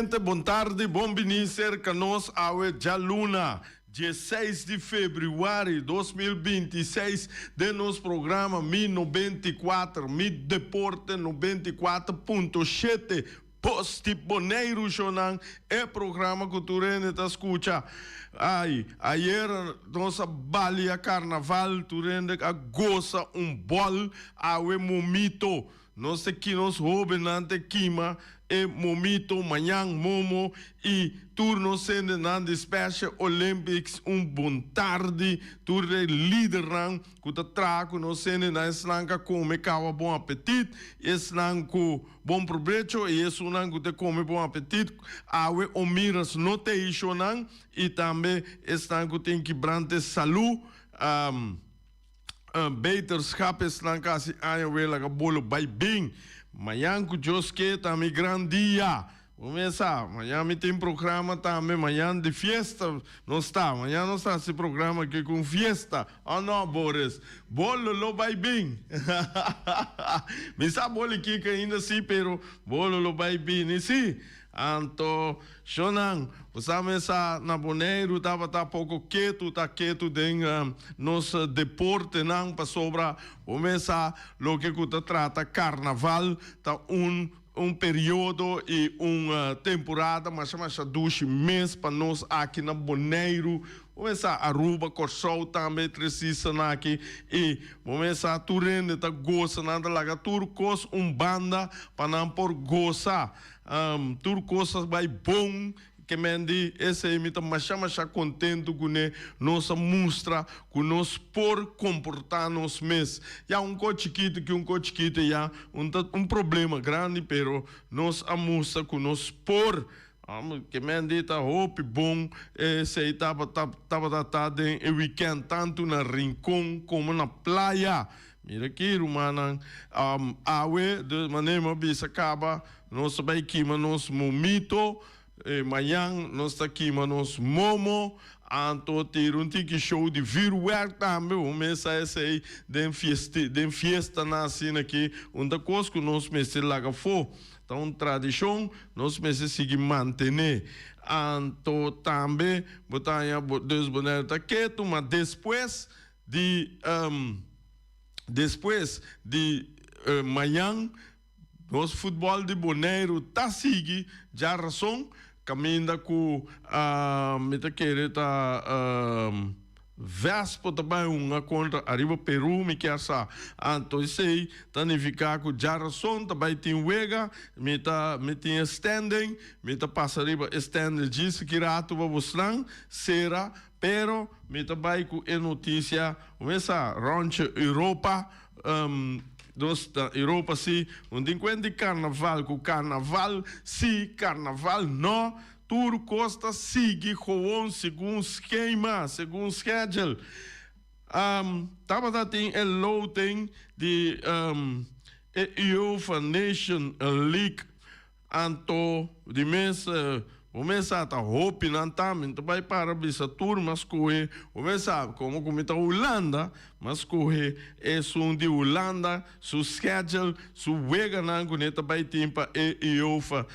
Nuevamente bon tardi, bon bini serka nos awe djaluna, diesseis di febrüari 2026 den nos programa Mi 94, Mi Deporte 94.7, Bos di Boneiru shownan, e programa ku tur hende ta skucha. Ai, ayera nos a balia karnaval, tur hende a gosa un bòl, awe momito. Nos ta ki nos hóbennan ta kima e momito mañan momo i tur nos hendenan di Special Olympics un bon tardi tur e lidernan ku ta traha ku nos hendenan esnan ka kome kawa bon apetit esnan ku bon probecho i esunnan ku ta kome bon apetit awe omiras no ta ishonan i tambe esnan ku tin kibrante salu. Beterschap esnan casi aña wee laga bolo bay bin. Mañan cu Dios ke ta mi gran dia. Bo mes sa, mañan mi tin programa tambe, mañan di fiesta nos ta. Mañan nos ta haci programa aki cu un fiesta. Oh no, Boris, bolo lo bay bin. Mi sa boli kiko ainda si, pero bolo lo bay bini si. Anto, shonnan, bo sa mesa na Boneiru tabata poko ketu, ta ketu den nos deportenan, pasobra bo mesa loke ku ta trata karnaval ta un un periodo i un temporada masha masha dushi mes pa nos aki na Boneiru. Bo mesa Aruba, Kòrsou tambe tresisa nan aki i bo mesa tur hende ta gosa, nan ta laga tur kos un banda pa nan por gosa. Tur kos a bai bon, ke men di esei mi ta masha masha kontentu kuné, nos a mustra ku nos por komportá nos mes. Ya un kos chikitu ki un kos chikitu ya un ta un problema grandi pero nos a mustra ku nos por. Ke men di ta hopi bon esei tabata tabata ta den e wikènt tantu na Rincon komo na playa. Mira aki rumannan, awe de manera mi a bisa kaba nos ta bai kima nos momito, mañan nos ta kima nos momo, anto tira un tiki show di vuurwerk tambe, bo mes sa esei den fiesti den fiestanan asina aki un ta kos ku nos mester laga afó, ta un tradishon nos mester sigui mantené, anto tambe bo ta haña dus Bonaire ta ketu ma despues Di despues di mañan nos futbòl di Boneiru ta sigui djarason kaminda ku mi ta kere ta Vespo ta bai hunga kontra ariba Peru mi kier sa. Anto esei ta nifiká ku djarason ta bai tin wega mi ta mi tin e standing mi ta pasa riba e standing djis ki ratu pa bosnan sera Pero mi ta bai ku e notisia mesa rondje Europa, nos ta Europa si, un tin kuenta di karnaval, ku karnaval si, karnaval no, tur kos ta sigui gewoon segun skema, segun schedule. Tabata tin e loting di e UEFA Nation League. Anto di mes bo mes sa ta hopi nan ta mi ta bai para bisa tur mi a skohe bo mes sa komo ku mi ta Hulanda mi a skohe esun di Hulanda su schedule su weganan ku ne ta bai tin pa e UEFA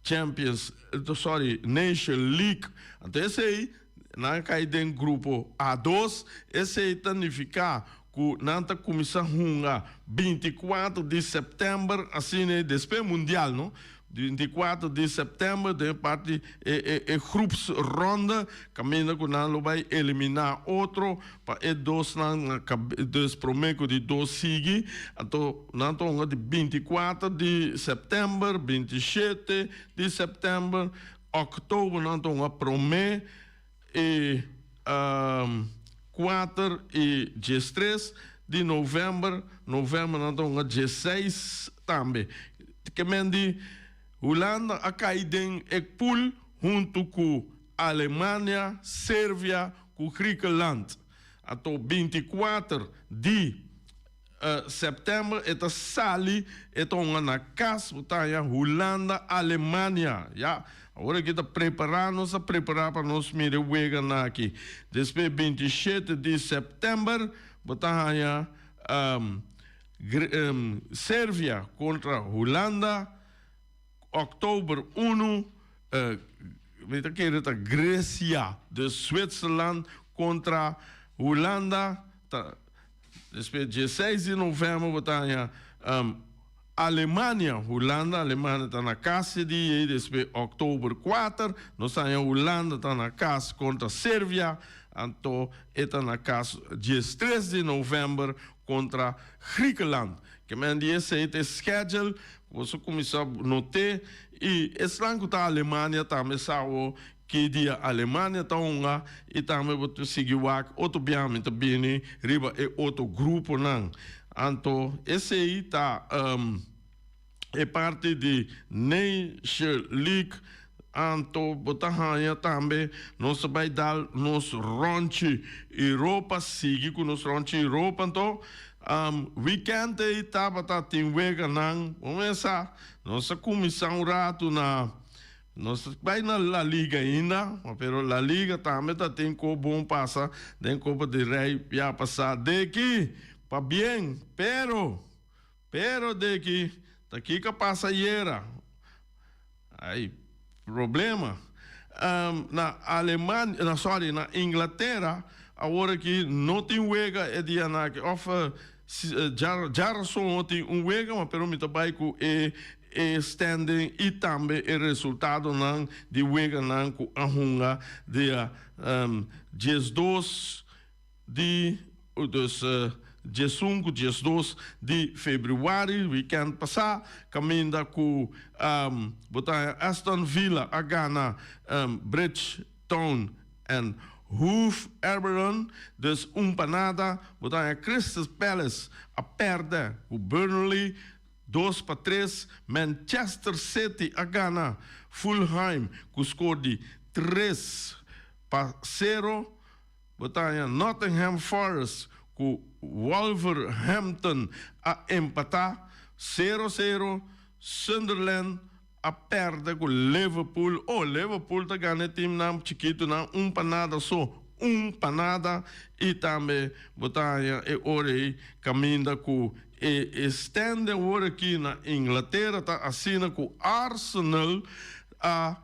Champions sorry Nation League anto esei nan a kai den grupo A dos esei ta nifiká ku nan ta kuminsá hunga 24 di sèptèmber, asina e despues mundial no, 24 di sèptèmber den parti e e e groepsronde kaminda ku nan lo bai eliminá otro pa e dosnan na kabe dus promé ku di dos sigui, anto nan ta hunga di 24 di sèptèmber, 27 di sèptèmber, òktober nan ta hunga promé. E kuater i diestres di novèmber, novèmber nan ta hunga diesseis tambe. Ke men di Hulanda a kai den e pool huntu ku Alemania, Servia ku Griekenland. Anto 24 di September e ta sali e ta hunga na kas bo ta haña Hulanda Alemania ya awor aki ta prepara nos a prepara pa nos mira e weganan aki despues 27 di september bo ta haña Servia kontra Hulanda. Òktober unu, mi ta kere ta Grecia, dus Zwitserland kontra Hulanda, ta despues dieseis di novèmber bo ta haña Alemania, Hulanda, Alemania ta na kas e dia ei, despues òktober kuater nos ta haña Hulanda ta na kas kontra Servia, anto e ta na kas diestres di novèmber kontra Griekenland. Ke men di esei ta e schedule ku boso kuminsá not'é i esnan ku ta Alemania tambe sa awo ki dia Alemania ta hunga i tambe bo ta sigui wak otro biaha mi ta bini riba e otro gruponan. Anto esei ta e parti di Nation League. Anto bo ta haña tambe nos ta bai dal nos rònchi Europa, sigui ku nos rònchi Europa. Anto wikènt ei tabata tin weganan. Bo mesa nos a kuminsá un ratu na nos ta bai na La Liga ainda, pero La Liga tambe ta tin ku bon pasa den Kopa di Rei ya pasá deki pabien, pero Pero de ki ta kiko a pasa ayera? Ay, problema. Na Alemania, na sorry, na Inglatera awor aki no tin wega e dianan aki of djarason tin un wega ma pero mi ta bay cu e e standing y tambe e resultadonan di weganan cu a hunga dia 12 Di dus 11 ku 12 di febrüari, wikènt pasá, kaminda ku bo ta haña Aston Villa a gana Bridgetown en Hove Albion, dus un pa nada. Bo ta haña Crystal Palace a pèrdè ku Burnley 2-3. Manchester City a gana Fulham ku skor di 3-0. Bo ta haña Nottingham Forest ku Wolverhampton a empatá sero sero, Sunderland a pèrdè ku Liverpool, oh Liverpool ta gana e timnan chikitunan un pa nada so, un pa nada, i tambe bo ta haña e ora ei kaminda ku e standing awor aki na Inglatera ta asina ku Arsenal a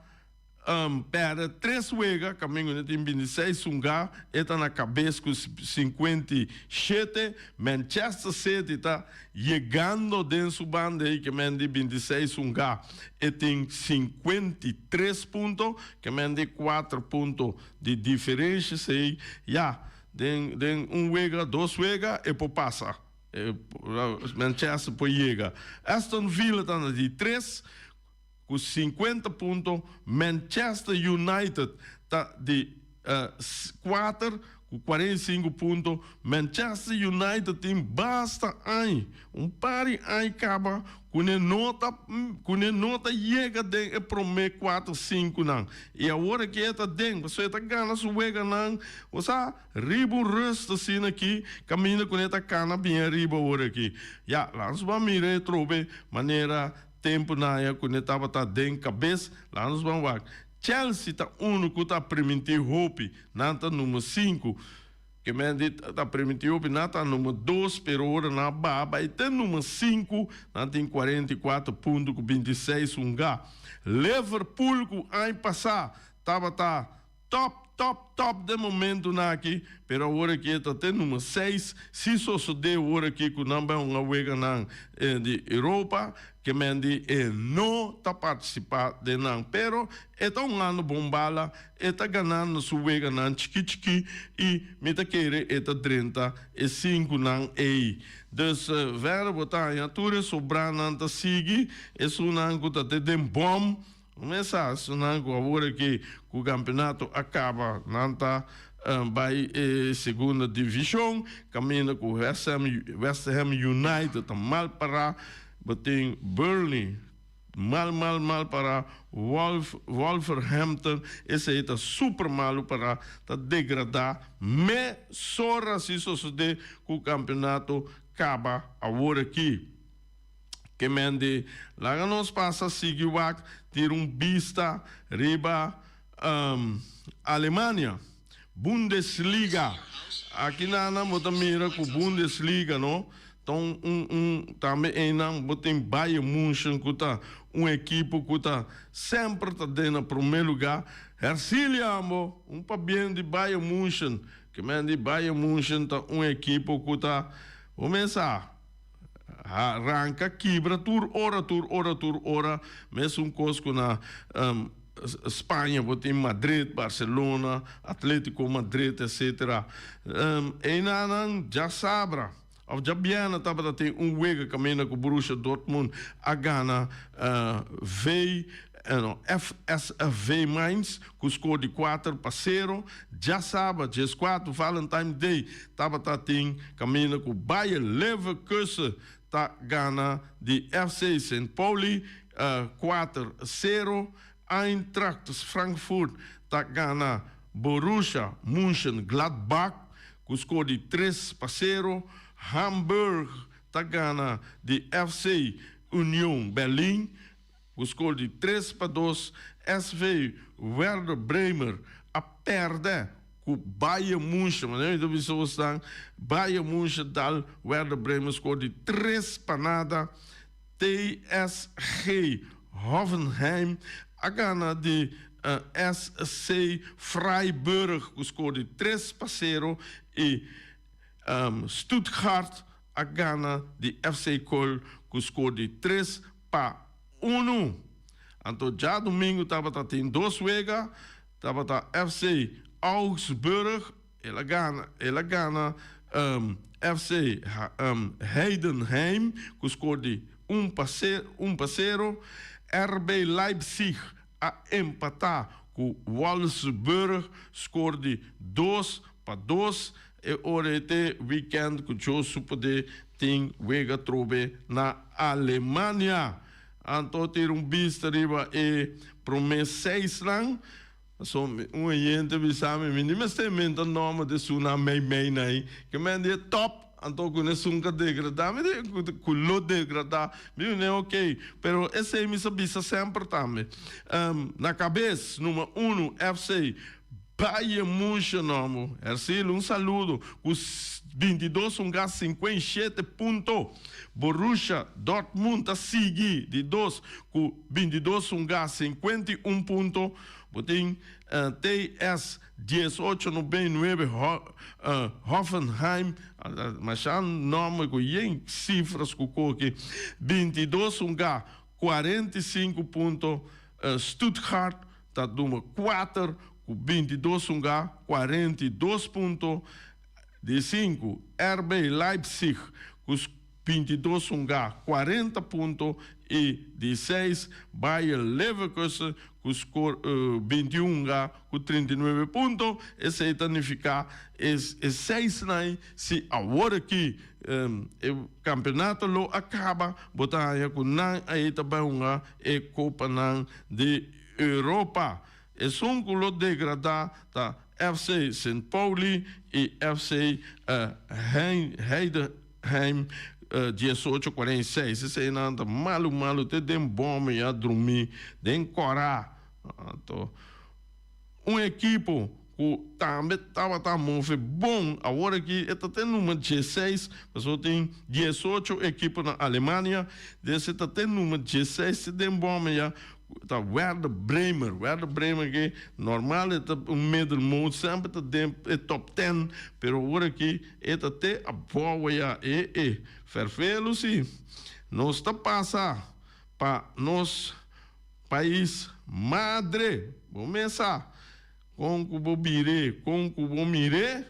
Perde tres wega, kamingo ne tin 26 hunga, e ta na kabes ku 57. Manchester City ta yegando den su banda ei ke men di 26 hunga, e tin 53 punto, ke men di 4 punto di diferensha. Esei ya den den un wega, dos wega e por pasa. Manchester por yega. Aston Villa ta na di tres Ku 50 punto, Manchester United ta di kuater ku 45 punto. Manchester United tin basta añ, un par di añ kaba ku ne no ta ku ne no ta yega den e promé kuater sinkunan. I awor aki e ta den, pasobra e ta gana su weganan. Bo sa, riba un rust asina aki, kaminda ku ne ta kana bien ariba awor aki. Ya, laat nos ban mira e trobe manera Tempu naya ku ne tabata den kabes, laga nos ban wak. Chelsea ta unu ku ta primintí hopi, nan ta number sinku. Ke men di ta primintí hopi, nan ta number dos, pero ora nan a baha bai te number sinku, nan tin 44 punto ku 26 hungá. Liverpool ku aña pasá tabata Top top top den momentunan aki, pero awor aki e ta te number seis. Si sosode awor aki ku nan bai hunga weganan di Europa, ke men di e no ta partisipá den nan. Pero e ta hungando bon bala, e ta ganando su weganan chiki chiki i mi ta kere e ta drenta e sinkunan ei. Dus verder bo ta haña tur e sobranan ta sigui, esunnan ku ta te den bòm. Mesa esnan ku awor aki ku kampeonato a kaba nan ta bai e segunda divishon kaminda ku West Ham West Ham United ta mal pará bo tin Burnley mal mal mal pará Wolf Wolverhampton esei ta super malu pará ta degradá mesora si sosodé ku kampeonato kaba awor aki. Ke men di, Laga nos pasa sigui wak tira un bista riba Alemania, Bundesliga. Aki nan bo ta mira ku Bundesliga no ta un un un tambe einan bo tin Bayern Munchen ku ta un ekipo ku ta semper ta den na promé lugá. Hercilia ambo, un pabien di Bayern München. Ke men di Bayern München ta un ekipo ku ta kuminsá ranka kibra tur ora, tur ora, tur ora. Mesun kos ku na Spaña bo tin Madrid, Barcelona, Atletico Madrid etcetera. Einanan djasabra of djabièrnè tabata tin un wega kaminda ku Borussia Dortmund a gana V no FSV Mainz ku skor di 4-0. Djasabra 14 Valentine Day tabata tin kaminda ku Bayer Leverkusen ta gana di FC Sint Pauli 4-0. Eintracht Frankfurt ta gana Borussia Mönchengladbach ku skor di 3-0. Hamburg ta gana di FC Union Berlin ku skor di 3-2. SV Werder Bremer a pèrdè ku Bayern München, manera mi ta bisa bosnan, Bayern München dal Werder Bremen skor di 3-0. TSG Hoffenheim a gana di SC Freiburg ku skor di 3-0 i Stuttgart a gana di FC Köln ku skor di 3-1. Anto djadumingu tabata tin dos wega, tabata FC Augsburg el a gana el a gana FC Heidenheim ku skor di 1-0. RB Leipzig a empatá ku Wolfsburg skor di 2-2. E ora ei te wikènt ku Josu poder tin wega trobe na Alemania. Anto tira un bista riba e promé seisnan. Pasobra mi un oyente bisa mi, mi ni mester menta nòmber di esun nan meimei nan ei, ke men di e tòp, anto ku esun ka degradá, mi di ku lo degradá, mi di ok, pero esei mi sa bisa semper tambe. Na kabes number uno FC Bayern München nòmber, Hercilo un saludo ku 22 hunga 57 punto, Borussia Dortmund ta sigui di dos ku 22 hunga 51 punto. Bo tin TS 18 99 Hoffenheim, masha nòmber ku yen sifras ku koki, 22 hunga 45 punto, Stuttgart ta number kuater ku 22 hunga 42 punto, di sinku RB Leipzig ku 22 hunga 40 punto i di seis Bayer Leverkusen ku skor 21 hunga ku 39 punto. Esei ta nifiká e seisnan si awor aki e kampeonato lo a kaba bo ta haña ku nan ei ta bai hunga e kopanan di Europa. Esun ku lo degradá ta FC Sint Pauli i FC Heidenheim 1846. Eseinan ta malu malu te den bòm i a drumí den kòrá. Anto un ekipo ku tambe tabata move bon awor aki e ta te number 16 pasobra tin 18 ekipo na Alemania des e ta te number 16 te den bòm ya. Ta Werder Bremer. Werder Bremer ke normal e ta un middelmoot, semper ta den e top ten, pero awor aki e ta te abou ya. E e ferfelu si. Nos ta pasa pa nos pais madre. Bo mes sa kon ku bo bire, kon ku bo mire.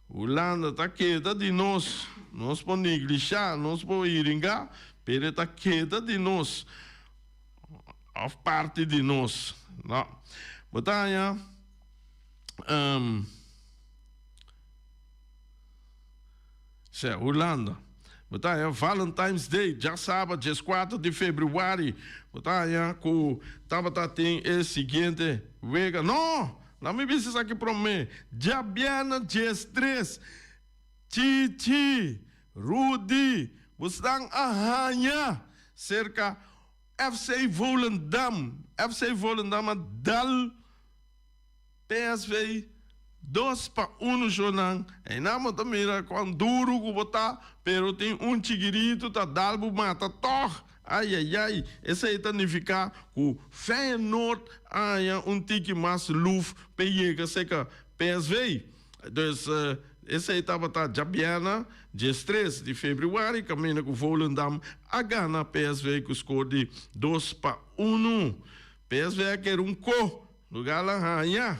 Hulanda ta keda di nos. Nos por neglisha, nos por iringa, pero e ta keda di nos of parti di nos. No. Bo ta haña um, se, Hulanda. Bo ta haña Valentine's Day, djasaba 14 di februari. Bo ta haña ku tabata tin e siguiente wega. No! Laat mi bisa esaki promé. Djabièrnè 13, Chichi, Rudy, bosnan a haña serka FC Volendam. FC Volendam a dal PSV 2-1 shownan. Einan bo ta mira kuan duru ku bo ta, pero tin un chikiritu ta dal bo mata tòg. Ai ai ai, esei ta nifiká ku Feyenoord a haña un tiki mas luf p'e yega serka PSV. Dus esei tabata djabièrnè 13 di febrüari kaminda ku Volendam a gana PSV ku skor di 2-1. PSV a kere un ko lugá la haña.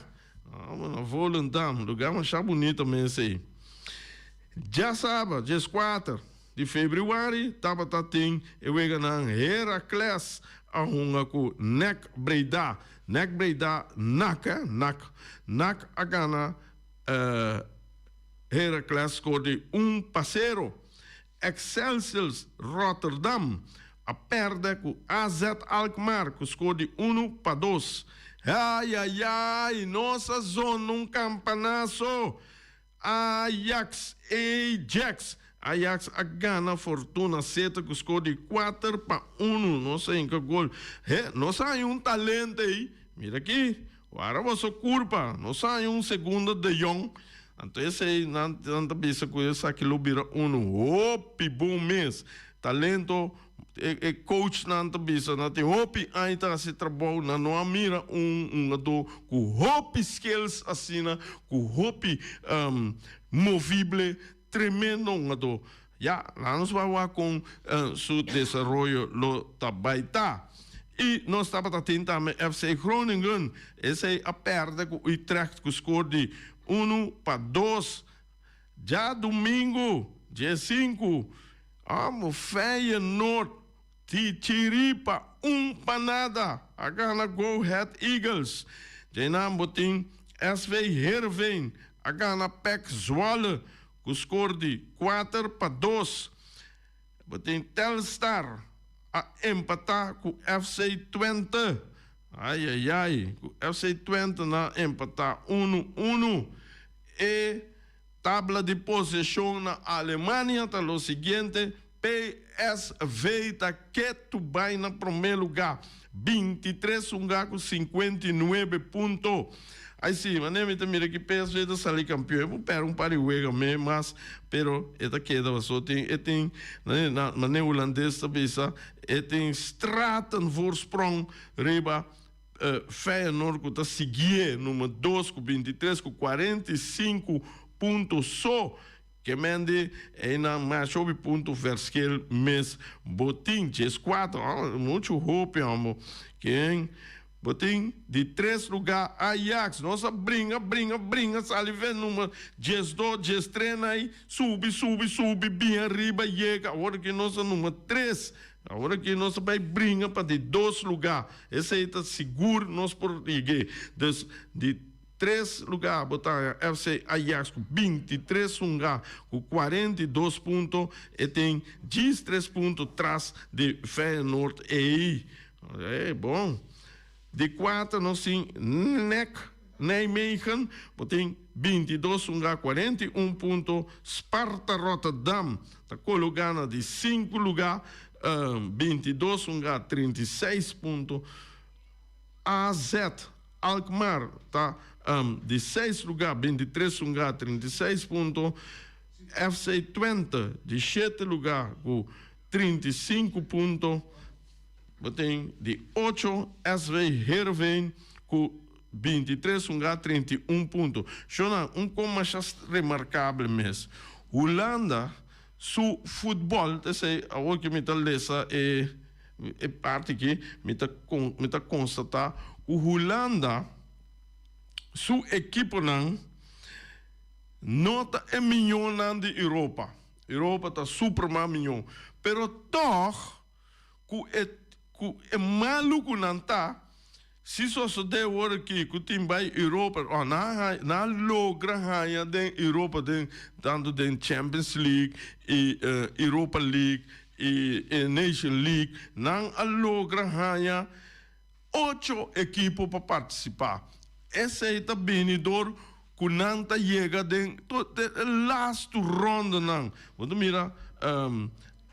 Amo na Volendam, lugá masha bunito mes ei. Djasabra 14 di febrüari tabata tin e weganan Heracles a hunga ku NEC Breda. NEC Breda NAC, eh, NAC. NAC a gana Heracles skor di 1-0. Excelsior Rotterdam a pèrdè ku AZ Alkmaar ku skor di 1-2. Ayayay, nos a zona un kampanaso! Ajax, Ajax, Ajax a gana Fortuna Sittard ku skor di 4-1. Nos a hinka gol. He, nos a haña un talento ei. Mira aki, wara boso kurpa. Nos a haña un segundo De Jong. Anto esei nan nan ta bisa ku esaki lo bira unu hopi bon mes. Talento, e e coachnan ta bisa nan tin hopi aña ta hasi trabou, nan no a mira un hungadó ku hopi skills asina, ku hopi movible, tremendo hungadó. Ya, laat nos bai wak kon su desaroyo lo ta bai ta. I nos tabata tin tambe FC Groningen, esei a pèrdè ku Utrecht ku skor di 1-2. Djadumingu, 15, amo Feyenoord di chiripa 1-0 a gana Go Ahead Eagles. Djeinan bo tin SV Heerenveen a gana PEC Zwolle ku skor di 4-2. Bo tin Telstar a empatá ku FC Twente. Ai ai ai, ku FC Twente nan a empatá 1-1. E tabla di poseshon na Alemania ta lo siguiente, PSV ta ketu bai na promé lugá, 23 hungá ku 59 punto. Ai si, manera mi ta mira ki PSV ta sali kampion, e por pèrdè un par di wega me mas, pero e ta keda pasobra tin e tin, manera hulandes ta bisa, e tin stratenvoorsprong riba Feyenoord ku ta siguié number dos ku 23 ku 45 punto so. Ke men di einan masha hopi punto verschil mes bo tin 14, oh, muchu hopi hombo. Ken bo tin di tres lugá Ajax. Nos a bringa, bringa, bringa sali ven number 12, 13 na ei subi, subi, subi bin ariba yega. Awor aki nos a number tres. Awor aki nos a bai bringa pa di dos lugá. Esei ta sigur nos por yeg'é. Dus di tres lugá bo ta haña FC Ajax ku 23 hungá ku 42 punto. E tin djis tres punto tras di Feyenoord ei. E bon. Di kuater nos tin NEC Nijmegen, bo tin 22 hungá 41 punto. Sparta Rotterdam ta kologá na di sinku lugá, 22 hungá 36 punto. AZ Alkmaar ta di seis lugá, 23 hungá 36 punto. FC Twente di shete lugá ku 35 punto. Bo tin di ocho SV Heerenveen ku 23 hungá 31 punto. Shona, un kon masha remarkabel mes. Hulanda su futbòl, ta esei awor ku mi ta lesa e e parti aki, mi ta mi ta konstatá ku Hulanda su ekiponan no ta e miñónan di Europa. Europa ta super mas miñó. Pero tòg ku e ku e malu ku nan ta, si sosodé awor aki ku tin bai Europa, oh nan a nan a logra haña den Europa den tantu den Champions League i Europa League i e Nation League, nan a logra haña ocho ekipo pa partisipá. Esei ta bini dor ku nan ta yega den e lastu rondanan. Bo ta mira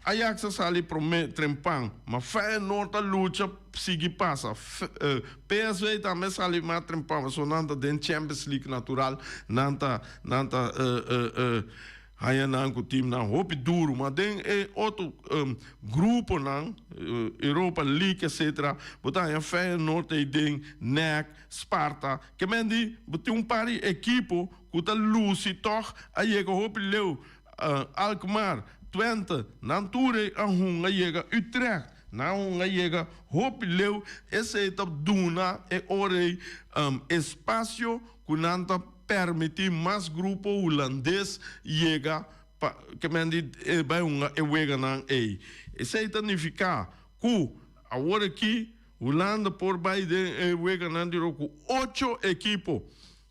Ajax a sali promé trempan, ma Feyenoord a lucha sigui pasa. PSV tambe a sali mas trempan pasobra nan ta den Champions League natural, nan ta nan ta. Haña nan ku timnan hopi duru, ma den e otro gruponan, Europa League etcetera, bo ta haña Feyenoord ei den, NEC, Sparta. Ke men di bo tin un par di ekipo ku ta lusi tòg a yega hopi leu, Alkmaar, Twente, nan tur ei a hunga yega Utrecht, nan a hunga yega hopi leu, esei ta duna e ora ei espasio ku nan ta permití mas grupo hulandes yega pa ke men di e bai hunga e weganan ei. Esei ta nifiká ku awor aki Hulanda por bai den e weganan di ro ku ocho ekipo.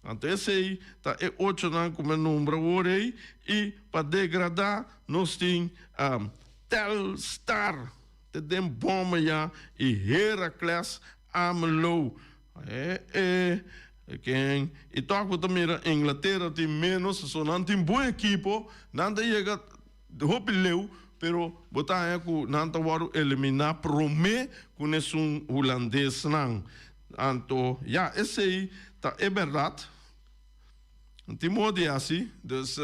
Anto esei ta e ochonan ku mi a nombra awor ei i pa degradá nos tin Telstar te den bòm ayá i Heracles Almelo. E e ken i tok bo ta mira Inglatera tin menos so nan tin bon ekipo nan ta yega hopi leu pero bo ta haña ku nan ta wòrdu eliminá promé ku nesun hulandesnan anto ya esei ta e bèrdat no tin modo di hasi dus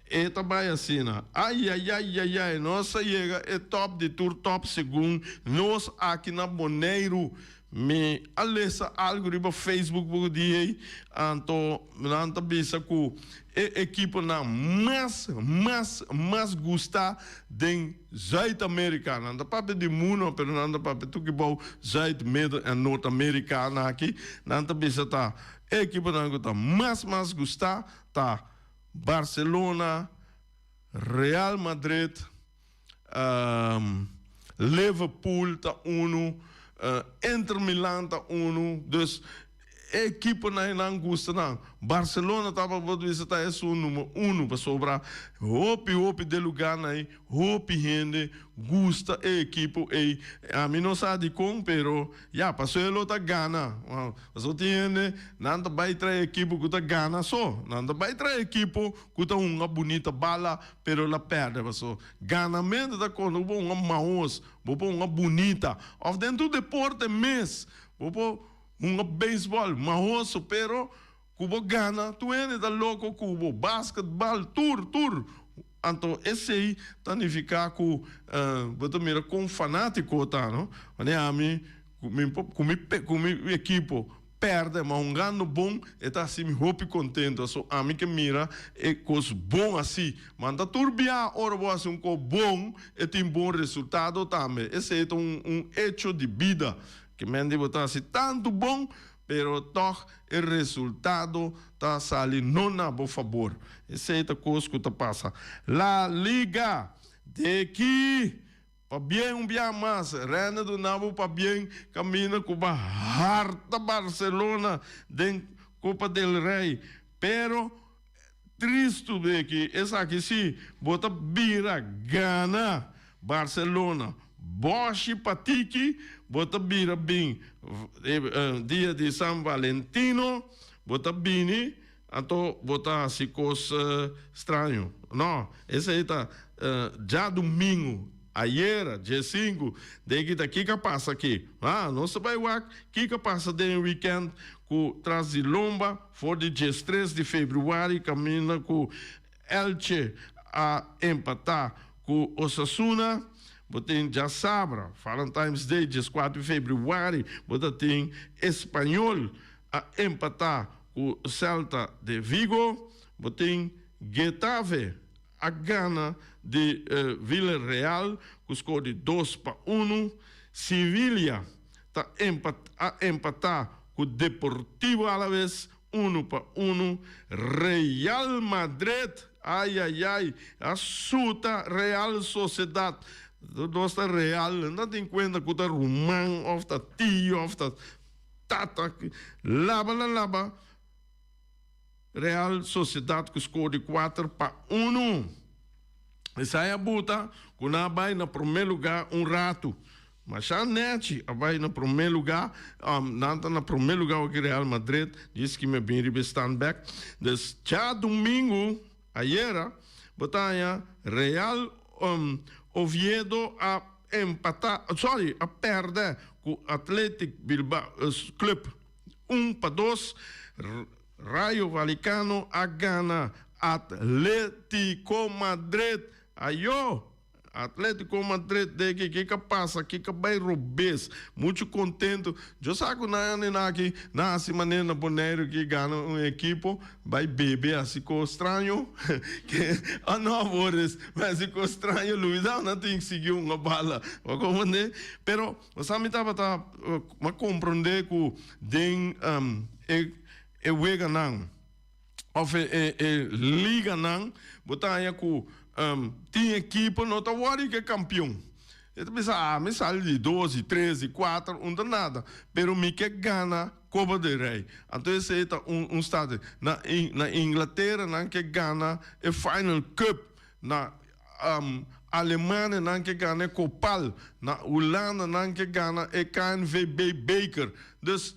e ta bai asina ayayayayay nos a yega e tòp di tur tòp segun nos aki na Boneiru. Mi a lesa algu riba Facebook poko dia ei, anto nan ta bisa ku e ekiponan mas, mas, mas gustá den Zuid Amerika, nan ta papia di mundo, pero nan ta papia tuki bou Zuid, Midden en Noord Amerika nan aki, nan ta bisa ta e ekiponan ku ta mas, mas gustá ta Barcelona, Real Madrid, Liverpool ta unu, Inter Milan ta unu, dus e ekiponan nan gusta nan. Barcelona tabata por bisa ta esun numero uno pasobra hopi hopi den lugarnan ei hopi hende gusta e ekipo ei. Ami no sa dikon pero ya pasobra e lo ta gana. Pasobra tin hende nan ta bai trae ekipo ku ta gana so, nan ta bai trae ekipo ku ta hunga bunita bala Pero la perde paso ganamento ta konta ku bo hunga maos, bo por hunga bunita of den tur deporte mes bo por hunga beisbol mahoso pero ku bo gana tur hende ta loko ku bo, basketbal tur tur anto esei ta nifica ku bo ta mira kon fanatiko ta no wanneer ami ku mi ku mi ekipo Perde, ma hungando bon e ta hasi mi hopi contento. Aso ami ke mira e cos bon asi. Ma ta tur bia ora bo hasi un cos bon e tin bon resultado tambe. Esey ta un un hecho di bida. Ke men di bo ta hasi tanto bon, pero tog e resultado ta sali no na bo fabor. Esey ta cos cu ta pasa. La Liga de ki Pabien un bia mas, Rene duna bo pabien caminda cu ba harta Barcelona den Copa del Rey. Pero tristo de ki esaki si bo ta bira gana Barcelona boshi pa tiki bo ta bira bin dia di San Valentino bo ta bini Anto bo ta hasi kos straño. No, esei ta djadumingu, ayera, djesinku, den ki ta kiko a pasa aki? Ah, nos ta bai wak kiko a pasa den e wikènt ku tras di lomba for di djestres di februari kaminda ku Elche a empatá ku Osasuna. Bo tin djasabra, Valentine's Day, djeskuater di februari, bo ta tin Espanyol a empatá Ku Celta de Vigo, bo tin Getafe a gana di Villarreal ku skor di 2-1. Sevilla ta a empatá ku Deportivo Alaves 1-1. Real Madrid, ayayay, a suta Real Sociedad. Tur dos ta Real, no ta tin kuenta ku ta ruman òf ta tio òf ta. Tata laba la laba Real Sociedad cu score di 4-1. Esai a buta cu nan a bay na prome lugar un rato. Masha nechi a bay na prome lugar. Nan ta na prome lugar awor ki Real Madrid. Djis ki mi a bin riba e stand bek. Dus djadomingo ayera bo ta haña Real Oviedo a empata, sorry, a perde cu Athletic Bilbao Club 1-2. Rayo Vallecano a gana. Atletico Madrid. Ayo! Atletico Madrid de ki kiko a pasa, kiko a bai robes. Muchu kontentu. Yo sa ku nan a nena aki nan hasi manera na Boneiru ki gana un ekipo bai bebe hasi kos straño. Oh no Boris, bai hasi kos straño Luisa nan tin sigui hunga bala. Bo komprende? Pero bo sa mi tabata mi a komprende ku den e e weganan. Of e e liganan bo ta haña ku tin ekipo no ta wòri ku e kampion. E ta bisa, ah, mi sali di dos, di tres, di kuater, un ta nada, pero mi ke gana Kopa del Rei. Anto esei ta un un status. Na na Inglatera nan ke gana e Final Cup, na Alemania nan ke gana e Kopal, na Hulanda nan ke gana e KNVB Beker. Dus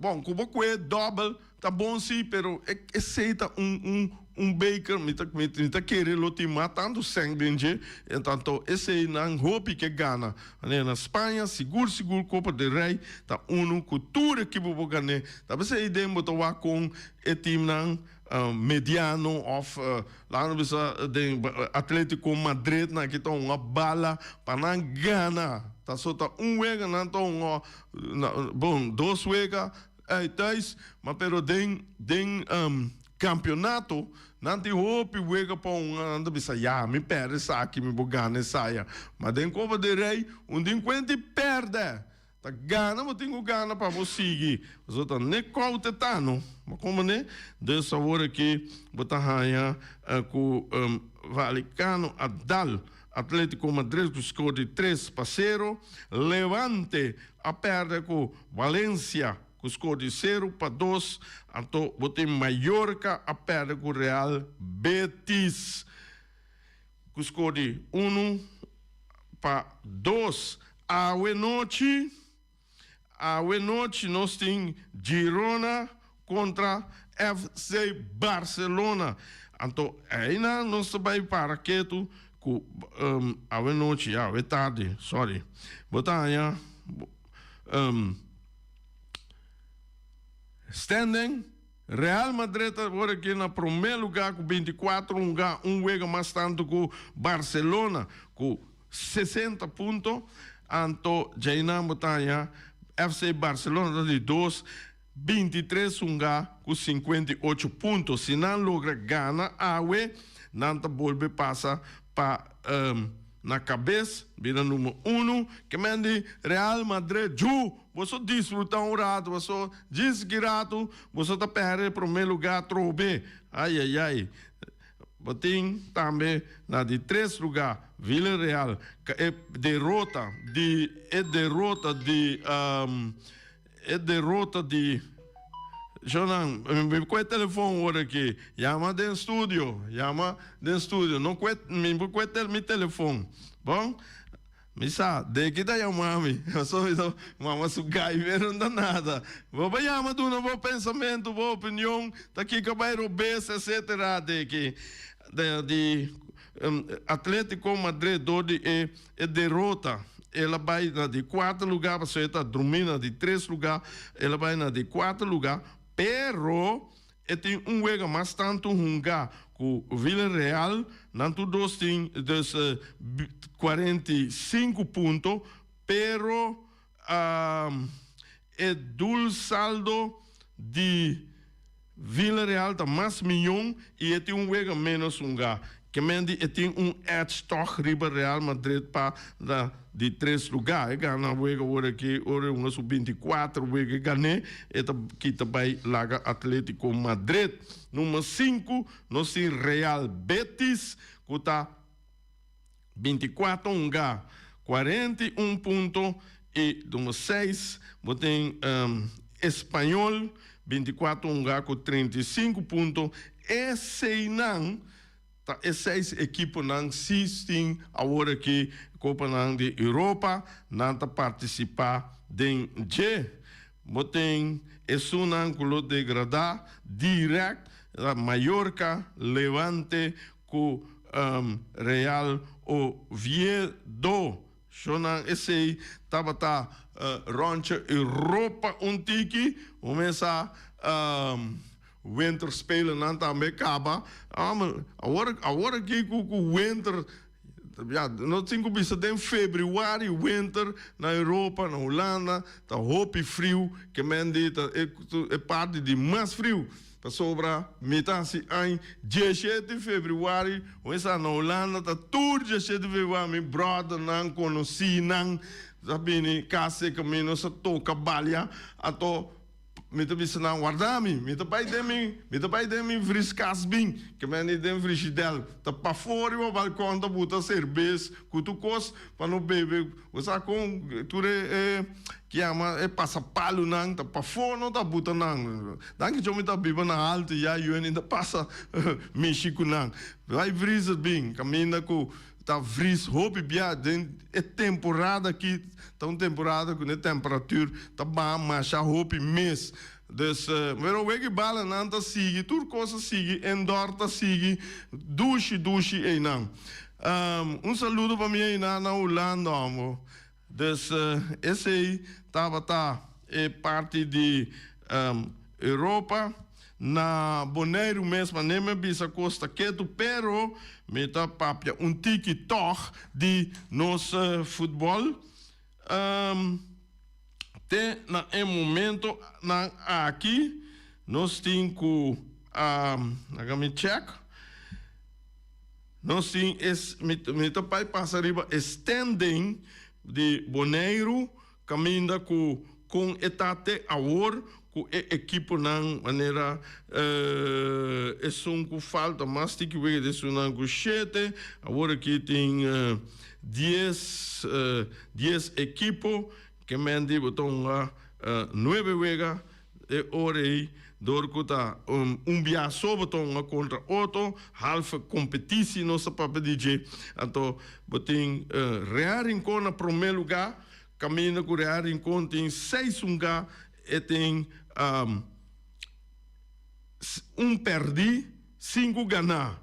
Bon, ku bo kue dòbel ta bon si, pero esei ta un un un beker, mi ta mi ta kere lo tin mas tantu sèn den dje, entanto esei nan hopi ke gana. Manera na Spaña sigur sigur Kopa del Rei ta unu ku tur ekipo por gan'é. Ta p'esei den bo ta wak kon e timnan mediano òf laga nos bisa den Atletico Madrid nan ki ta hunga bala pa nan gana. Ta so ta un wega nan ta hunga Bon, dos wega thuis, ma pero den den campeonato nan tin hopi wega pa hunga, nan ta bisa ya mi perde esaki mi por gana esaya, ma den Copa del Rey un tin cuenta y perde, ta gana bo tin cu gana pa bo sigui, pasobra ta ne kou te ta no, bo comprende? Dus awor aki bo ta haya cu Vallecano a dal. Atletico Madrid ku skor di 3-0. Levante a pèrdè ku Valencia ku skor di 0-2. Anto bo tin Mallorca a pèrdè ku Real Betis ku skor di 1-2. Awe nochi awe nochi nos tin Girona kontra FC Barcelona. Anto einan nos ta bai para ketu ku awe nochi, ya awe tardi, sorry. Bo ta haña standing Real Madrid ta awor aki na promé lugá ku 24 hungá, un wega mas tantu ku Barcelona ku 60 punto. Anto djainan bo ta haña FC Barcelona ta di dos. 23 hunga ku 58 punto. Si nan logra gana awe, nan ta bolbe pasa pa na kabes, bira number uno. Ke men di Real Madrid, ju! Boso disfruta un rato, boso djis ki rato boso ta perde prome luga trobe. Ai ai ai. Bo tin tambe na di tres luga Villarreal, e derota di e derota di. E derota di Shonan, mi kue telefon ora aki, yama den studio, yama den studio, no kue, mi por kue mi telefon, bon? Mi sa, deki ta yama mi, pasobra mi ta mama su gai pero no ta nada. Bo por yama duna bo pensamentu, bo opinion, ta kiko bai robes, etcetera, deki di Atletico Madrid dor di e E derota, el a bai na di kuater lugá, pasobra e ta drumí na di tres lugá, el a bai na di kuater lugá, pero e tin un wega mas tantu hungá ku Villarreal, nan tur dos tin dus 45 punto, pero e doelsaldo di Villarreal ta mas miyon y e tin un wega menos hungá. Kemendi e tin un edge tog riba Real Madrid pa na di tres lugá. E gana wega ora aki, ora e hunga su 24 wega e gané, e ta kita bai laga Atletico Madrid. Number sinku nos tin Real Betis ku ta 24 hungá, 41 punto i number seis bo tin Espanyol 24 hungá ku 35 punto. Eseinan ta e seis ekiponan si tin awor aki kopanan di Europa nan ta partisipá den dje. Bo tin esunnan ku lo degradá dirèkt Mallorca, Levante Ku Real Oviedo. Shonan esei tabata ròntje Europa un tiki. Bo mesa. Winterspelennan tambe kaba. Awor awor aki ku ku winter ya no tin ku bisa den februari winter na Europa na Hulanda ta hopi friu ke men di ta e e parti di mas friu pasobra mi ta hasi añ diesshete februari wesa na Hulanda ta tur diesshete februari mi bròdernan konosinan ta bini kas e kaminda nos a toka balia anto Mi ta bisa nan, Warda mi, mi ta bai den mi, mi ta bai den mi vriskas bin, ke men di den frishidèl, ta pafó riba balkon ta buta serbes ku tur kos pa no bebe. Bo sa kon tur e e ke yama e pasapalunan ta pafó no ta buta nan. Danki Dios mi ta biba na haltu ya yueni ta pasa mishi ku nan. Bai vrizer bin kaminda ku Ta vris hopi bia den e temporada aki ta un temporada ku e temperatur ta baha masha hopi mes. Dus pero weki bala nan ta sigui tur kos a sigui indoor ta sigui dushi dushi einan. Un saludo pa mi einan na Hulanda hombo. Dus esei tabata e parti di Europa. Na Boneiru mes manera mi a bisa kos ta ketu pero mi ta papia un tiki tòg di nos futbòl. Te na e momentonan aki nos tin ku laga mi chèk. Nos tin es mi ta bai pasa riba e standing di Boneiru kaminda ku kon e ta te awor ku e ekiponan manera esun ku falta mas tiki wega di esunnan ku shete awor aki tin dies dies ekipo ke men di bo ta hunga nuebe wega. E ora ei, dor ku ta un bia so bo ta hunga kontra otro, half kompetisi nos ta papia di dje. Anto bo tin Real Rincon na promé lugá, kaminda ku Real Rincon tin seis hungá, e tin un pèrdí, sinku ganá.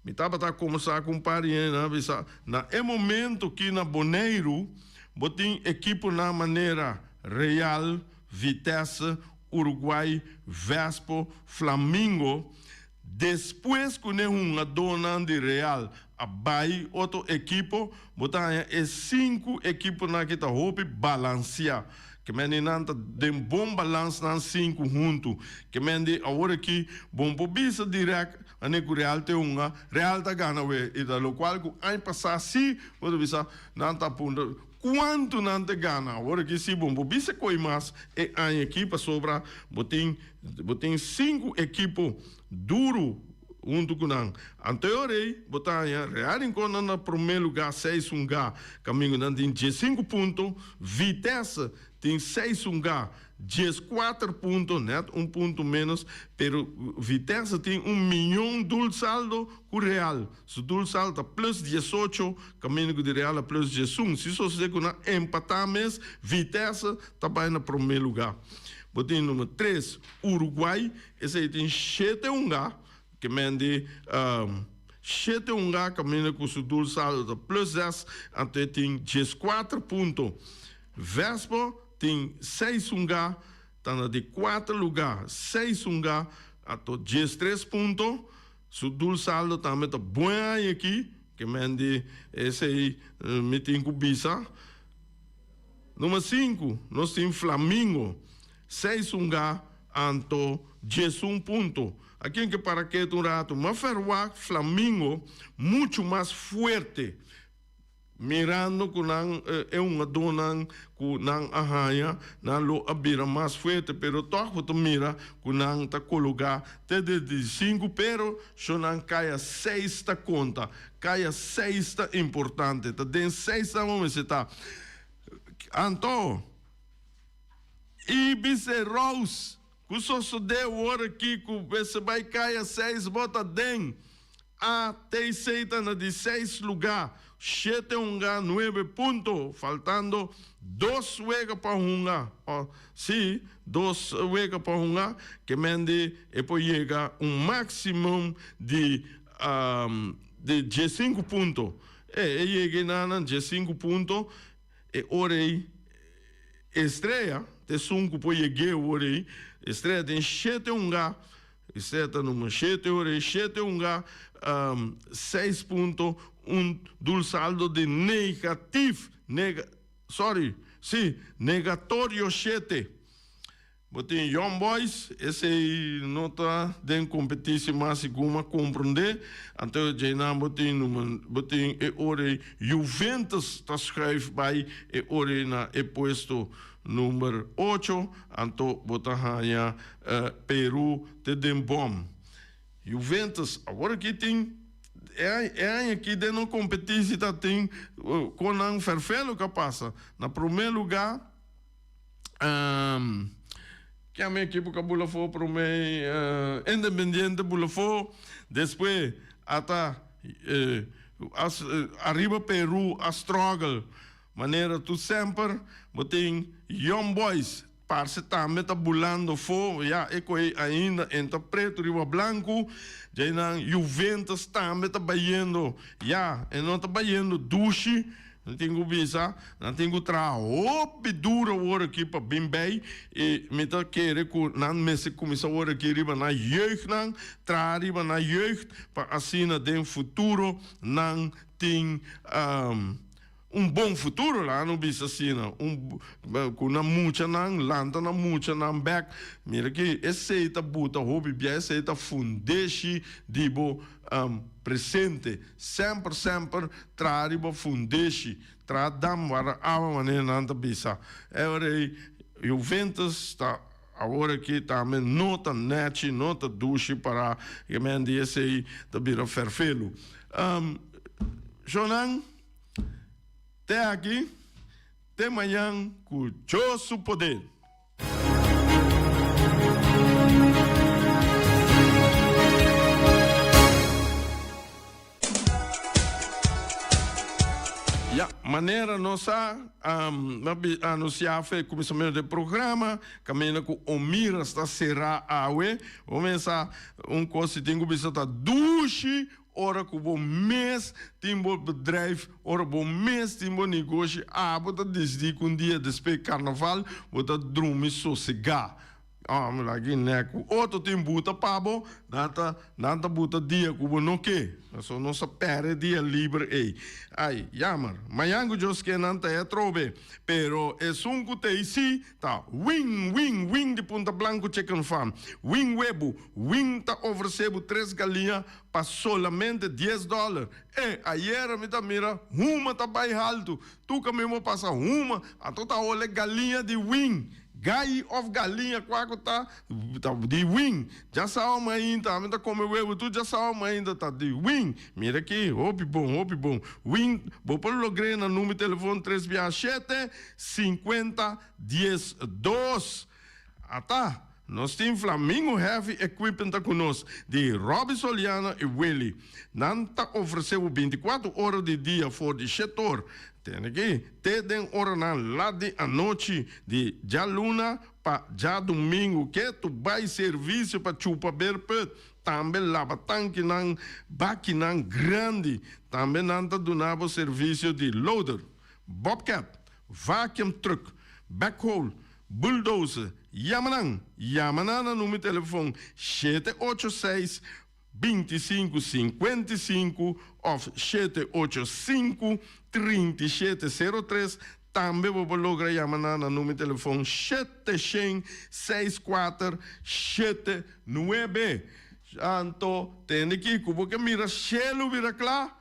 Mi tabata kombersá ku un par di hende, nan a bisa, na e momento ki na Boneiru bo tin ekiponan manera Real, Vitesse, Uruguay, Vespo, Flamingo, despues ku ne hungadónan di Real a bai otro ekipo, bo ta haña e sinku ekiponan ki ta hopi balansiá. Ke men di nan ta den bon balans nan sinku huntu. Ke men di awor aki bon por bisa dirèk Ane ku Real te hunga, Real ta gana we. I ta lokual ku aña pasá sí bo ta bisa nan ta puntra kuantu nan ta gana. Awor aki sí bo no por bisa koi mas e aña aki pasobra bo tin bo tin sinku ekipo duru huntu ku nan. Anto e ora ei bo ta haña Real Rincon nan na promé lugá seis hunga kamingu nan tin diesinku punto, Vitesse tin seis hunga 14 punto, net un punto menos, pero Vitesse tin un miyon doelsaldo ku Real. Su doelsaldo ta plus 18, kaminda ku di Real a plus 11. Si sosode ku nan empatá mes, Vitesse ta bai na promé lugá. Bo tin number tres, Uruguay, esei tin shete hungá, ke men di shete hungá kaminda ku su doelsaldo ta plus zes, anto e tin 14 punto. Vespo tin seis hungá, ta na di kuater lugá, seis hungá, anto 13 punto. Su doelsaldo tambe ta buen aña aki, ke men di esei mi tin ku bisa. Number sinku, nos tin Flamingo, seis hungá, anto 11 punto. Aki ke para ketu un ratu, ma ferwagt Flamingo muchu mas fuerte. Mirando ku nan e hungadónan ku nan a haña, nan lo a bira mas fuerte, pero tòg bo ta mira ku nan ta kologá te de di sinku, pero sho nan kaya seis ta konta, kaya seis ta importante, ta den seis nan bo mester ta. Anto, Ibis e Rous, ku sosodé wor aki ku mester bai kaya seis bo ta den. ATC ta na di seis lugá, shete hunga, nuebe punto, faltando dos wega pa hunga. Sí, dos wega pa hunga, ke men di e por yega un máximum di di diesinku punto. E e yega einan diesinku punto, e ora ei Estrella ta esun ku por yeg'é ora ei. Estrella tin shete hunga. Esei ta number shete ora e shete hunga, seis punto, un doelsaldo di negatief, nega, sorry, si, negatorio shete. Bo tin Young Boys, esei no ta den competitie mas segun m'a comprende. Anto djeinan bo tin number, bo tin e ora ei Juventus ta schuif bai e ora ei na e puesto number ocho, anto bo ta haña Peru te den bom. Juventus awor aki tin e aña aki den no competitie ta tin con nan ferfelo ka pasa. Na prome lugar. Kiami ekipo ka bula afó promé Independiente bula afó, despues ata ariba Peru a struggle manera tur semper bo tin Young Boys parse tambe ta bulando afó ya e koe ainda en ta pretu riba blanku djainan Juventus tambe ta bayendo ya e no ta bayendo dushi. Nan tin ku bisa, nan tin ku traha hopi duru awor aki pa bin bei i mi ta kere ku nan mester kuminsá awor aki riba nan jeugdnan, traha riba nan jeugd pa asina den futuro nan tin un bon futuro, laga nos bisa asina, un ku nan muchanan lanta nan muchanan bek. Mira aki esei ta buta hopi bia, esei ta fundeshi di bo presente. Semper semper traha riba fundeshi, traha dam warda awa manera nan ta bisa. E ora ei Juventus ta awor aki tambe no ta nechi, no ta dushi para e men di esei ta bira ferfelu. Shownan, te aki, te mañan ku Dios su poder. Ya, manera nos a anuncia fe cuminsamiento di programa, caminda cu Omiras ta cera awe, bo mesa un cos si tin cu bisa ta dushi Ora ku bo mes tin bo bedrijf, ora bo mes tin bo negoshi, abo ta disidí ku un dia despues karnaval bo ta drumi sosegá. Oh, mi laga e nek ku otro tin buta pa bo, nan ta nan ta buta dia ku bo no ke. Pasobra nos a pèrdè dia liber ei. Ai, jammer. Mañan ku Dios ke nan ta e atrobe. Pero esun ku ta ei sí ta win, win, win di Punta Blanco Chicken Farm. Win webu, win ta ofresé bo tres galiña Pa solamente dies dòler. E, ayera mi ta mira huma ta bai haltu. Tuka mi bo pasa huma, anto ta hole galiña di win. Gai òf galiña kua ku ta, ta di win. Djasawa mainta, ami ta kome webu tur djasawa mainta ta di win. Mira aki, hopi bon, hopi bon. Win, bo por logr'é na number telefon tres bia shete, sinkuenta, dies dos. Ata, nos tin Flamingo Heavy Equipment ta ku nos, di Robby Soliano i Willy. Nan ta ofresé bo bintikuatro ora di dia for di shetor, tende aki, te den oranan lat di anochi di djaluna pa djadumingu. Ke tu bai servisio pa chupa berput, tambe laba tankinan, bakinan grandi. Tambe nan ta duna bo servisio di loader, bobcat, vacuum truck, backhoe, Bulldozer, yama nan! Yama nan na numero telefon shete ocho seis, 25 55 of 785 3703. Tambe bo por logra yama nan na numero telefon 700 6479. Anto tende kiko bo ke mira shelu bira kla?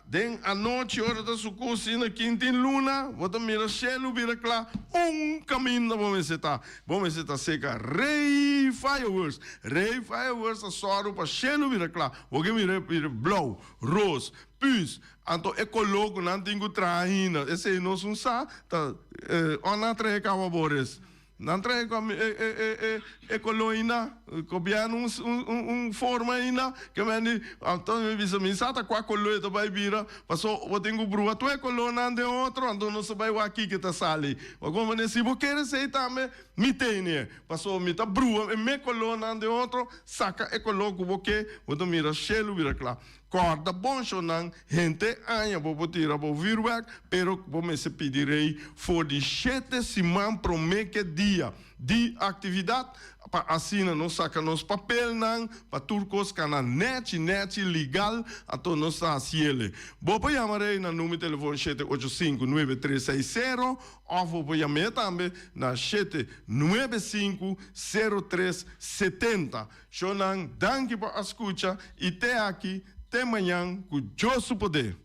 Den anochi ora ta suku asina kintin luna, bo ta mira shelu bira kla, un kaminda bo mester ta. Bo mester ta seka Rey Fireworks. Rey Fireworks ta sòru pa shelu bira kla. Bo ke mira bira blou, ros, pus, anto e koló ku nan tin ku traha ainda, esei nos un sa ta ora nan a traha e kawa Boris. Nan trae cu e e e e color ainda, gobierno un un un forma ainda, ke men di, anto mi bisa mi sa ta cua color e ta bay bira, paso bo tin cu brua tur e colornan den otro, anto nos ta bay wak kiko ta sali. Bo comprende? Si bo kere esey tambe, mi tene, paso mi ta brua e me colornan den otro, saca e color cu bo ke, bo ta mira shelu bira cla. Corda bon shownan, henter aña bo por tira bo vuurwerk, pero bo mester pidi rey for di shete siman prome ke dia. dia di aktividat pa asina nos saka nos papelnan pa tur kos kana nèchi nèchi legal anto nos ta hasiele. Bo por yama Rey na number telefon 785 9360 òf bo por yam'é tambe na 795 0370. Shownan danki pa a skucha i te aki te mañan ku Dios su poder.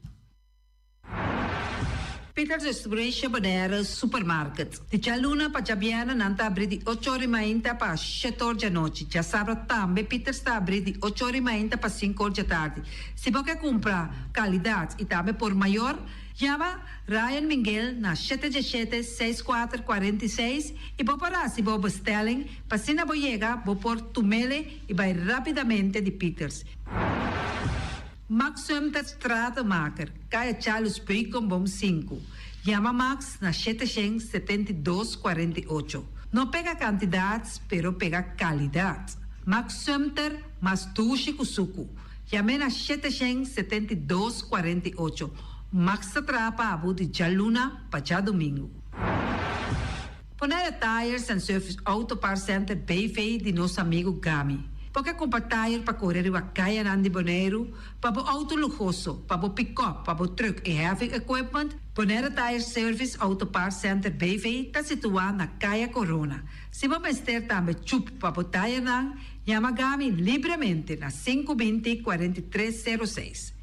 Peters Restauration Bonaire Supermarket. Di djaluna pa djabièrnè nan ta abrí di ocho ora i mainta pa shete or djanochi. Djasabra tambe Peters ta abrí di ocho ora i mainta pa sinku or djatardi. Si bo ke kumpra kalidat i tambe por mayor, yama Ryan Minguel na shete djeshete seis kuater 46 i bo por hasi bo bestelling pa asina bo yega bo por tumele i bai rápidamente di Peters. Max Sumter Stratenmaker, Kaya Charles Beukenboom 5. Yama Max na 772 48. No pega kantidat, pero pega kalidat. Max Sumter, mas dushi ku suku. Yam'é na 772 48. Max ta traha pa bo di djaluna pa djadumingu. Bonaire Tires and Service Auto Parts Center BV di nos amigu Gami. Bo ke kumpra tire pa kore riba kayanan di Boneiru, pa bo outo luhoso, pa bo pikòp, pa bo trùk i heavy equipment? Bonaire Tire Service Auto Parts Center BV ta situá na Kaya Corona. Si bo mester tambe chup pa bo tirenan, yama Gami libremente na 5 20 43 06.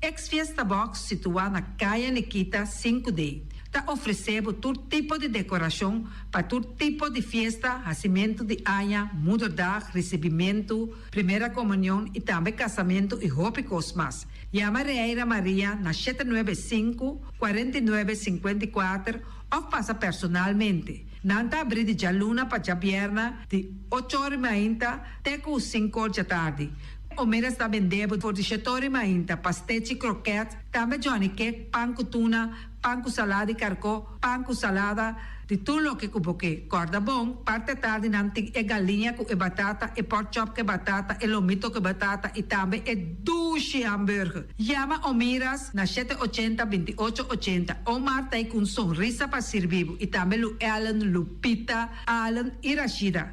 Ex Fiesta Box situá na Kaya Nikita 5D ta ofresé bo tur tipo di dekorashon pa tur tipo di fiesta, hasimentu di aña, moederdag, risibimentu, primera komunion i tambe kasamentu i hopi kos mas. Yama Reira Maria na 795 49 54 òf pasa personalmente. Nan ta abrí di djaluna pa djabièrnè di ocho or i mainta te ku sinku or djatardi. Omeras ta bende bo for di shet'or i mainta, pastechi, kroket, tambe johnny cake, pan ku tuna, pan ku salada di karkó, pan ku salada, di tur loke ku bo ke. Kòrda bon, parti atardi nan tin e galiña ku e batata, e pork chop ku e batata, e lomito ku e batata i tambe e dushi hamburger. Yama Omiras na 780 28 80. Omar ta ei ku un sonrisa pa sirbi bo i tambe Lu Ellen, Lupita, Allen i Rashida.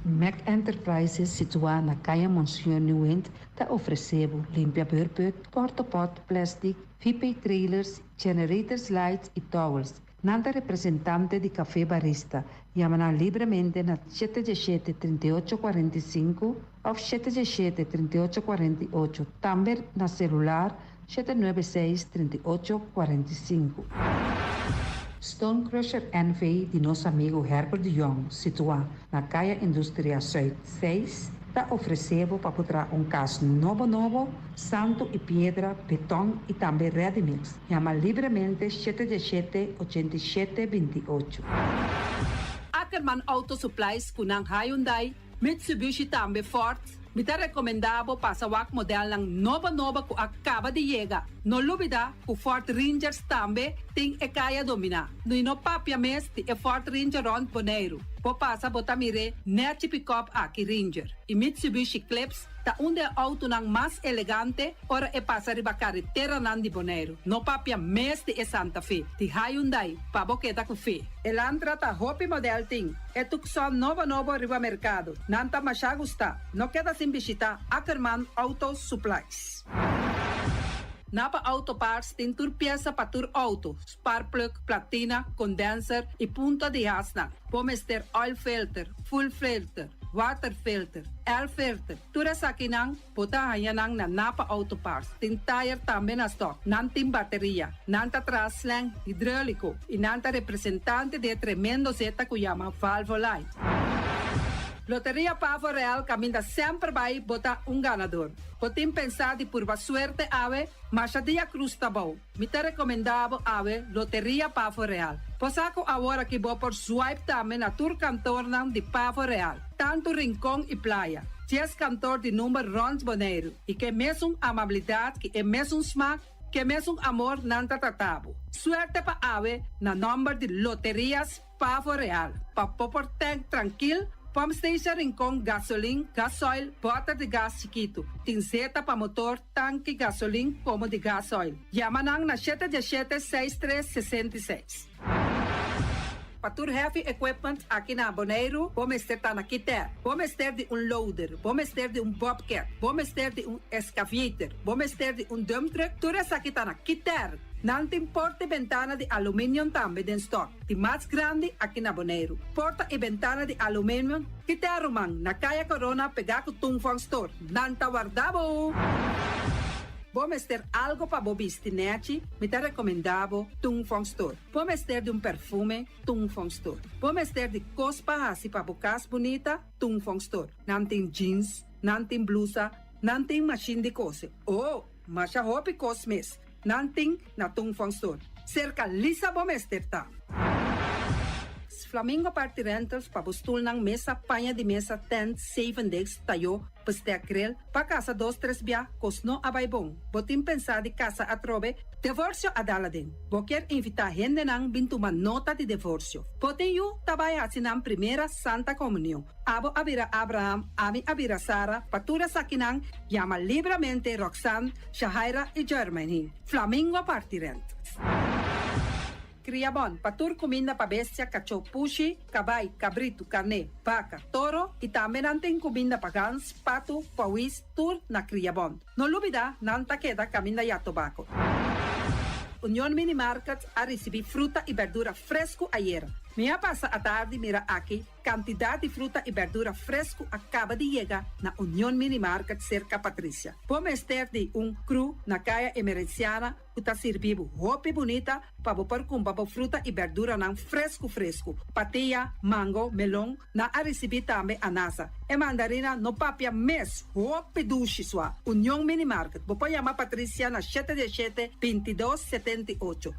Mac Enterprises situá na Kaya Monseñor Nieuwind ta ofresé bo limpia beurput, portapot, plastic, VP trailers, generators lights i towels. Nan ta representante di Café Barista. Yama nan libremente na 717 38 45 òf 717 38 48. Tambe na selular 796 38 45. Stone Crusher NV di nos amigu Herbert de Jong, situá na Kaya Industria Zuid 6, ta ofresé bo pa traha un kas nobo nobo, santu i piedra, beton i tambe ready mix. Yama libremente 717 87 28. Ackerman Auto Supplies ku nan Hyundai, Mitsubishi tambe Ford. Mi ta rekomendá bo pasa wak modelnan nobo nobo ku a kaba di yega. No lubidá ku Ford Rangers tambe tin e kaya dominá. I no papia mes di e Ford Ranger rònt Boneiru. Bo pasa bo ta mir'é nèchi pick-up aki Ranger. I Mitsubishi Eclipse ta un di e outonan mas elegante ora e pasa riba kareteranan di Boneiru. No papia mes di e Santa Fe, di Hyundai, pa bo keda ku fe. Elantra ta hopi model tin. E Tucson nobo nobo riba merkado. Nan ta masha gusta. No keda sin bishitá Ackerman Auto Supplies. Napa Auto Parts tin tur piesa pa tur outo, spark plug, platina, condenser i punta di hasnan. Bo mester oil filter, fuel filter, water filter, air filter. Tur esakinan bo ta haña nan na Napa Auto Parts. Tin tire tambe na stock. Nan tin bateria. Nan ta traha slang hidráuliko i nan ta representante di e tremendo zeta ku yama Valvoline. Loteria Pavo Real kaminda semper bai bo ta un ganador. Bo tin pensá di purba suerte awe, masha dia krus ta bou. Mi ta rekomendá bo awe Loteria Pavo Real. Bo sa ku awor aki bo por swipe tambe na tur kantornan di Pavo Real, tantu Rincon i Playa. 10 kantor di number rònt Boneiru i ke mesun amabilidat ku e mesun smak, ke mesun amor nan ta trata bo. Suerte pa awe na nòmber di Loterias Pavo Real. Pa bo por tank trankil, pump station Rincon, gasolin, gasoil, bòter di gas chikitu. Tin zeta pa motor, tanki, gasolin, komo di gasoil. Yama nan na 717 63 66. Pa tur heavy equipment aki na Boneiru, bo mester ta na Kiter. Bo mester di un loader, bo mester di un bobcat, bo mester di un excavator, bo mester di un dump truck, tur esaki ta na Kiter. Nan tin porta i bentana di aluminium tambe den stock, di mas grandi aki na Boneiru. Porta i bentana di aluminium, Kiter ruman, na Kaya Corona pegá ku Tung Fong Store. Nan ta warda bo! Bo mester algo pa bo bisti nèchi? Mi ta rekomendá bo Tung Fong Store. Bo mester di un perfume? Tung Fong Store. Bo mester di kos pa hasi pa bo kas bunita? Tung Fong Store. Nan tin jeans, nan tin blusa, nan tin mashin di kose. Oh, masha hopi kos mes nan tin na Tung Fong Store. Serka Lisa bo mester ta. Flamingo Party Rentals pa bo stulnan, mesa, paña di mesa, tent, zevendegs, tayó, bestek grill, pa kasa dos tres bia, kos no a bai bon. Bo tin pensá di kasa atrobe? Devorsio a dal aden. Bo kier invitá hendenan bin tuma nota di devorsio. Bo tin yu ta bai hasi nan primera Santa Komunion. Abo a bira Abraham, ami a bira Sara, pa tur esakinan yama libramente Roxanne, Shahaira i Jermaine. Flamingo Party Rentals. Kriabon, pa tur kuminda pa bestia, kachó, pushi, kabai, kabritu, karné, baka, toro i tambe nan tin kuminda pa gans, patu, pawis, tur na Kriabon. No lubida, nan ta keda kaminda ya tobako. Union Mini Market a risibí fruta i berdura fresku ayera. Mi a pasa atardi mira aki kantidat di fruta i berdura fresku a kaba di yega na Union Mini Market serka Patricia. Bo mester di un kru na Kaya Emerenciana ku ta sirbi bo hopi bunita pa bo por kumpra bo fruta i berduranan fresku fresku. Patia, mango, melon, nan a risibí tambe anasa. E mandarina no papia mes, hopi dushi sua. Union Mini Market, bo por yama Patricia na shete di shete, bintidos, 78.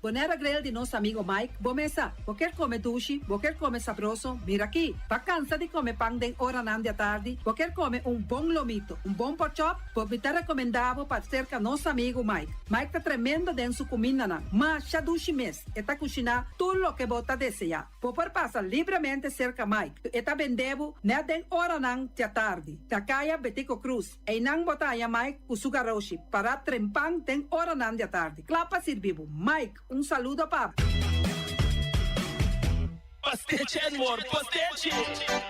Bonera Grill di nos amigo Mike, bo mesa. Bo kier come dushi, bo kier come sabroso, mira aki. Bo cansa di come pan den oranan di atardi, bo kier come un bon lomito, un bon pork chop, bo mi ta recomenda bo pa cerca nos amigo Mike. Mike ta tremendo den su cumindanan. Masha dushi mes, e ta cushina tur loke bo ta desea. Bo por pasa libremente cerca Mike. E ta bende bo net den oranan di atardi. Na Kaya Betico Croes. Einan bo ta haya Mike cu su garoshi para trempan den oranan di atardi. Cla pa sirbi bo. Mike, un saludo pa bo. Pastechi and more, pastechi!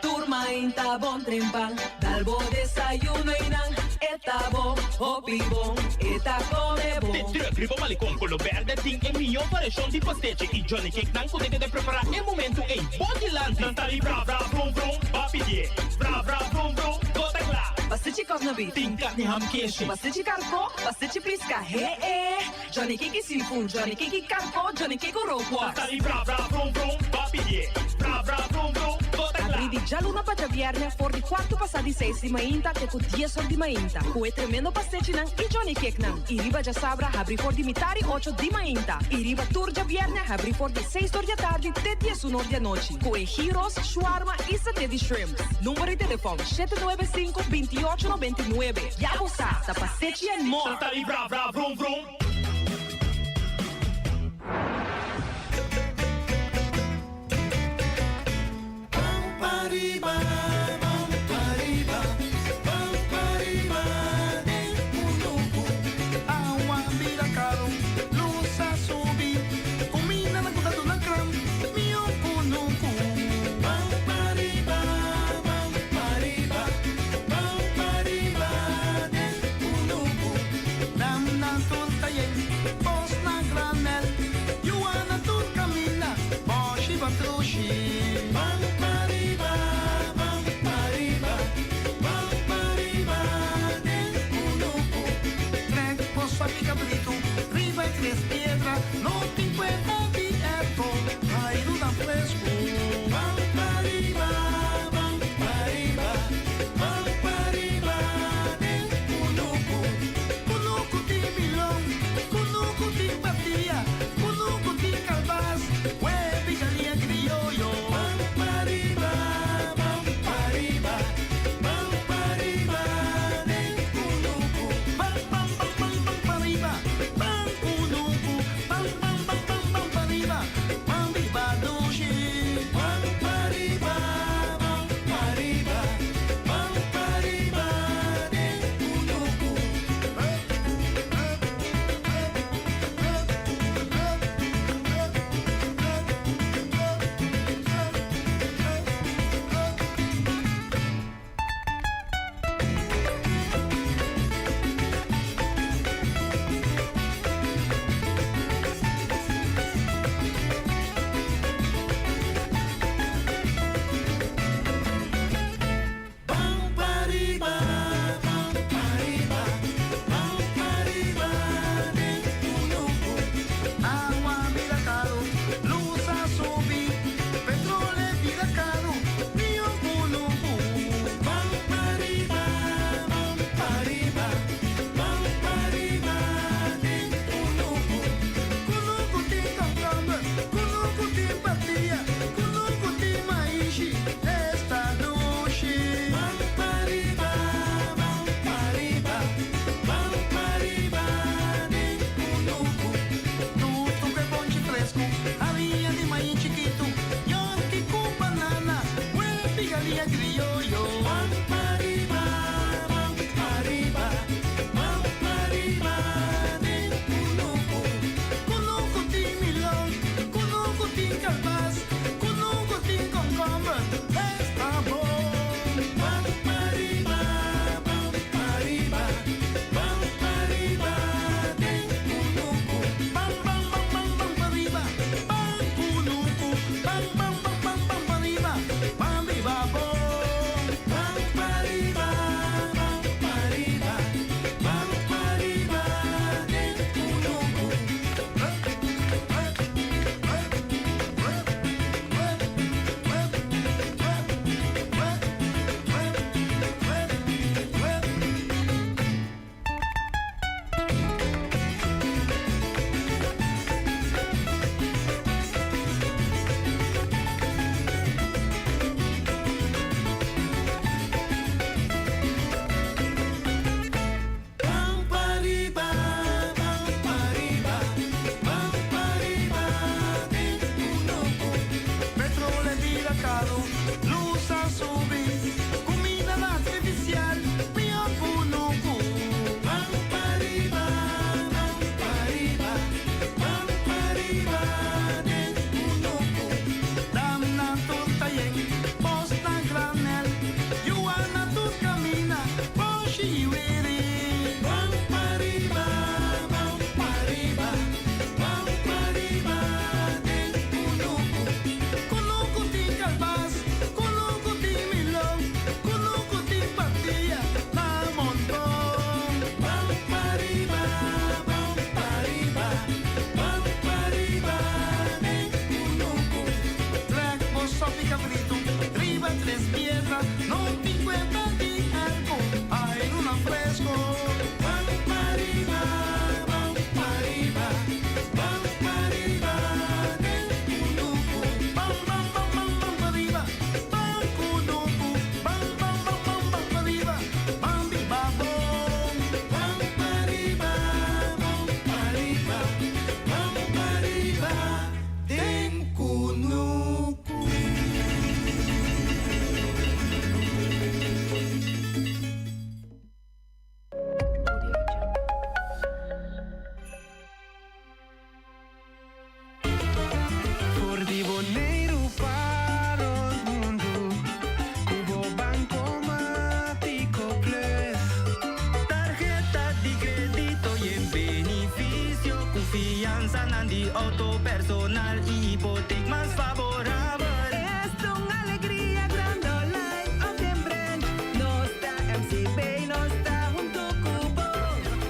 Tur mainta bon trempan, dal bo desayuno y nan e ta bon, hopi bon, e ta come bon. De truck riba Malecon color berde tin e miho variacion di pastechi y Johnny Cake nan cu ta prepara e momento ey bo dilanti. Nan ta di bra bra brum brum, ba pidie. Bra bra brum brum, go ta cla. Pastechi cosnabi, Tin carni ham keshi. Pastechi carco, pastechi pisca, he eh. Johnny Cake seafood, Johnny Cake carco, Johnny Cake rookworst. Nan ta di bra bra brum brum, ba pidie. Bra bra brum brum, go ta cla. Habri di djaluna pa djabièrnè for di kuartu pasá di seis di mainta te ku 10 or di mainta. Ku e tremendo pastechinan i Johnny Cakenan. I riba djasabra habri for di mitari ocho di mainta. I riba tur djabièrnè habri for di seis or di atardi te 11 or di anochi. Ku e gyros, shawarma i saté di shrimps. Number di telefòn 795 28 99. Ya bo sa, ta Pastechi and More. Nan ta di bra bra brum brum. Pariba, pariba, pariba, den kunuku. Awa bira karu, lus a subi, kuminda nan ku ta duna kram, mihó kunuku. Ban pariba, ban pariba, ban pariba, den kunuku. Nan nan tur ta yen, bos na granel, yuana tur kaminda, boshi batrushi. Ban pariba, ban. Ban pariba, ban pariba, ban pariba den kunuku. Kunuku tin milon, kunuku tin kalbas, kunuku tin komkomber, esta bon. Ban pariba, ban pariba, ban pariba den kunuku. Ban ban ban ban ban pariba, ban kunuku. Ban ban ban ban ban pariba, ban biba bon. Ban pariba, ban pariba, ban pariba den kunuku. Ban pariba, ban pariba, ban pariba den kunuku. Petrol a bira karu, lus a subi, kumindanan artifisial, mihó kunuku. Ban pariba, ban pariba, ban pariba den kunuku. Damnan tur ta yen, posnan granel, yuana tur kaminda, boshi i wiri. Ban pariba, ban pariba, ban pariba den kunuku. Kunuku tin kalbas, kunuku tin milon, kunuku tin patia na monton. Ban pariba, ban pariba, ban pariba den kunuku. Trek bo sòpi kabritu riba tres piedra, no tin kuenta di algu, airunan fresku. Ban pariba, ban pariba, ban pariba den kunuku. Ban ban ban ban ban pariba, ban kunuku. Ban ban ban ban ban pariba, ban biba bon. Ban pariba, ban pariba, ban pariba den kunuku. For di Boneiru pa rond mundu, ku bo Bankomatiko Plus. Tarheta di kredito yen benifisio ku fiansanan di outo personal i hipotek mas faborabel. Esta un alegria grandi online of den branch. Nos ta MCB, nos ta hunto ku bo.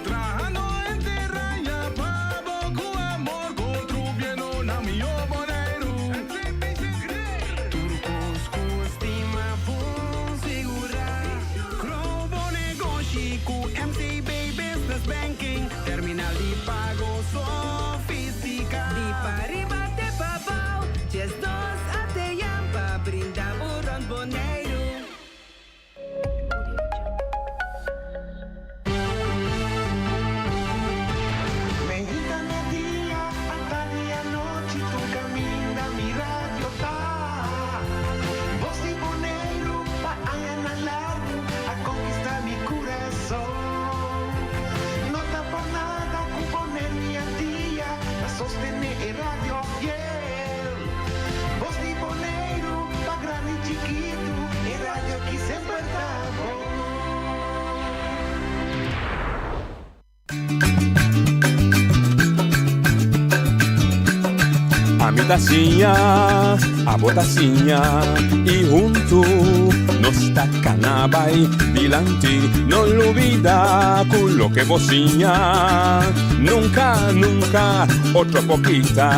Trahando henter aña pa bo ku amor kontribuyendo na mihó Boneiru. Tur kos ku estima bon sigurá. Grow bo negoshi ku MCB Business Banking. Terminal di pago sofistiká. Di pariba te pabou, 12 ATM pa brinda bo rònt Boneiru. Meinta merdia, atardi anochi, tur kaminda mi radio ta. Bos di Boneiru pa añanan largu a konkistá mi kurason. No ta pa nada ku Boneiru i Antia ta sostené e radio fiel. Bos di Boneiru pa grandi i chikitu, e radio ki semper ta bon. Ami ta siña, abo ta siña, i huntu nos ta kana bai dilanti. No lubida ku loke bo siña, nunka, nunka otro por kita.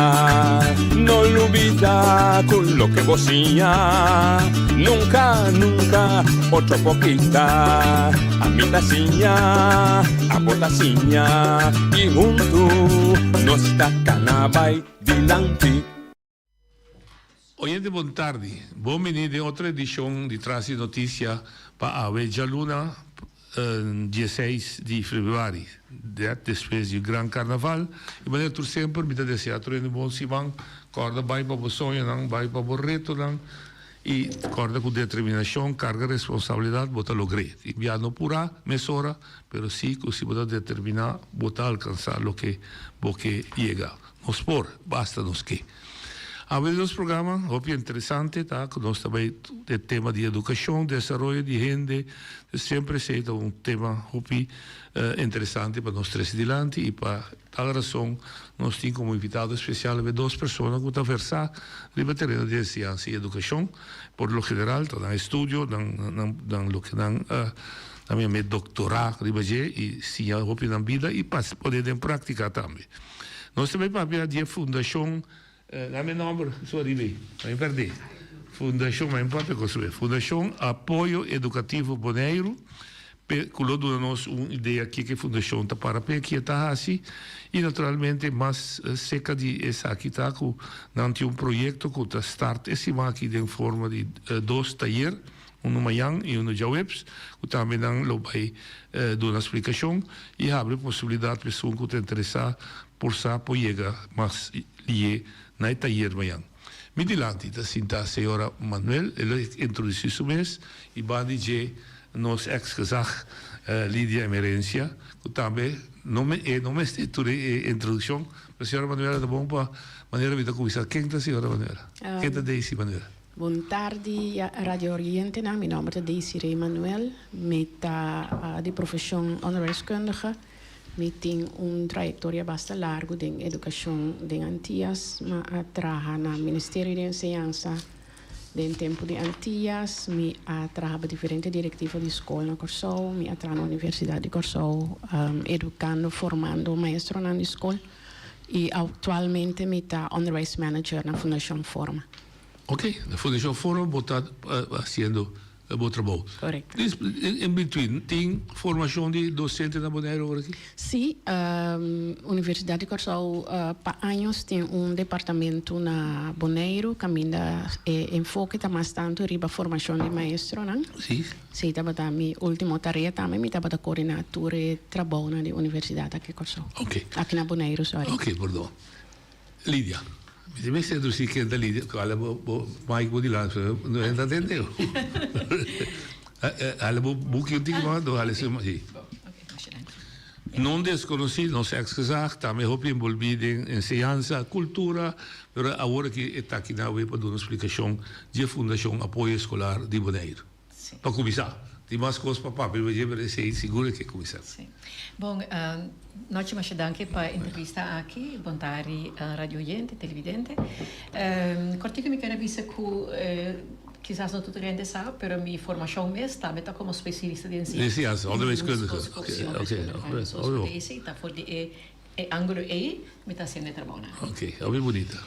No lubida ku loke bo siña, nunka, nunka otro por kita. Ami ta siña, abo ta siña, i huntu nos ta kana bai dilanti. Oyente bon tardi, bon bini den otro edicion di Tras di Noticia pa awe djaluna dieseis di februari, net despues di gran carnaval. Y manera tur semper mi ta desea tur hende bon siman, corda bay pa bo soñonan, bay pa bo retonan. I kòrda ku determinashon, karga responsabilidat bo ta logr'é. Tin bia no purá mesora, pero sí ku si bo ta determiná bo ta alkansá loke bo ke yega. Nos por, basta nos ke. Awe di nos programa hopi interesante ta ku nos ta bai e tema di edukashon, desaroyo di hende, semper esei ta un tema hopi interesante pa nos trese dilanti i pa tal rason nos tin komo invitado espesial awe dos persona ku ta versá riba tereno di enseñansa i edukashon. Por lo general ta nan estudio, nan nan loke nan nan yama e doktorá riba dje i siña hopi nan bida i pone den práktika tambe. Nos ta bai papia di e fundashon, nan mi nomber su ariba ei, ma mi perdé. Fundashon, ma mi papia ku su e. Fundashon Apoyo Edukativo Boneiru, pe ku lo duna nos un idea kiko e fundashon ta para p'e, ke e ta hasi, i naturalmente mas seka di esaki ta ku nan tin un proyekto ku ta start e siman aki den forma di dos tayer, Unu mañan i unu djaweps, ku tambe nan lo bai duna splikashon i habri posibilidat pa esun ku ta interesá por sa por yega mas lié na e tayer mañan. Mi dilanti ta sinta señora Manuel, e lo introdusí su mes i banda di dje nos eks gezag Lidia Emerencia, ku tambe no e no mester tur e introdukshon, pero señora Manuela ta bon pa manera mi ta kuminsá. Ken ta señora Manuela? Ken ta Daisy Manuela? Bon tardi radio orientenan, mi nomber ta Desiree Manuel, mi ta di profesion onderwijskundige, mi tin un trayectoria basta largo den educacion den Antillas, mi a traha na Ministerio di Enseñansa den tempo di Antillas, mi a traha pa diferente directiva di scol na Corsou, mi a traha na Universidad di Corsou educando, formando maestronan di scol y actualmente mi ta onderwijsmanager na Fundacion Forma. Ok, na Fundashon Forma bo ta hasiendo bo trabou. Korekto. In between, tin formashon di dosente na Boneiru ora aki? Sí, Universidat di Kòrsou pa años tin un departamento na Boneiru kaminda e enfoke ta mas tantu riba formashon di maestronan. Sí. Sí, tabata mi último tarea tambe, mi tabata koordiná tur e trabounan di universidat aki Kòrsou. Ok. Aki na Boneiru, sorry. Ok, pordon. Lidia. Mi ta mester introduci ken ta Lidia, cu hala bo bo mic bo dilanti, no hende ta tende bo. Hala bo buki un tiki mas, hala esei mas, si. Non desconoci, nos ex gezag, tambe hopi envolvi den enseñansa, cultura, pero awor aki e ta aki na awe pa duna splicacion dje Fundacion Apoyo Escolar di Boneiru. Pa kuminsá. Tin mas kos pa papia riba dje, pero esei sigur e ke kuminsá. Sí. Bon, nochi masha danki pa e entrevista aki. Bon tardi radio oyente, televidente. Kòrtiku mi kere bisa ku kisas no tur hende sa, pero mi formashon mes tambe ta komo spesialista di enseñansa. Di enseñansa, onderwijskundige. Sí, onderwijskundige. Oké, oké. Esei ta for di e E angulo ei mi ta hasiendo e trabounan. Oké, hopi bunita.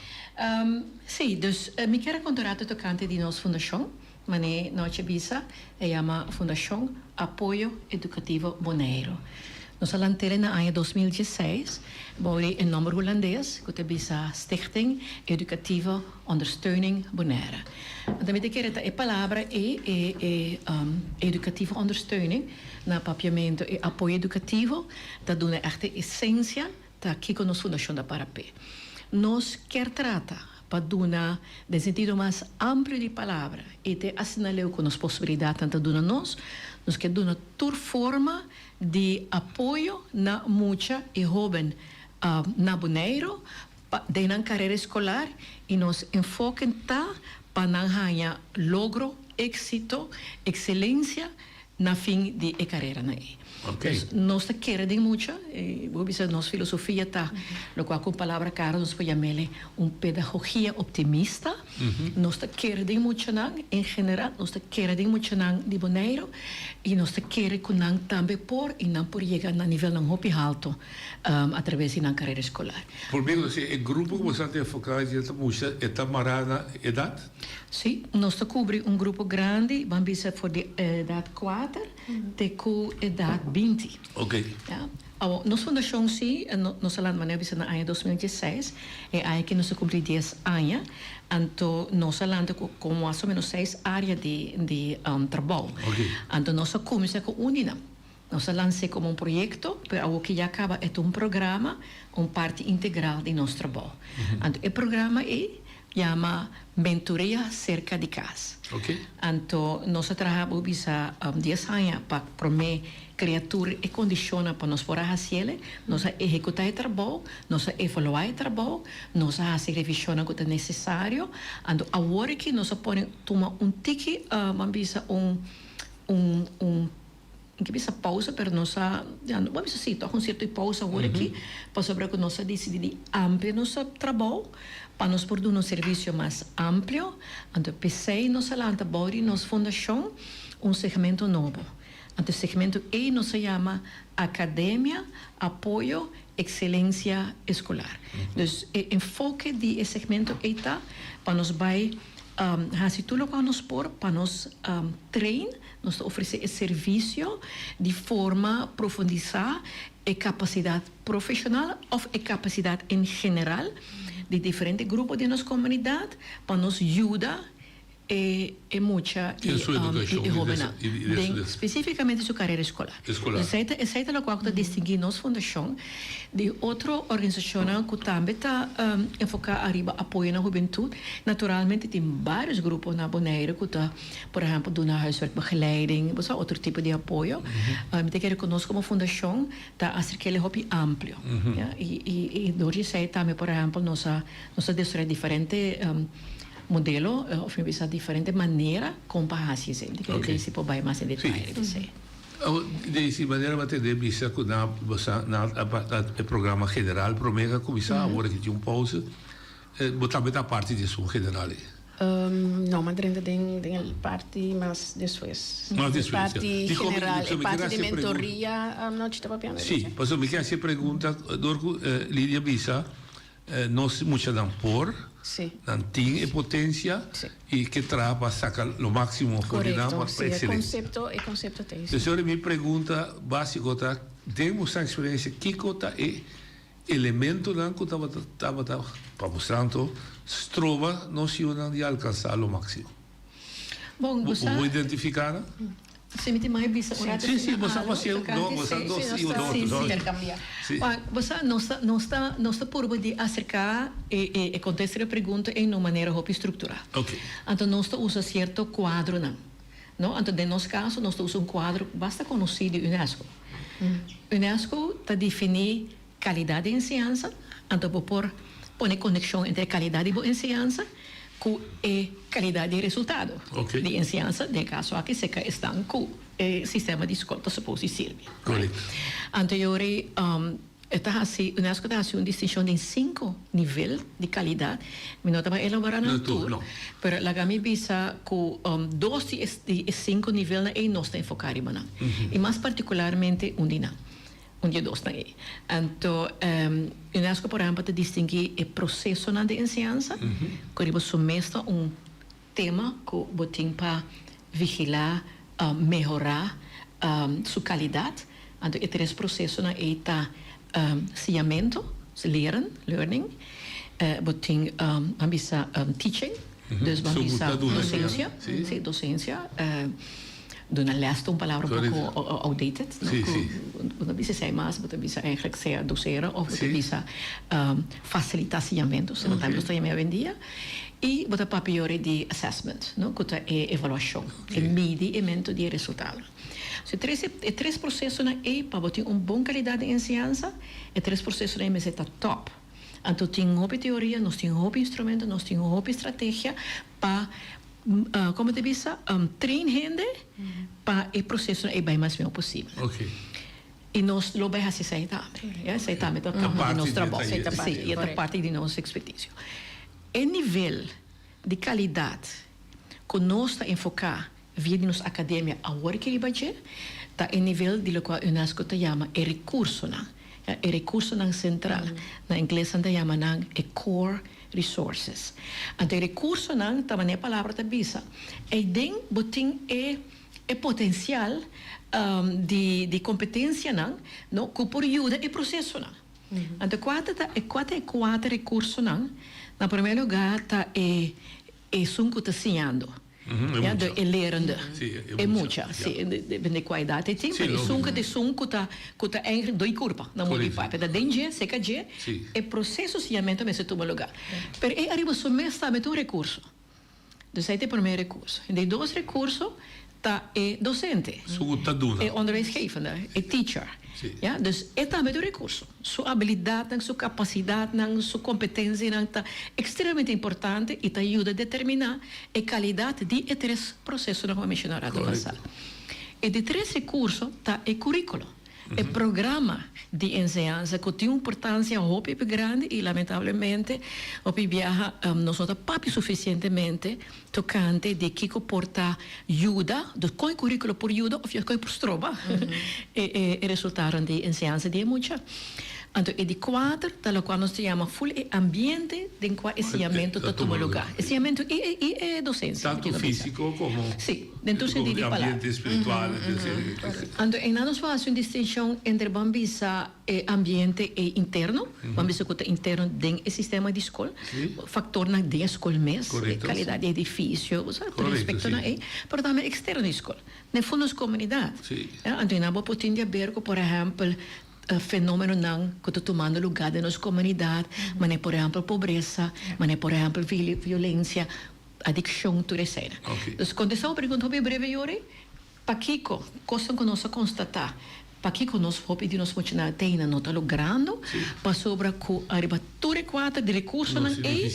Sí, dus mi kier a konta un rato tokante di nos fundashon, manera nochi a bisa, e yama Fundashon Apoyo Edukativo Boneiru. Nos a lant'el na aña 2016 bou di e nòmber hulandes ku ta bisa Stichting Educatieve Ondersteuning Bonaire. Anto mi ta kere ta e palabra ei, e e educatieve ondersteuning, na papiamentu e apoyo edukativo, Ta duna ègt e esensia ta kiko nos fundashon ta para p'e. Nos kier trata pa duna den sentido mas amplio di palabra i te asina leu ku nos posibilidatnan ta duna nos, nos kier duna tur forma di apoyo na mucha i hóben na Boneiru pa den nan karera eskolar i nos enfoke ta pa nan haña logro, éksito, ekselensia na fin di e kareranan ei. Dus nos ta kere den mucha, bo bisa nos filosofia ta lokual ku un palabra karo nos por yam'el un pedagogia optimista. Nos ta kere den muchanan en general, nos ta kere den muchanan di Boneiru i nos ta kere ku nan tambe por i nan por yega na nivelnan hopi halto atraves di nan karera eskolar. Por mi ku e grupo ku bo sa ta enfoká ta mucha e ta mará na edat? Sí, nos ta kubri un grupo grandi, ban bisa for di edat kuater te ku edat 20. Ok. Ya. Awor, nos fundashon sí, nos a lanta manera bisa na aña 2016, e aña aki nos a kumpli dies aña, anto nos a lanta ku komo mas o menos seis área di di trabou. Ok. Anto nos a kuminsá ku un di nan. Nos a lans'é komo un proyekto, pero awor ke ya kaba e ta un programa, un parti integral di nos trabou. Anto e programa ei. yama Mentoria Serka di Kas. Anto nos a traha bo bisa dies aña pa promé krea tur e kondishonnan pa nos por a hasiel. Nos a ehekutá e trabou, nos a evaluá e trabou, nos a hasi revishonnan ku ta nesesario. Anto awor aki nos a pone tuma un tiki, ban bisa un un un. N ke bisa pausa pero nos a, ya no por bisa si tòg un sierto di pausa awor aki pasobra ku nos a disidí di amplia nos trabou pa nos por duna un servisio mas amplio. Anto p'esei nos a lanta bou di nos fundashon un segmento nobo. Anto e segmento ei nos a yama Akademia Apoyo Ekselensia Eskolar. Dus e enfoke di e segmento ei ta pa nos bai hasi tur lokual nos por pa nos train, nos ta ofresé e servisio di forma profundisá e kapasidat profeshonal òf e kapasidat en general di diferente grupo den nos komunidat pa nos yuda e e mucha y e hobennan den specificamente su carera escolar. Esey ta esey ta locual cu ta distingui nos fundacion di otro organisacionnan cu tambe ta enfoca ariba apoyo na hubentud. Naturalmente tin varios grupo na Bonaire cu ta por ehempel duna huiswerkbegeleiding bo sa otro tipo di apoyo. Mi ta kere cu nos como fundacion ta acerk'el hopi amplio y y door di esey tambe por ehempel nos a nos a desaroya diferente Modelo of mi bisa diferente manera kon pa hasi esei. Mi ta kere Daisy por bai mas den detaye riba esei. Awor Daisy, manera bo a tende bisa ku nan a e programa general prome a kuminsá, awor aki tin un pausa. Bo tambe ta parti di esun general ei? No, mi a drenta den e parti mas despues. Mas despues, ya. E parti general, e parti di mentoria nochi ta papiando riba esei? Si, pasobra mi ke hasi e pregunta dor ku Lidia bisa Nos muchanan por, nan tin e potencia y ke traha pa saca lo maximo for di nan pa excelencia. Entonces ora mi pregunta basico ta, den boso experiencia kico ta e elementonan cu tabata tabata pa bo santo stroba nos yunan di alcansa lo maximo? Bo por identifica nan? Si mi tin mai bisa un rato Sí, sí, bo sa hacié no, bo sa dos i un otro, no. Sí. Bo sa, nos ta, nos ta, nos ta purba di acerca e, e, e contesta e pregunta ei na un manera hopi structura. Ok. Anto nos ta usa cierto cuadronan, no? Anto den nos caso nos ta usa un cuadro basta conoci di UNESCO. UNESCO ta defini Kalidat di enseñansa, anto bo por pone konekshon entre e kalidat di bo enseñansa ku e kalidat di e resultado di enseñansa, den e kaso aki serka esnan ku e sistema di skol ta supos di sirbi. Anto yori e ta hasi, UNESCO ta hasi un distinshon den sinku nivel di kalidat, mi no ta bai elabora nan tur, pero laga mi bisa ku dos di e sinku nivelnan ei nos ta enfoká riba nan, i mas partikularmente un di nan. Un di e dosnan ei. Anto, UNESCO por ehempel ta distinguí e prosesonan di enseñansa, ku riba su mes ta un tema ku bo tin pa vigilá, mehorá su kalidat. Anto e tres prosesonan ei ta siñamentu, leren, learning, bo tin, ban bisa, teaching, dus ban bisa dosensia, sí, dosensia. Duna les ta un palabra un poco outdated, no? Cu bo ta bisa esey mas, bo ta bisa eigenlijk sea doceren of bo ta bisa facilita siñamento, sino tambe nos ta yama awendia. Y bo ta papia yori di assessment, no? Cu ta e evaluacion, e midiemento di e resultadonan. So e tres e tres procesonan ey pa bo tin un bon calidad di enseñansa, e tres procesonan ey mester ta top. Anto tin hopi teoria, nos tin hopi instrumento, nos tin hopi strategia pa Como ta bisa, train hende pa e procesonan ei bai mas mihó posibel. I nos lo bai hasi esei tambe. Ya, esei tambe ta parte di nos trabou. Sí, e ta parti di nos ekspertisio. E nivel di kalidat ku nos ta enfoká via di nos akademia awor ki riba dje, ta e nivel di lokual UNESCO ta yama e rekursonan. Ya, e rekursonan sentral. Na ingles nan ta yama nan e core Resources. Anto e recursonan ta manera e palabra ta bisa, eyden bo tin e e potencial di di competencianan no cu por yuda e procesonan. Anto cua ta ta cua ta e cuater recursonan? Na primer lugar ta e esun cu ta siñando. Ja, de e lerende. E mucha, si, depende kua edat e tin, pero esun ku ta esun ku ta ku ta eigenlijk doi kurpa na modo di papia. Ta den dje, seka dje, e proseso siñamentu mester tuma lugá. Pero e ariba su mes tambe ta un rekurso. Dus ei ta e promé rekurso. E di dos rekurso ta e dosente. Su ku ta duna. E onderwijsgevende, e teacher. Ja, dus e tambe ta un rekurso. Su abilidatnan, su kapasidatnan, su kompetensianan ta ekstremamente importante i ta yuda determiná e kalidat di e tres prosesonan ku mi a menshoná rato pasá. E di tres rekurso ta e kuríkulo, e programa di enseñansa ku tin un importansia hopi grandi i lamentablemente hopi biaha nos no ta papia sufisientemente tokante di kiko por ta yuda, dus kon e kuríkulo por yuda òf kon e por stroba e resultadonan di enseñansa di e mucha. Anto e di kuater ta lokual nos ta yama ful e ambiente den kua e siñamentu ta tuma lugá. E siñamentu i i e dosensia. Tantu físiko komo Sí, den tur sentido di palabra. Ambiente spiritual. Anto einan nos por hasi un distinshon entre ban bisa e ambiente e interno, ban bisa ku ta interno den e sistema di skol, faktornan den e skol mes, e kalidat di edifisio, bo sa, tur e aspektonan ei, pero tambe eksterno di skol, den fondo nos komunidat. Anto einan bo por tin di aber ku, por ehèmpel, fenomenonan ku ta tumando lugá den nos komunidat, manera por ehèmpel pobresa, manera por ehèmpel violensia, adikshon, tur eseinan. Dus kontestá bo pregunta hopi breve, Yori, pakiko kosnan ku nos a konstatá, pakiko nos hopi di nos muchanan ateina no ta logrando, pasobra ku ariba tur e kuater di rekursonan ei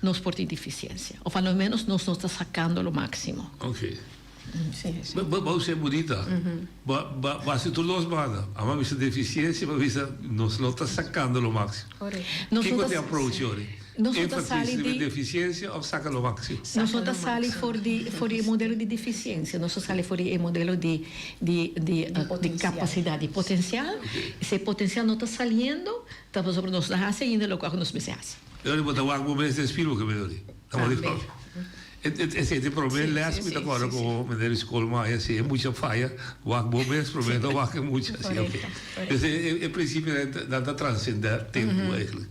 nos por tin difisiensia, òf a lo ménos nos no ta sakando lo máksimo. Bo bo ser bunita. Bo bo bo hasi tur dos banda. Amo a bisa deficiencia, bo a bisa nos no ta sacando lo maximo. Nos no Kico ta ta e approach yori? Nos no ta Enfatis sali riba di deficiencia of saca lo maximo? Nos no ta sali for di for di e modelo di deficiencia, nos ta sali for di e modelo di di di di capacidad, di potencial. Si e potencial no ta saliendo, ta pasobra nos no hasi ainda loke nos mester hasi. Yori bo ta wak bo mes den spiel bo ke mi yori. Ta bo di Esei ta e promé lès ku mi ta kòrda ku meneer di skol maya si e mucha faya wak bo mes promé no wak e mucha si oke. Dus e prinsipionan nan ta transendé tempu eigentlik.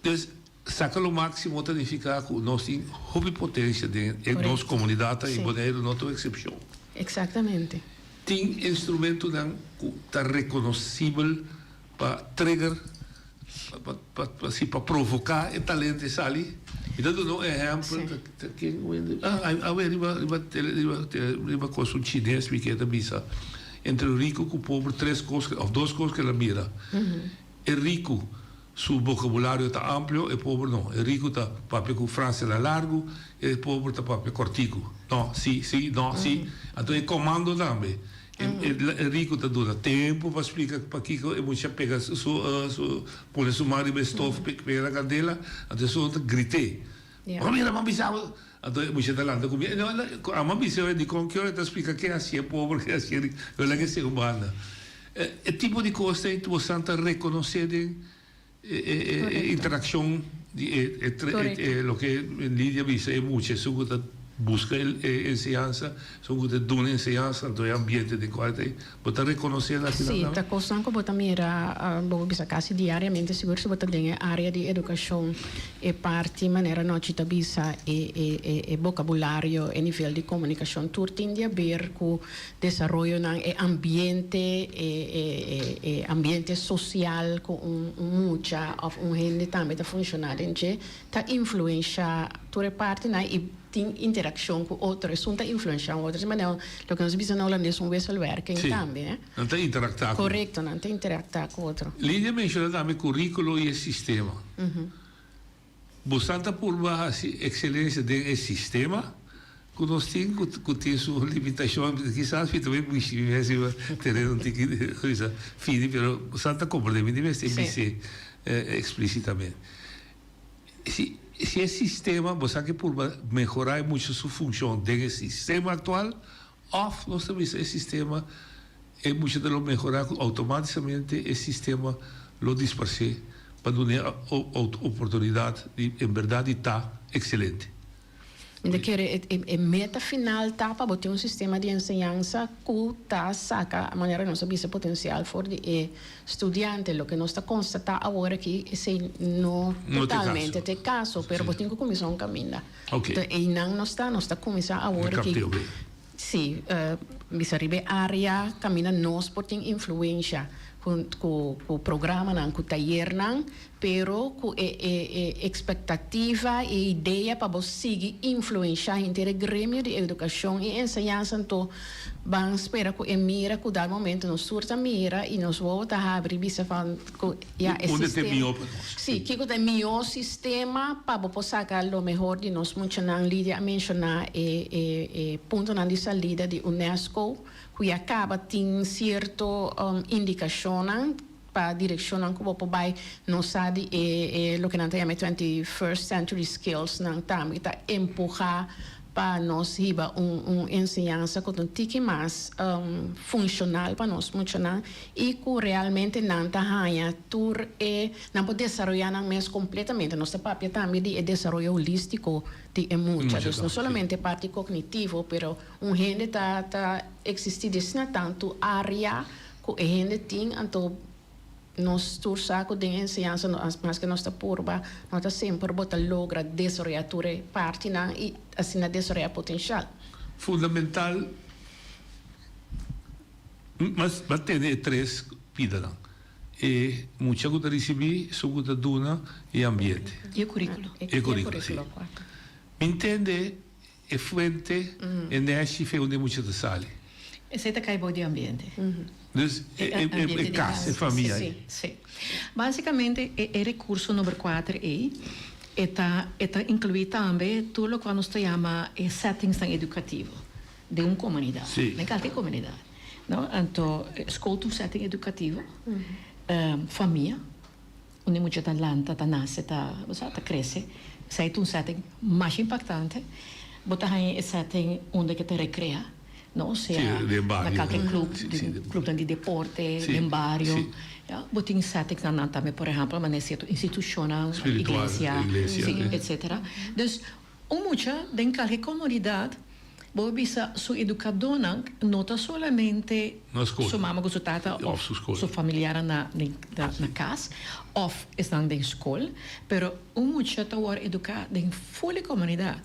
Dus saka lo máksimo ta nifiká ku nos tin hopi potensia den nos komunidat i Boneiru no ta un eksepshon. Eksaktamente. Tin instrumentonan ku ta rekonosibel pa trigger, pa pa pa si pa provoká e talento e sali. Mi ta duna un ehèmpel, ta ken wende ah awe riba riba tele riba tele riba kos un chines mi ke ta bisa entre riku ku pober tres kos òf dos kos ke el a mira. E riku su bokabulario ta amplio, e pober no. E riku ta papia ku frasenan largu, e pober ta papia kòrtiku. No, si, si, no, si. Anto e komando tambe. E riku ta duna tempu pa splika pakiko e mucha pega su su pone su man riba e stof pega na kandela, anto esun ta grit'é, Bo mira bo a bisa bo! Anto e mucha ta lanta ku mi, amo a bisa e dikon ki ora e ta splika ke hasié pober ke hasié riku, yo laga esei un banda. E tipo di kos ei bosan ta rekonosé den e interakshon di e loke Lidia bisa e mucha esun ku ta buska e enseñansa, esun ku ta duna enseñansa, anto e ambiente den kual ta ei, bo ta rekonosé nan asina Sí, tambe? ta kosnan ku bo ta mira, bo por bisa kasi diariamente, sigur si bo ta den e área di edukashon, e parti manera Nochi ta bisa, e e e bokabulario, e nivel di komunikashon, tur tin di haber ku Desaroyonan e ambiente, e e e ambiente sosial ku un un mucha òf un hende tambe ta funshoná den dje, ta influenshá tur e partinan i tin interakshon ku otro. Esun ta influenshá un otro. Di manera loke nos bisa na hulandes un wisselwerking Sí, tambe, eh. nan ta interaktá ku. Korekto, nan ta interaktá ku otro. Lidia menshoná tambe kuríkulo i e sistema. Bosan ta purba hasi ekselencia den e sistema ku nos tin, ku tin su limitashon. Kisas mi ta bai mishi mi mes riba tereno un tiki bisa fini, pero bosan ta komprende mi di mester bis'é eksplisitamente. Si si e sistema, bosan ke purba mehorá e mucha su funshon den e sistema aktual òf nos ta bisa e sistema E mucha ta lo mehorá ku outomátisamente e sistema lo disparsé pa dun'é oportunidat di en bèrdat di ta ekselente. Mi ta kere e e e meta final ta pa bo tin un sistema di enseñansa ku ta saka, manera nos a bisa, potensial for di e studiante. Loke nos ta konstatá awor aki esei no totalmente ta e kaso, pero bo tin ku kuminsá un kaminda. Enton einan nos ta, nos ta kuminsá awor aki. Sí, bisa riba e área kaminda nos por tin influensha ku ku ku programanan, ku tayernan, pero ku e e e ekspektativa, e idea pa bo sigui influenshá henter e gremio di edukashon i enseñansa. Anto ban spera ku e mira ku dal momento nos tur ta mira i nos wowo ta habri bisa van ku ya e Unda ta e sistema. mihó pa nos? Sí, kiko ta e mihó sistema pa bo por saka lo mehor di nos muchanan? Lidia a menshoná e e e puntonan di salida di UNESCO ku ya kaba tin sierto indikashonnan pa direkshonnan ku bo por bai. Nos sa di e e loke nan ta yama e twenty first century skills nan tambe ta empuhá pa nos hiba un un enseñansa ku ta un tiki mas funshonal pa nos muchanan i ku realmente nan ta haña tur e nan por desaroyá nan mes kompletamente. Nos ta papia tambe di e desaroyo holístiko di e mucha, dus no solamente e parti kognitivo, pero un hende ta ta eksistí di asina tantu área ku e hende tin, anto Nos tur sa ku den enseñansa no maske nos ta purba no ta semper bo ta logra desaroyá tur e partinan i asina desaroyá potenshal. Fundamental mas ba tene e tres pidanan, e mucha ku ta risibí, esun ku ta duna i e ambiente. I e kuríkulo. E kuríkulo, si. Mi ntende E fuente, e nèshi fe unda e mucha ta sali. Esei ta kai bou di ambiente. Dus e kas, e famia ei. Sí. Básikamente e rekurso number kuater ei e ta e ta inkluí tambe tur lokual nos ta yama e settingsnan edukativo den un komunidat, den kalke komunidat, no. Anto skol ta un setting edukativo, famia. Unda e mucha ta lanta, ta nase, ta, bo sa, ta krese. Esei ta un setting masha impaktante. Bo ta haña e setting unda ke ta rekrea, no? Sea na kalke klub, den klubnan di deporte, den bario. Ya, bo tin settingsnan nan tambe, por ehèmpel, manera sierto institushonnan, iglesia, si, etsetera. Dus, Un mucha den kalke komunidat, bo a bisa su edukadónan no ta solamente su mama ku su tata òf su familiarnan na kas òf esnan den skol, pero un mucha ta wòrdu eduká den ful e komunidat.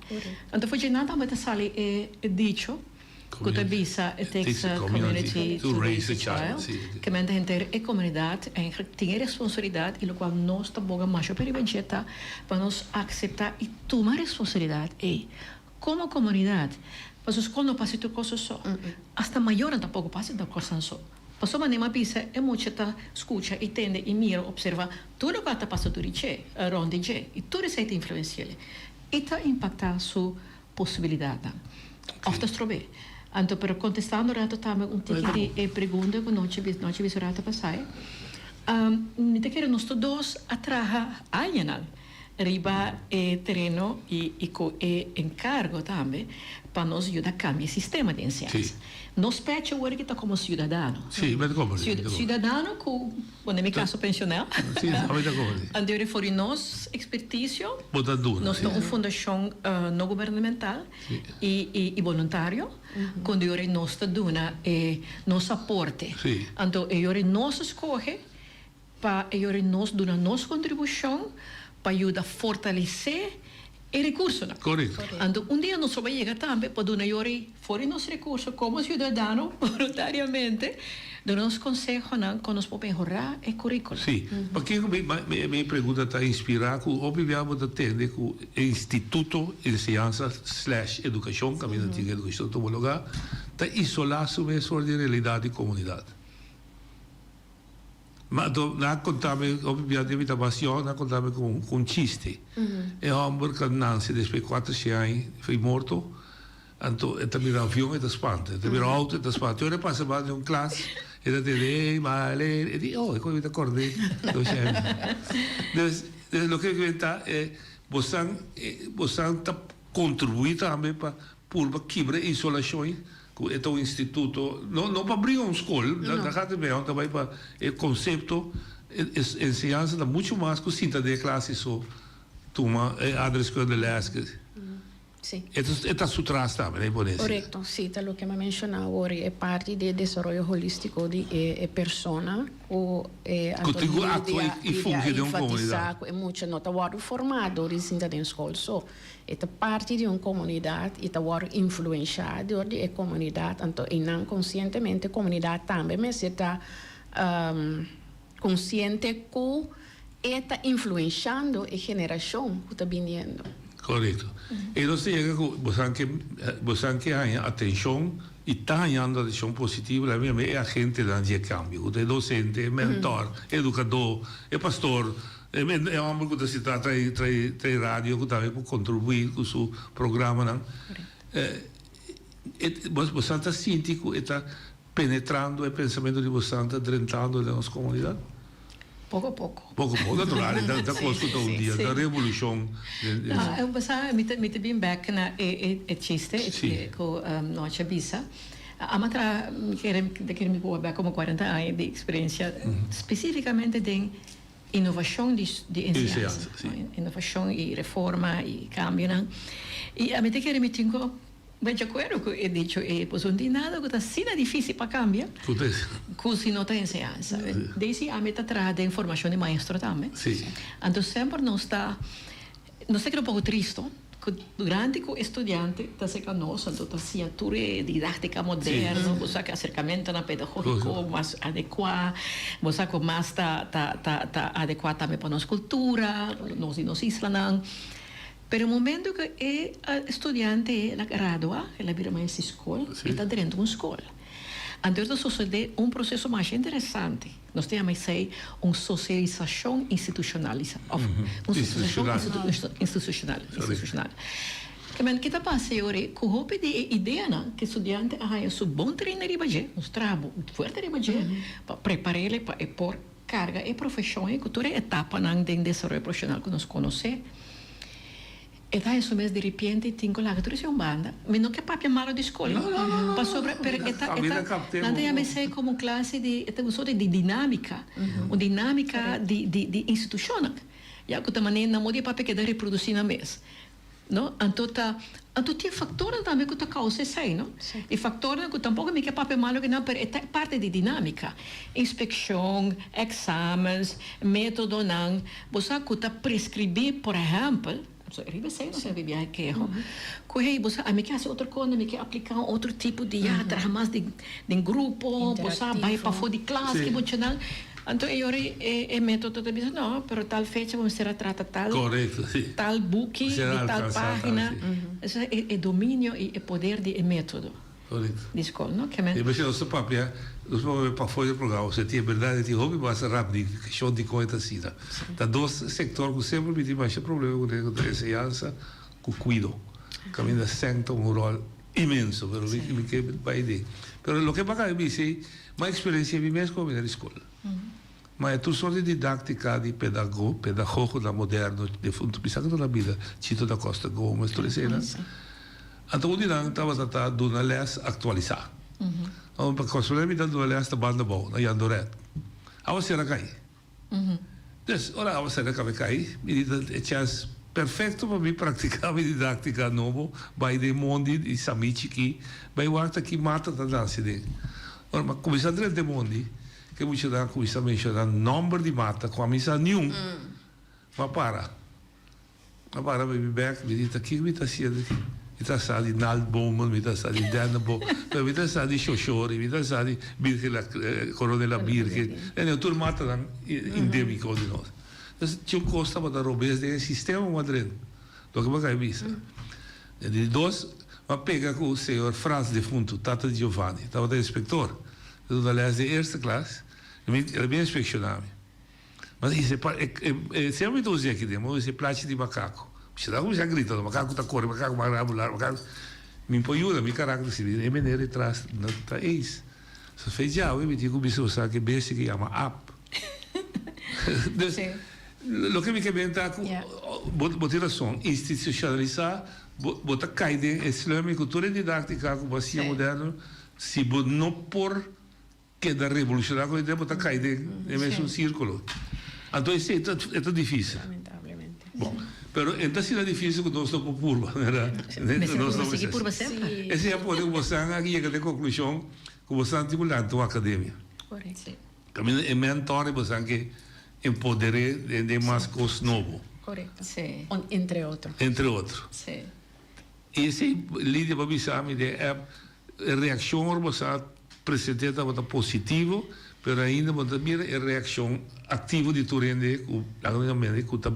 Anto for dje nan tambe ta sali e dicho ku ta bisa it takes a community to raise a child, ke men ta henter e komunidat eigenlijk tin e responsabilidat i lokual nos ta boga masha pa riba dje ta pa nos akseptá i tuma responsabilidat ei komo komunidat, pasobra skol no por hasi tur kos so, asta mayornan tampoko por hasi tur kosnan so, pasobra manera mi a bisa e mucha ta skucha i tende i mira opservá tur lokual ta pasa duri dje rònt di dje i tur esei ta influensi'el i ta impaktá su posibilidatnan. Of ta strob'é. Anto, pero kontestando rato tambe un tiki di e pregunta ku nochi bis nochi bisu rato pasá, mi ta kere nos tur dos a traha añanan riba e tereno i i ku e enkargo tambe pa nos yuda kambia e sistema di enseñansa. Nos pecha awor aki ta komo siudadano. Siudadano ku, bueno, den mi kaso pensionel. Anto yori for di nos ekspertisio, nos ta un fundashon no gubernamental i boluntario, ku yori nos ta duna e nos aporte. Anto e yori nos a skohe Pa e yori nos duna nos kontribushon pa yuda fortalesé e rekursonan. Anto un dia nos lo bai yega tambe pa duna yori for di nos rekurso komo siudadano boluntariamente duna nos konsehonan kon nos por mehorá e kurikulo. Sí. Pakiko mi mi pregunta ta inspirá ku hopi bia bo ta tende ku e instituto enseñansa slash edukashon, kaminda tin edukashon tuma lugá, ta isolá su mes for di realidat di komunidat. Ma anto nan a konta mi, hopi bia den mi ta basion, nan a konta mi ku un chiste. E hòmber ku a nanse despues di kuater shen aña foi morto, anto e ta mira avion e ta spanta, e ta mira outo e ta spanta. Te ora e pasa banda di un klas e ta tende ey male, e di oh e koe mi ta kòrd'é dos shen aña. Dus loke mi ta e bosan bosan ta kontribuí tambe pa Purba kibra e isolashon ku e ta un instituto, no no pa bringa un skol, na gata mehor ta bai pa e konsepto, e enseñansa ta muchu mas ku sinta den e klase so tuma e adreskunde les. Sí. E ta su tras tambe, na e ponencia. Korekto, sí, ta loke mi a menshoná awor, e parti di e desaroyo holístiko di e persona ku e Ku tin ku aktua i fungi den un komunidat. Enfatisá ku e mucha no ta wòrdu formá dor di sinta den skol so. E ta parti di un komunidat i ta wòrdu influenshá dor di e komunidat, anto einan konsientemente komunidat tambe mester ta konsiente ku E ta influenshando e generashon ku ta biniendo. Korekto. E nos ta yega ku bosan ke bosan ke haña atenshon i ta hañando atenshon positivo la mi e agentenan di e kambio ku ta e dosente, e mentor, e edukadó, e pastor, e e hòmber ku ta sintá tra'i tra'i tra'i radio ku tambe por kontribuí ku su programanan. E bosan ta sinti ku e ta Penetrando e pensamentu di bosan ta drentando den nos komunidat? Poko poko. Poko poko, natural, e ta kos ku ta un dia, ta revolushon. No, bo sa, mi ta mi ta bin bek na e e chiste ku Nochi a bisa. Amo a traha, mi kere mi ta kere mi por wak bek komo kuarenta aña di eksperensia spesifikamente den inovashon di di enseñansa. Inovashon i reforma i kambionan. I ami ta kere mi tin ku Bai di akuerdo ku e dicho ei, pasobra no tin nada ku ta asina difísil pa kambia ku si no ta enseñansa. Daisy, ami ta traha den formashon di maestro tambe. Anto semper nos ta nos ta keda un poko tristo ku durante ku e studiante ta serka nos anto ta siña tur e didáktika moderno, bo sa ku aserkamentonan pedagógiko mas adekuá, bo sa ku mas ta ta ta adekuá tambe pa nos kultura, nos di nos islanan. Pero e momento ku e studiante el a gradua, el a bira maestro di skol, e ta drenta un skol. Anto ta sosodé un proseso masha interesante. Nos ta yama esei un sosialisashon institushonalisa òf un sosialisashon institushonal, institushonal. Ke men ke ta pasa e ora ei? Ku hopi di e ideanan ku e studiante a haña su bon traina riba dje, nos traha fuerte riba dje pa prepar'el pa e por Carga e profesion ei cu tur e etapanan den desaroyo profesional cu nos conoce. E ta esun mes diripiente tin cu laga tur esei un banda. Mi no ke papia malo di scol, no, pasobra pero e ta e ta nan ta yama esei como un clase di e ta un soort di dinamica, un dinamica di di di institucionnan, ya cu ta manera nan modo di papia keda reproduci nan mes. No? Anto ta, anto tin factornan tambe cu ta causa esey, no? Y factornan cu tampoco mi ke papia malo cu nan, pero e ta parte di dinamica. Inspeccion, examens, metodonan, bo sa cu ta prescribi, por ehempel, so riba esey nos a biaha keho, cu hey, bo sa ami ke haci otro cosa, mi ke aplica un otro tipo di, ya, traha mas den, den grupo, bo sa, bay pafo di klas, ki muchanan. Anto e yora e metodo ta bisa, no, pero tal fecha bo mester a trata tal Correcto, si. tal buki Mester di tal alcansa tal, pagina. si. Esa e e dominio i e poder di e metodo Correcto. di skol, no? Ke men. E mester nos ta papia, nos papia pafó di e programa, pasobra tin e berdad e tin hopi mas rap di keshon di kon e ta asina. Ta dos sektor ku semper mi tin masha problema kuné, ku ta enseñansa ku kuido. Kaminda sèn ta un ròl inmenso, pero mi mi ke bai den. Pero loke baka mi bisa ei, Ma experiencia mi mes como mi na di scol. Ma e tur soort di didactica di pedago, pedagogonan moderno, defunto mi sa cu ta na bida, Chito da Costa Gomez, tur eseinan. Anto un di nan tabata ta duna les actualisa. Anto pa casualidad mi ta duna les na banda abao, na Jandoret. Awa cera cay. Dus, ora awa sera kaba kai, mi di ta e chèns perfekto pa mi praktiká mi didáktika nobo, bai den mondi di Samí chikí, bai wak ta ki mata ta nase den. Ora mi a kuminsá drenta e mondi, ke muchanan a kuminsá menshoná nòmber di mata ku ami sa niun. Mi a para. A para mi bek, mi di ta kiko mi ta haciendo aki? Mi ta sa di naaldbomen, mi ta sa di dennenboom, pero mi ta sa di shoshori, mi ta sa di birgen la corona de la birgen, en tur matanan endemico di nos. Entonces tin un cos tabata robes den e sistema cu a drenta, loke bo a cay bisa. E di dos, mi a pega cu señor Frans defunto, tata di Giovanni, tabata inspector, e duna les den eerste klas, el a bin inspecciona mi. Mas e pa e e siempre mi ta usa aki den, mi usa e plachi di makaku. Mi ta kuminsá grita, makaku ta kore, makaku mara abula, makaku. Mi por yuda, mi karakter si e meneer detras no ta eis. So fe djawe mi tin ku bisa usa ke bestia ke yama app. Dus loke mi ke benta ku bo bo tin rason, institucionalisa bo bo ta kai den e slumming ku tur e didaktika ku bo a siña moderno si bo no por Keda revolucioná cu e tempo ta cay den e mesun circulo. Anto esey ta e ta dificil. Lamentablemente. Bon. Pero e ta asina difícil ku nos no por purba, verdad? Mester purba, sigui purba semper. Esei a pone ku bosan a yega na e konklushon ku bosan tin ku lanta un akademia. Korekto. Kaminda e mentor i bosan ke empoder'é den mas kos nobo. Korekto. Entre otro. Entre otro. I esei Lidia por bisa mi den app, e reakshon ora bo sa present'é tabata positivo, pero ainda bo no ta mira e reakshon aktivo di tur hende ku lagrimamente ku ta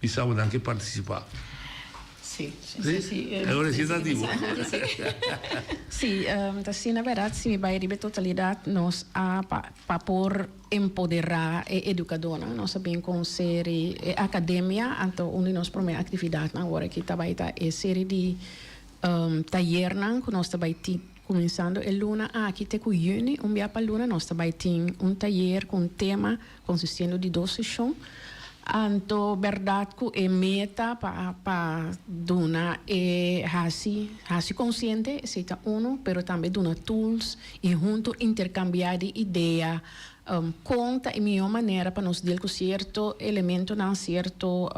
bisa bo nan ke partisipá. Sí, sí, sí. Awor esei ta di bo. Sí, ta asina bèrdat, si mi bai riba e totalidat nos a pa por empoderá e edukadónan, nos a bin ku un seri e akademia, anto un di nos promé aktividatnan awor aki ta bai ta e seri di tayernan ku nos ta bai tin kuminsando e luna aki te ku yüni, un bia pa luna nos ta bai tin un tayer ku un tema konsistiendo di dos seshon. Anto bèrdat ku e meta pa pa duna e hasi hasi konsiente esei ta unu, pero tambe duna tools i huntu interkambiá di idea kon ta e mihó manera pa nos deal ku sierto elementonan, sierto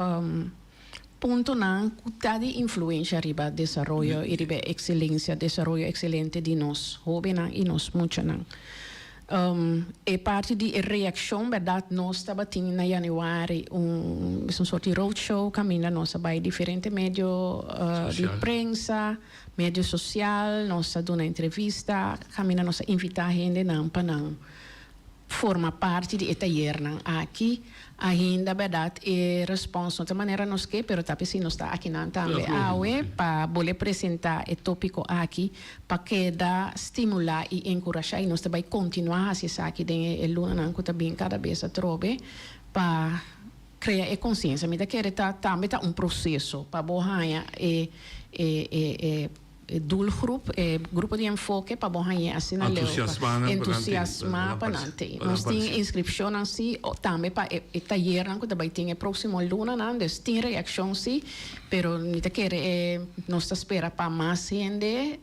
puntonan ku ta di influensha riba desaroyo i riba e ekselensia, desaroyo ekselente di nos hóbennan i nos muchanan. E parti di e reaccion berdad nos tabatin na januari un un soort di roadshow caminda nos a bay diferente medio di prensa, medio social, nos a duna entrevista, caminda nos a invita hendenan pa nan forma parti di e tayernan aki. Ainda berdad e respons no ta manera nos ke, pero ta p'esei nos ta akinan tambe awe pa bole presenta e topico aki pa keda stimula y encurasha y nos ta bay continua haci esaki den e lunanan cu ta bin cada bes atrobe pa crea e conciencia. Mi ta kere ta tambe ta un proceso pa bo haya e e e E doelgroep, e grupo di enfoke pa bo hañ'é asina leu pa entusiasmá pa nan tin. Nos tin inskripshonnan sí, tambe pa e tayernan ku ta bai tin e próksimo lunanan, dus tin reakshon sí, pero mi ta kere e nos ta spera pa mas hende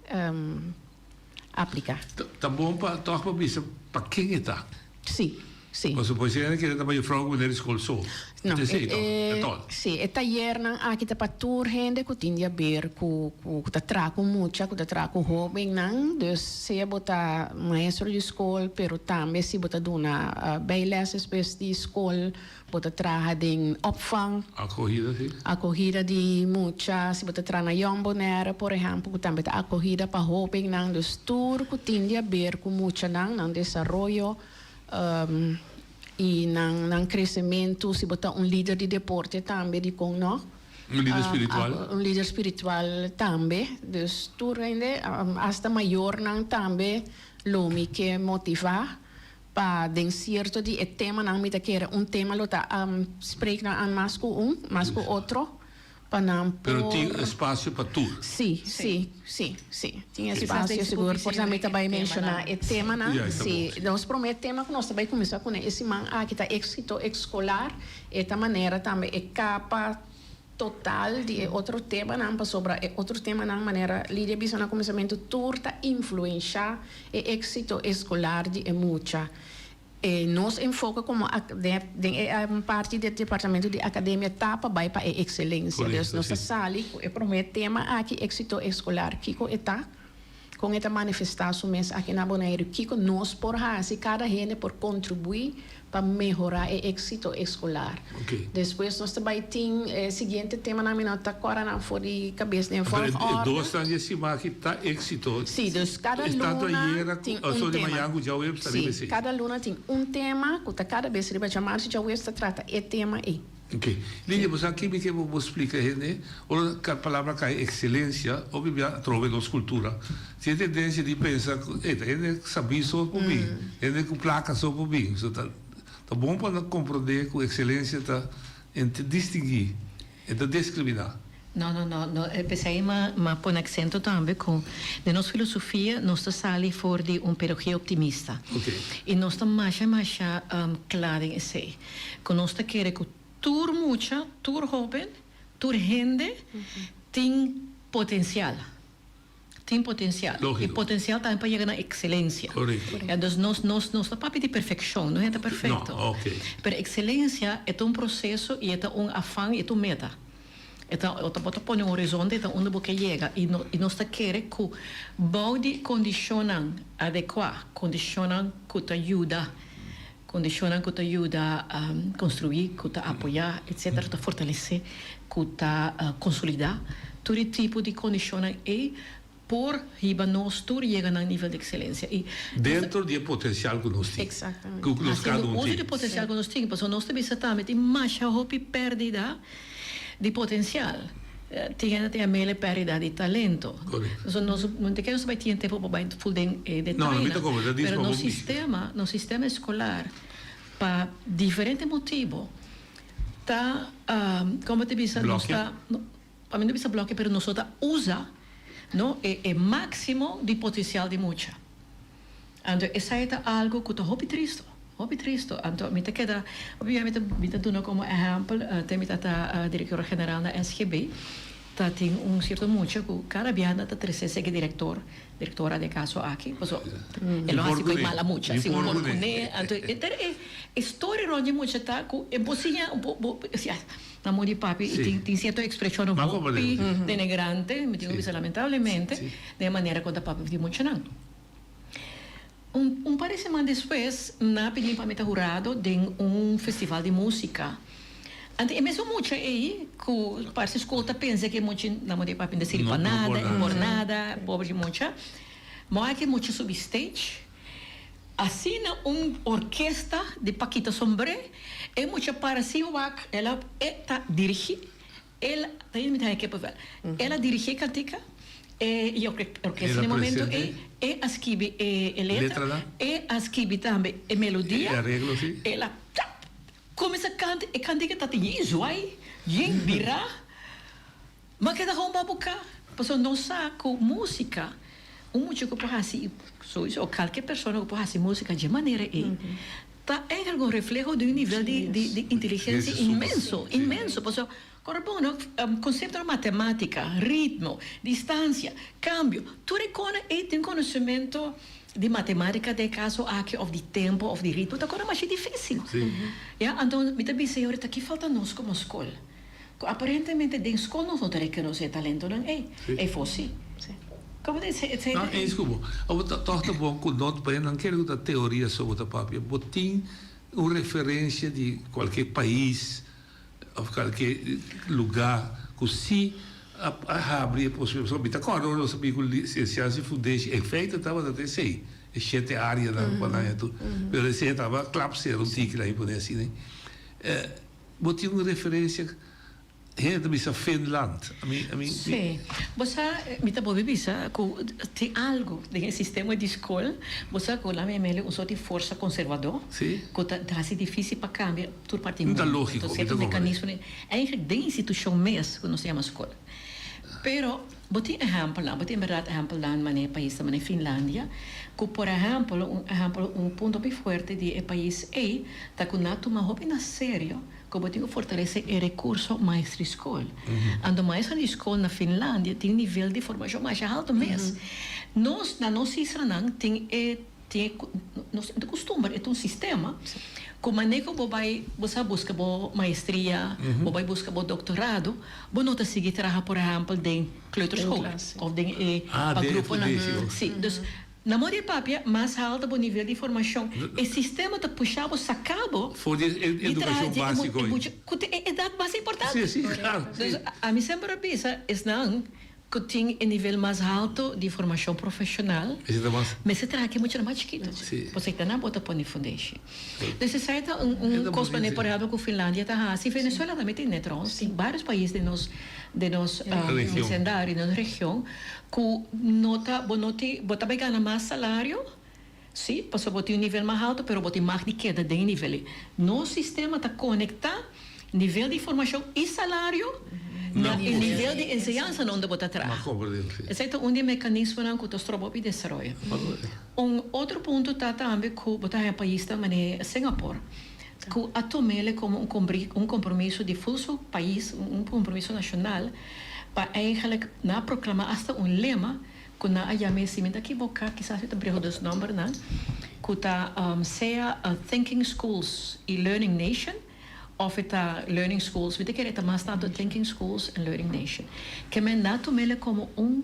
apliká. Ta bon pa tòg pa bisa pa ken e ta. Sí, sí. Pasobra por si hende kere ta pa juffrouw ku meneer di skol so. No, Ta esei tòg, e, e tòl. sí, e tayernan aki ta pa tur hende ku tin di haber ku ku ta traha ku mucha, ku ta traha ku hóbennan. Dus sea bo ta maestro di skol, pero tambe si bo ta duna bijles despues di skol, bo ta traha den opvang. Akohida, sí. Akohida di mucha, si bo ta traha na Jong Bonaire, por ehèmpel, ku tambe ta akohida pa hóbennan. Dus tur ku tin di haber ku muchanan, nan desaroyo i nan nan kresementu. Si bo ta un lider di deporte tambe, dikon no? Un lider spiritual. Un lider spiritual tambe. Dus tur hende, asta mayornan tambe lo mi ke motivá. Pa den cierto di e temanan mi ta kere un tema lo ta spreek nan aan mas cu un, mas cu otro, pa nan por. Pero tin espacio pa tur. Si, si, si, si. Tin espacio sigur. Por ta mi ta bay menciona e temanan. Si. Nos prome tema cu nos ta bay cuminsa cune e siman aki ta exito escolar. E ta manera tambe e capa. Total di e otro temanan pasobra e otro temanan manera Lidia bisa na kuminsamentu tur ta influenshá e éksito eskolar di e mucha. E nos enfoke komo den e parti di e departamento di akademia ta pa bai pa e ekselensia. Dus nos ta sali ku e promé tema aki éksito eskolar kiko e ta, kon e ta manifestá su mes aki na Boneiru, kiko nos por hasi, kada hende por kontribuí pa mehorá e éksito eskolar. Despues nos ta bai tin e siguiente temanan, mi no ta kòrda nan for di kabes den Pero volgorde. e dosnan di e siman aki ta éksito. Sí, dus kada Es tantu luna ayera ku tin oh un sorry tema. mañan ku djaweps ta riba Sí, esei. kada luna tin un tema ku ta kada bes riba djamarsa i djaweps ta trata e tema ei. Ok. Lidia, bo sa ki mi ke bo bo splika hende? Ora ka palabra kai ekselencia, hopi bia atrobe nos kultura. Tin e tendensia di pensa ku ey ta hende sabí so por bin, hende ku plaka so por bin. So ta ta bon pa nan komprondé ku ekselencia ta e ta distinguí, e ta diskriminá. No, no, no, no. P'esei m'a m'a pone aksento tambe ku den nos filosofia nos ta sali for di un pedagogia optimista. Ok. I nos ta masha masha kla den esei. Ku nos ta kere ku tur mucha, tur hóben, tur hende tin potensial. Tin potensial. Lógiko. I potensial tambe pa yega na ekselensia. Korekto. Ja, dus nos nos nos ta papia di perfekshon, no hende ta perfekto. No, oké. Pero ekselensia e ta un proseso i e ta un afan i e ta un meta. E ta bo ta pone un horizonte ta unda bo ke yega i no i nos ta kere ku bou di kondishonnan adekuá, kondishonnan ku ta yuda, kondishonnan ku ta yuda konstruí, ku ta apoyá etsetera, ku ta fortalesé, ku ta konsolidá tur e tipo di kondishonnan ei por hiba nos tur yega na nivel di ekselensia i Dentro di e potensial ku nos tin. Exactamente. Ku nos kada Hasiendo un uso tin. di potensial ku nos tin, pasobra nos ta bisa tambe tin masha hopi pèrdida di potensial. Tin hende ta yam'el e pèrdida di talento. Korekto. So nos no ta kere nos ta bai tin tempu pa bai ful den e No, no mi ta detayenan, komprende, ta pero dispa nos bo mi. sistema, nos sistema eskolar pa diferente motibu ta, komo ta bisa, nos Blòkia. ta, Pa mi no bisa bloke pero nos no ta usa no e e maximo di potencial di mucha. Anto esai ta algo cu ta hopi tristo, hopi tristo. Anto mi ta keda hopi bia mi ta mi ta duna como ehempel te mi ta ta directora general na SGB ta tin un cierto mucha cu cada bia nan ta trece esaki director, directora den caso aki paso e lo haci cu e mala mucha si un por cune. Anto e e story rond di mucha ta cu e bo siña bo bo Na mon di papi i tin tin sierto ekspreshonnan hopi denigrante, mi tin ku bisa lamentablemente, den e manera ku ta papia di muchanan. Un un par di siman despues nan a pidi mi pa mi ta hurado den un festival di músika. Anto e mesun mucha ei ku parse skol ta pensa ku e mucha na mon di papi no ta sirbi pa nada, e por nada, pober di mucha. Mo aki e mucha subi stage. Asina un orkesta di Paquita Sombré e mucha para sin wak el a e ta dirigí el ta mi ta haña kepevel el a dirigí e kantika e i orkesta na e momento ei e a skibi e e letra e a skibi tambe e melodia el a tap kuminsá kanta e kantika ta yin zwai yin birá. Ma keda gewoon babuká, pasobra nos sa ku músika, un mucha ku por hasi, souiso kalke persona ku por hasi músika dje manera ei, ta eigenlijk un refleho di un nivel di di inteligensia inmenso, inmenso. Pasobra kòrda bon no, konseptonan matemátika, ritmo, distansia, kambio, tur e kona ei tin konosementu di matemátika den e kaso aki òf di tempu òf di ritmo ta kona masha difísil. Ya, anto mi ta bisa yori ta ki falta nos komo skol. Ku aparentemente den skol nos no ta rekonosé e talentonan ei. Ei for si. Komo ta esei? Esei No, eens ku bo. Abo ta tòg ta bon ku no ta nan kere ku ta teoria so bo ta papia. Bo tin un referensia di kualke pais òf kualke lugá ku si a habri e posibilidat. Pasobra mi ta kòrda ora nos a bin ku Siensias di Fundeshi, en feite tabata ta esei, e shete áreanan ku a daña tur. Pero esei tabata klap sera un tiki la'i pone asina. Bo tin un referencia? Hende ta bisa Finland. Ami, ami, mi. Sí. Bo sa, mi ta bolbe bisa ku tin algu den e sistema di skol, bo sa ku laat mi mele un sort di forsa konservadó Sí. ku ta hasi difísil pa kambia tur parti No ta mundu. lógiko, Entonces mi ta sierto komprende. mekanismonan, eigenlijk den institushon mes ku nos ta yama skol. Pero bo tin ehèmpelnan, bo tin bèrdat ehèmpelnan manera e paisnan manera Finlandia, ku por ehèmpel, un ehèmpel, un punto hopi fuerte di e pais ei ta ku nan a tuma hopi na serio ku bo tin ku fortalesé e rekurso maestro di skol. Anto maestronan di skol na Finlandia tin nivel di formashon masha haltu mes. Nos, na nos islanan tin e Tin e nos ta kustumber, e ta un sistema ku manera ku bo bai bo sa buska bo maestria, bo bai buska bo doktorado, bo no ta sigui traha por ehèmpel den kleuterschool òf den e pa gruponan. Sí, dus na moda di papia mas haltu bo nivel di formashon, e sistema ta pusha bo saka bo For di e di traha edukashon dje e básiko ei. mucha ku ta e edat mas importante. Sí, sí, klaro, sí. Dus ami semper a bisa esnan Ku tin e nivel mas halto di formashon profeshonal, mester traha ku e muchanan mas chikitu. Pasobra ta nan bo ta pone fundeshi. Dus esei ta un kos manera por ehèmpel ku Finlandia ta hasi, Venezuela tambe tin trouwens, tin vários pais den nos den nos vecindario, den nos region ku no ta bo no tin bo ta bai gana mas salario, si, pasobra bo tin un nivel mas halto pero bo tin mag di keda den e nivel ei. Nos sistema ta konektá nivel di formashon i salario na e nivel di enseñansa na unda bo ta traha. Esei ta un di e mekanismonan ku ta stroba hopi desaroyo. Un otro punto ta tambe ku bo ta haña paisnan manera Singapore ku a tum'el komo un kompromiso di ful su pais, un kompromiso nashonal pa eigenlijk nan a proklama asta un lema Ku nan a yam'é, si mi ta kiboká, kisas mi ta breho dos nòmbernan, ku ta sea Thinking Schools i Learning Nation. Of e ta learning schools, mi ta kere e ta mas tanto thinking schools en learning nation. Ke men nan tum'el komo un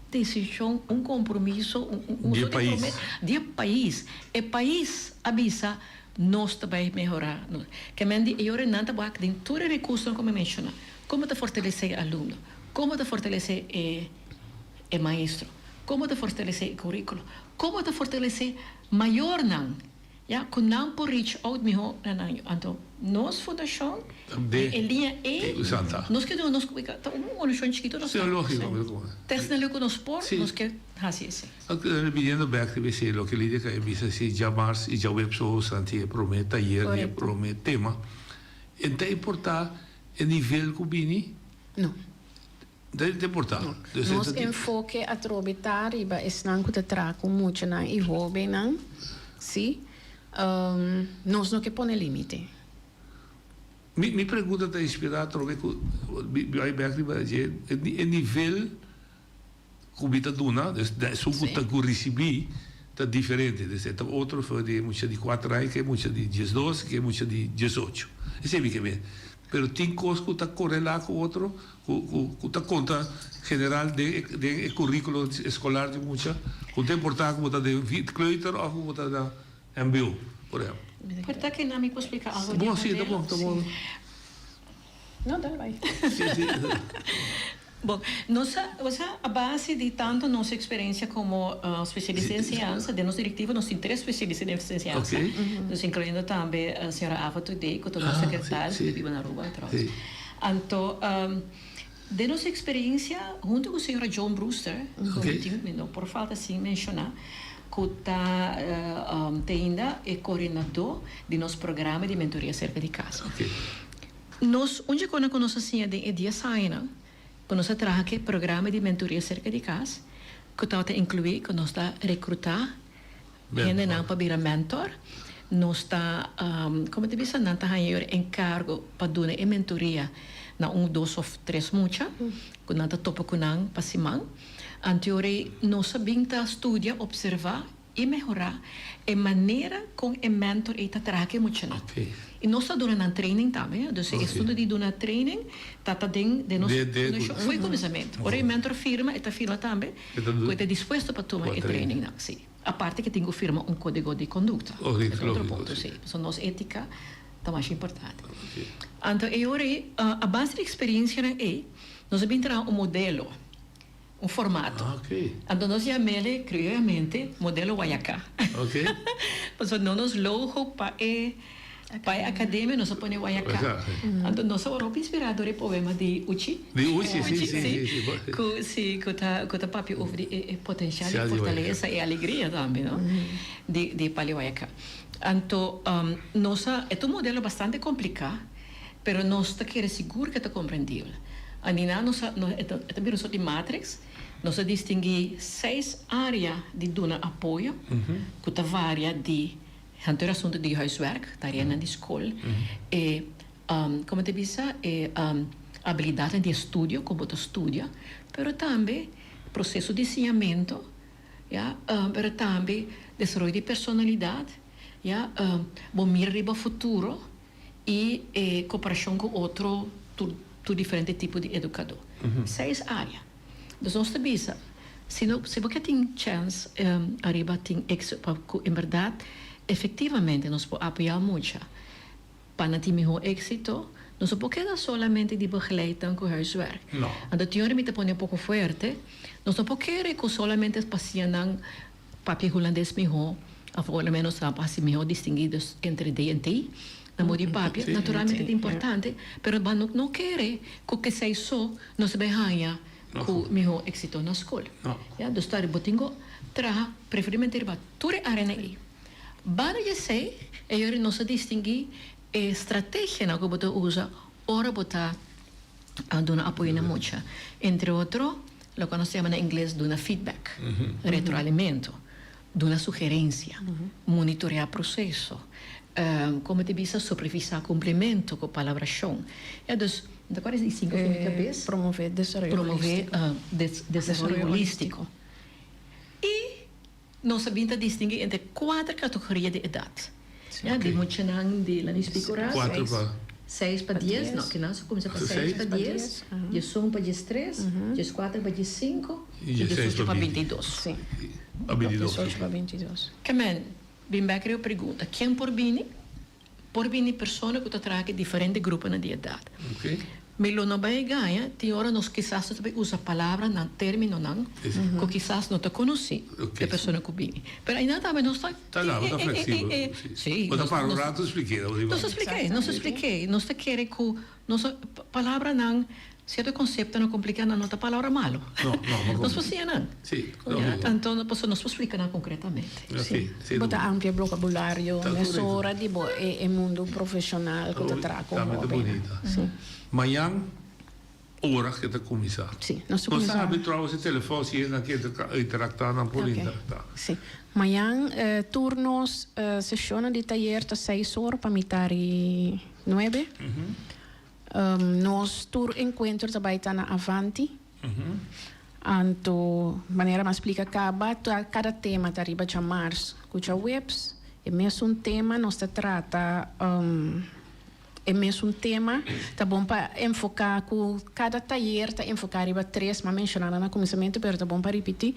desishon, un kompromiso, un un Di e soort di pais. prome di e pais. E pais a bisa nos ta bai mehorá nos. Ke men di e ora nan ta wak den tur e rekursonan ku mi menshoná. Komo ta fortalesé e alumno? Komo ta fortalesé e e maestro? Komo ta fortalesé e kurikulo? Komo ta fortalesé mayornan? Ya ku nan por reach out miho na nan yu. Anto nos fundashon den e liña ei nos ke duna nos ta un organishon chikito nos ta tèsnelio ku nos por nos ke hasi esei. Biniendo bèk riba esei loke Lidia ka e bisa si djamars i djaweps so santi e promé tayer di e promé tema e ta importá e nivel ku bini? No. Ta importá. Nos enfoke atrobe ta riba esnan ku ta traha ku muchanan i hóbennan, sí. Nos no ke pone límite. Mi pregunta ta inspirá atrobe ku mi bai bèk riba dje, e nivel ku mi ta duna, dus esun ku ta ku risibí ta diferente. Dus e ta otro for di e mucha di kuater aña ku e mucha di diesdos ku e mucha di diesocho. Esei mi ke mira. Pero tin kos ku ta korelá ku otro ku ku ku ta konta general den e den e kuríkulo eskolar di mucha ku ta importá ku bo ta den kleuter òf ku bo ta na mbo, por ehèmpel. Por ta ke nan mi por splika algo di e Bon, si, ta modelo? bon, ta bon. No, dale bai. Si, si. Bon, nos a, o sea, a base di tanto nos experiencia como specialista den enseñansa, den nos directiva nos tin tres specialista den enseñansa, dus incluyendo tambe señora Ava Today cu ta nos secretario cu ta biba na Aruba trouwens. Anto, den nos experiencia, hunto cu señora Joan Brewster, cu mi tin, mi no por falta sin menciona, cu ta te ainda e coordinador di nos programa di mentoria cerca di casa. Nos un dje kona ku nos a siña den e dies añanan ku nos a traha ku e programa di mentoria serka di kas, ku tabata inkluí ku nos ta rekrutá hendenan pa bira mentor, nos ta, komo ta bisa, nan ta haña yor enkargo pa duna e mentoria na un, dos òf tres mucha ku nan ta topa ku nan pa siman. Anteor ei nos a bin ta studia, opservá I mehorá e manera kon e mentor ei ta traha ku e muchanan. I nos ta duna nan training tambe. Dus e estudio di duna training ta ta den den nos fundashon fo'i kuminsamentu. Ora e mentor firma e ta firma tambe ku e ta dispuesto pa tuma e trainingnan. Si. Aparte ku e tin ku firma un kódigo di kondukta. E ta otro punto, si. Pasobra nos étika ta masha importante. Anto e ora ei, a base di eksperensianan ei, nos a bin traha un modelo. Un formato. Anto nos yam'ele crioyamente modelo Guayacá. Pasobra no nos logo pa e pa e academia nos a pone Guayacá. Anto nos a wòrdu hopi inspirá dor e poema di Uchi. Di Uchi, si, si, si, si. Ku si ku ta ku ta papia over di e potencial di fortalesa i alegria tambe no di di Pali Guayacá. Anto nos a e ta un modelo bastante compliká. Pero nos ta kere sigur ke ta komprendibel. Anina nos a, e ta, e ta bira un sort di matrix. Nos a distinguí seis área di duna apoyo, ku ta varia di henter asuntu di huiswerk, tareanan di skol, e, komo ta bisa, e abilidatnan di estudio, kon bo ta studia, pero tambe proseso di siñamentu, ya, pero tambe desaroyo di personalidat, ya, bo mira riba futuro. i e koperashon ku otro tur tur diferente tipo di edukadó. Seis área. Dus nos ta bisa, si no si bo ke tin chèns ariba tin éksito pa ku en bèrdat efektivamente nos por apoyá mucha pa nan tin mihó éksito, nos no por keda solamente di begeleid nan ku huiswerk. Anto tin ora mi ta pone un poko fuerte, nos no por kere ku solamente pa siña nan Papia hulandes mihó, òf por lo ménos ta hasi mihó distinguí dus entre D en T na modo di papia. Naturalmente ta importante, pero bo no no kere ku kesei so nos ta bai haña ku mihó éksito na skol. Ya, dus ta bo tin ku traha preferiblemente riba tur e áreanan ei. Banda di esei, e yori nos ta distinguí e strategianan ku bo ta usa ora bo ta duna apoyo na mucha. Entre otro, Loke nos ta yama na ingles duna feedback, retroalimento, duna sugerencia, monitorea proceso, como ta bisa supervisa cumplimento cu palabracion. Ya dus, mi ta acorda di cinco for mi cabes. Promove desaroyo Promove desaroyo holistico. Y nos a bin ta distingui entre cuater categoria di edad. Ya, di muchanan di, laat mi splica ora. Cuatro pa. Seis pa dies, no, kinan su kuminsá pa seis pa dies, diesun pa diestres, dieskuater pa diesinku i diesocho pa bintidos. Sí. Pa bintidos. Diesocho pa bintidos. Kemen, bin bek riba pregunta, ken por bini? Por bini persona ku ta traha ku e diferente gruponan di edat. Mi lo no bai gaña, tin ora nos kisas no ta bai usa palabranan, terminonan, ku kisas no ta konosí e persona ku bini. Pero ainda tambe nos ta. Ta la, bo ta flexibel. Sí. Bo ta para un rato splik'é. Nos ta splik'é, nos ta splik'é. Nos ta kere ku nos palabranan, sierto konseptonan kompliká nan no ta palabra malo. No, no. Nos por siña nan. Sí, lógiko. Anto, pasobra nos por splika nan konkretamente. Sí, sí. Bo ta amplia bokabulario mesora di bo e mundu profeshonal ku ta traha ku Tambe ta hóbennan. bunita. Sí. Mañan ora ke ta kuminsá. Sí, nos ta Nos kuminsá. ta habri trouwens e telefòn si esnan ke interakta nan por Oké, interakta. sí. Mañan tur nos seshonnan di tayer ta seis or pa mitar i nuebe. Nos tur enkuentro ta bai ta na Avanti. Anto, manera mi a splika kaba, ta kada tema ta riba djamars ku djaweps. E mesun tema nos ta trata, e mesun tema. Ta bon pa enfoká ku kada tayer ta enfoká riba tres, mi a menshoná nan na kuminsamentu, pero ta bon pa ripití,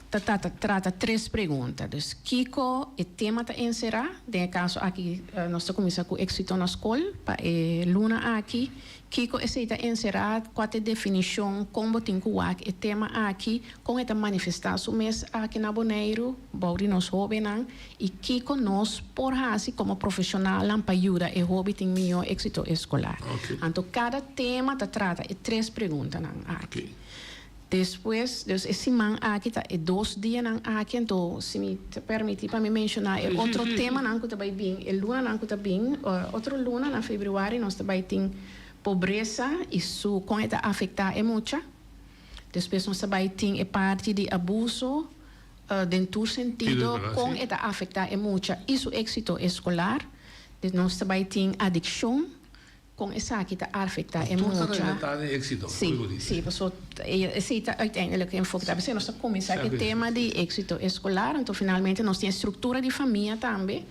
ta ta trata tres pregunta. Dus, kiko e tema ta enserá? Den e kaso aki nos ta kuminsá ku éksito na skol pa e luna aki. Kiko esei ta enserá? Kua ta e definishon? Kon bo tin ku wak e tema aki? Kon e ta manifestá su mes aki na Boneiru bou di nos hóbennan? I kiko nos por hasi komo profeshonalnan pa yuda e hóben tin mihó éksito eskolar? Anto kada tema ta trata e tres preguntanan aki. Despues, dus e siman aki ta e dos dianan aki, anto si mi ta permití pa mi menshoná e otro temanan ku ta bai bin, e lunanan ku ta bin, otro luna na februari nos ta bai tin pobresa i su kon e ta afektá e mucha. Despues nos ta bai tin e parti di abuso den tur sentido, kon e ta afektá e mucha i su éksito eskolar. Nos ta bai tin adikshon. Kon esaki ta afecta e Tur ta mucha. relata den éxito. Sí, Muy bonito. sí, paso esei ta uiteindelijk enfoke. P'esei nos ta kuminsá ku e tema di éxito eskolar, anto finalmente nos tin e struktura di famia tambe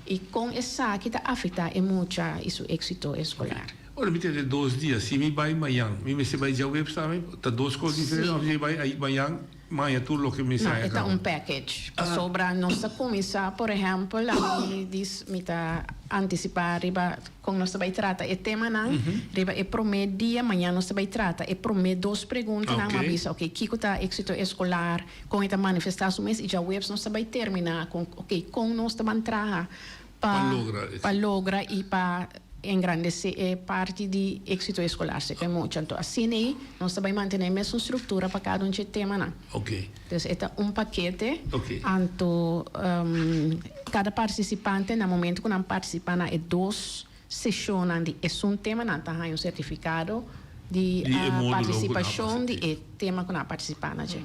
i kon esaki ta afecta e mucha i su éxito eskolar. Ora mi tende dos dia, si mi bai mañan, mi mester bai djaweps tambe? Ta dos kos diferente Sí. of mi bai mañan? Maña tur loke mi No, saña e ta kaba. un package. Pasobra nos ta kuminsá, por ehèmpel, ami dis mi ta antisipá riba kon nos ta bai trata e temanan riba e promé dia. Maña nos ta bai trata e promé dos preguntanan. Mi a bisa, oke, kiko ta éksito eskolar? Kon e ta manifestá su mes? I djaweps nos ta bai terminá kon, oke, kon nos ta ban traha pa pa logra i pa engrandesé e parti di éksito eskolar serka e mucha. Anto asina ei nos ta bai mantené e mesun struktura pa kada un dje temanan. Dus e ta un pakete. Anto kada partisipante na momento ku nan partisipá na e dos seshonnan di esun tema nan ta haña un sertifikado di partisipashon di e tema ku nan a partisipá na dje.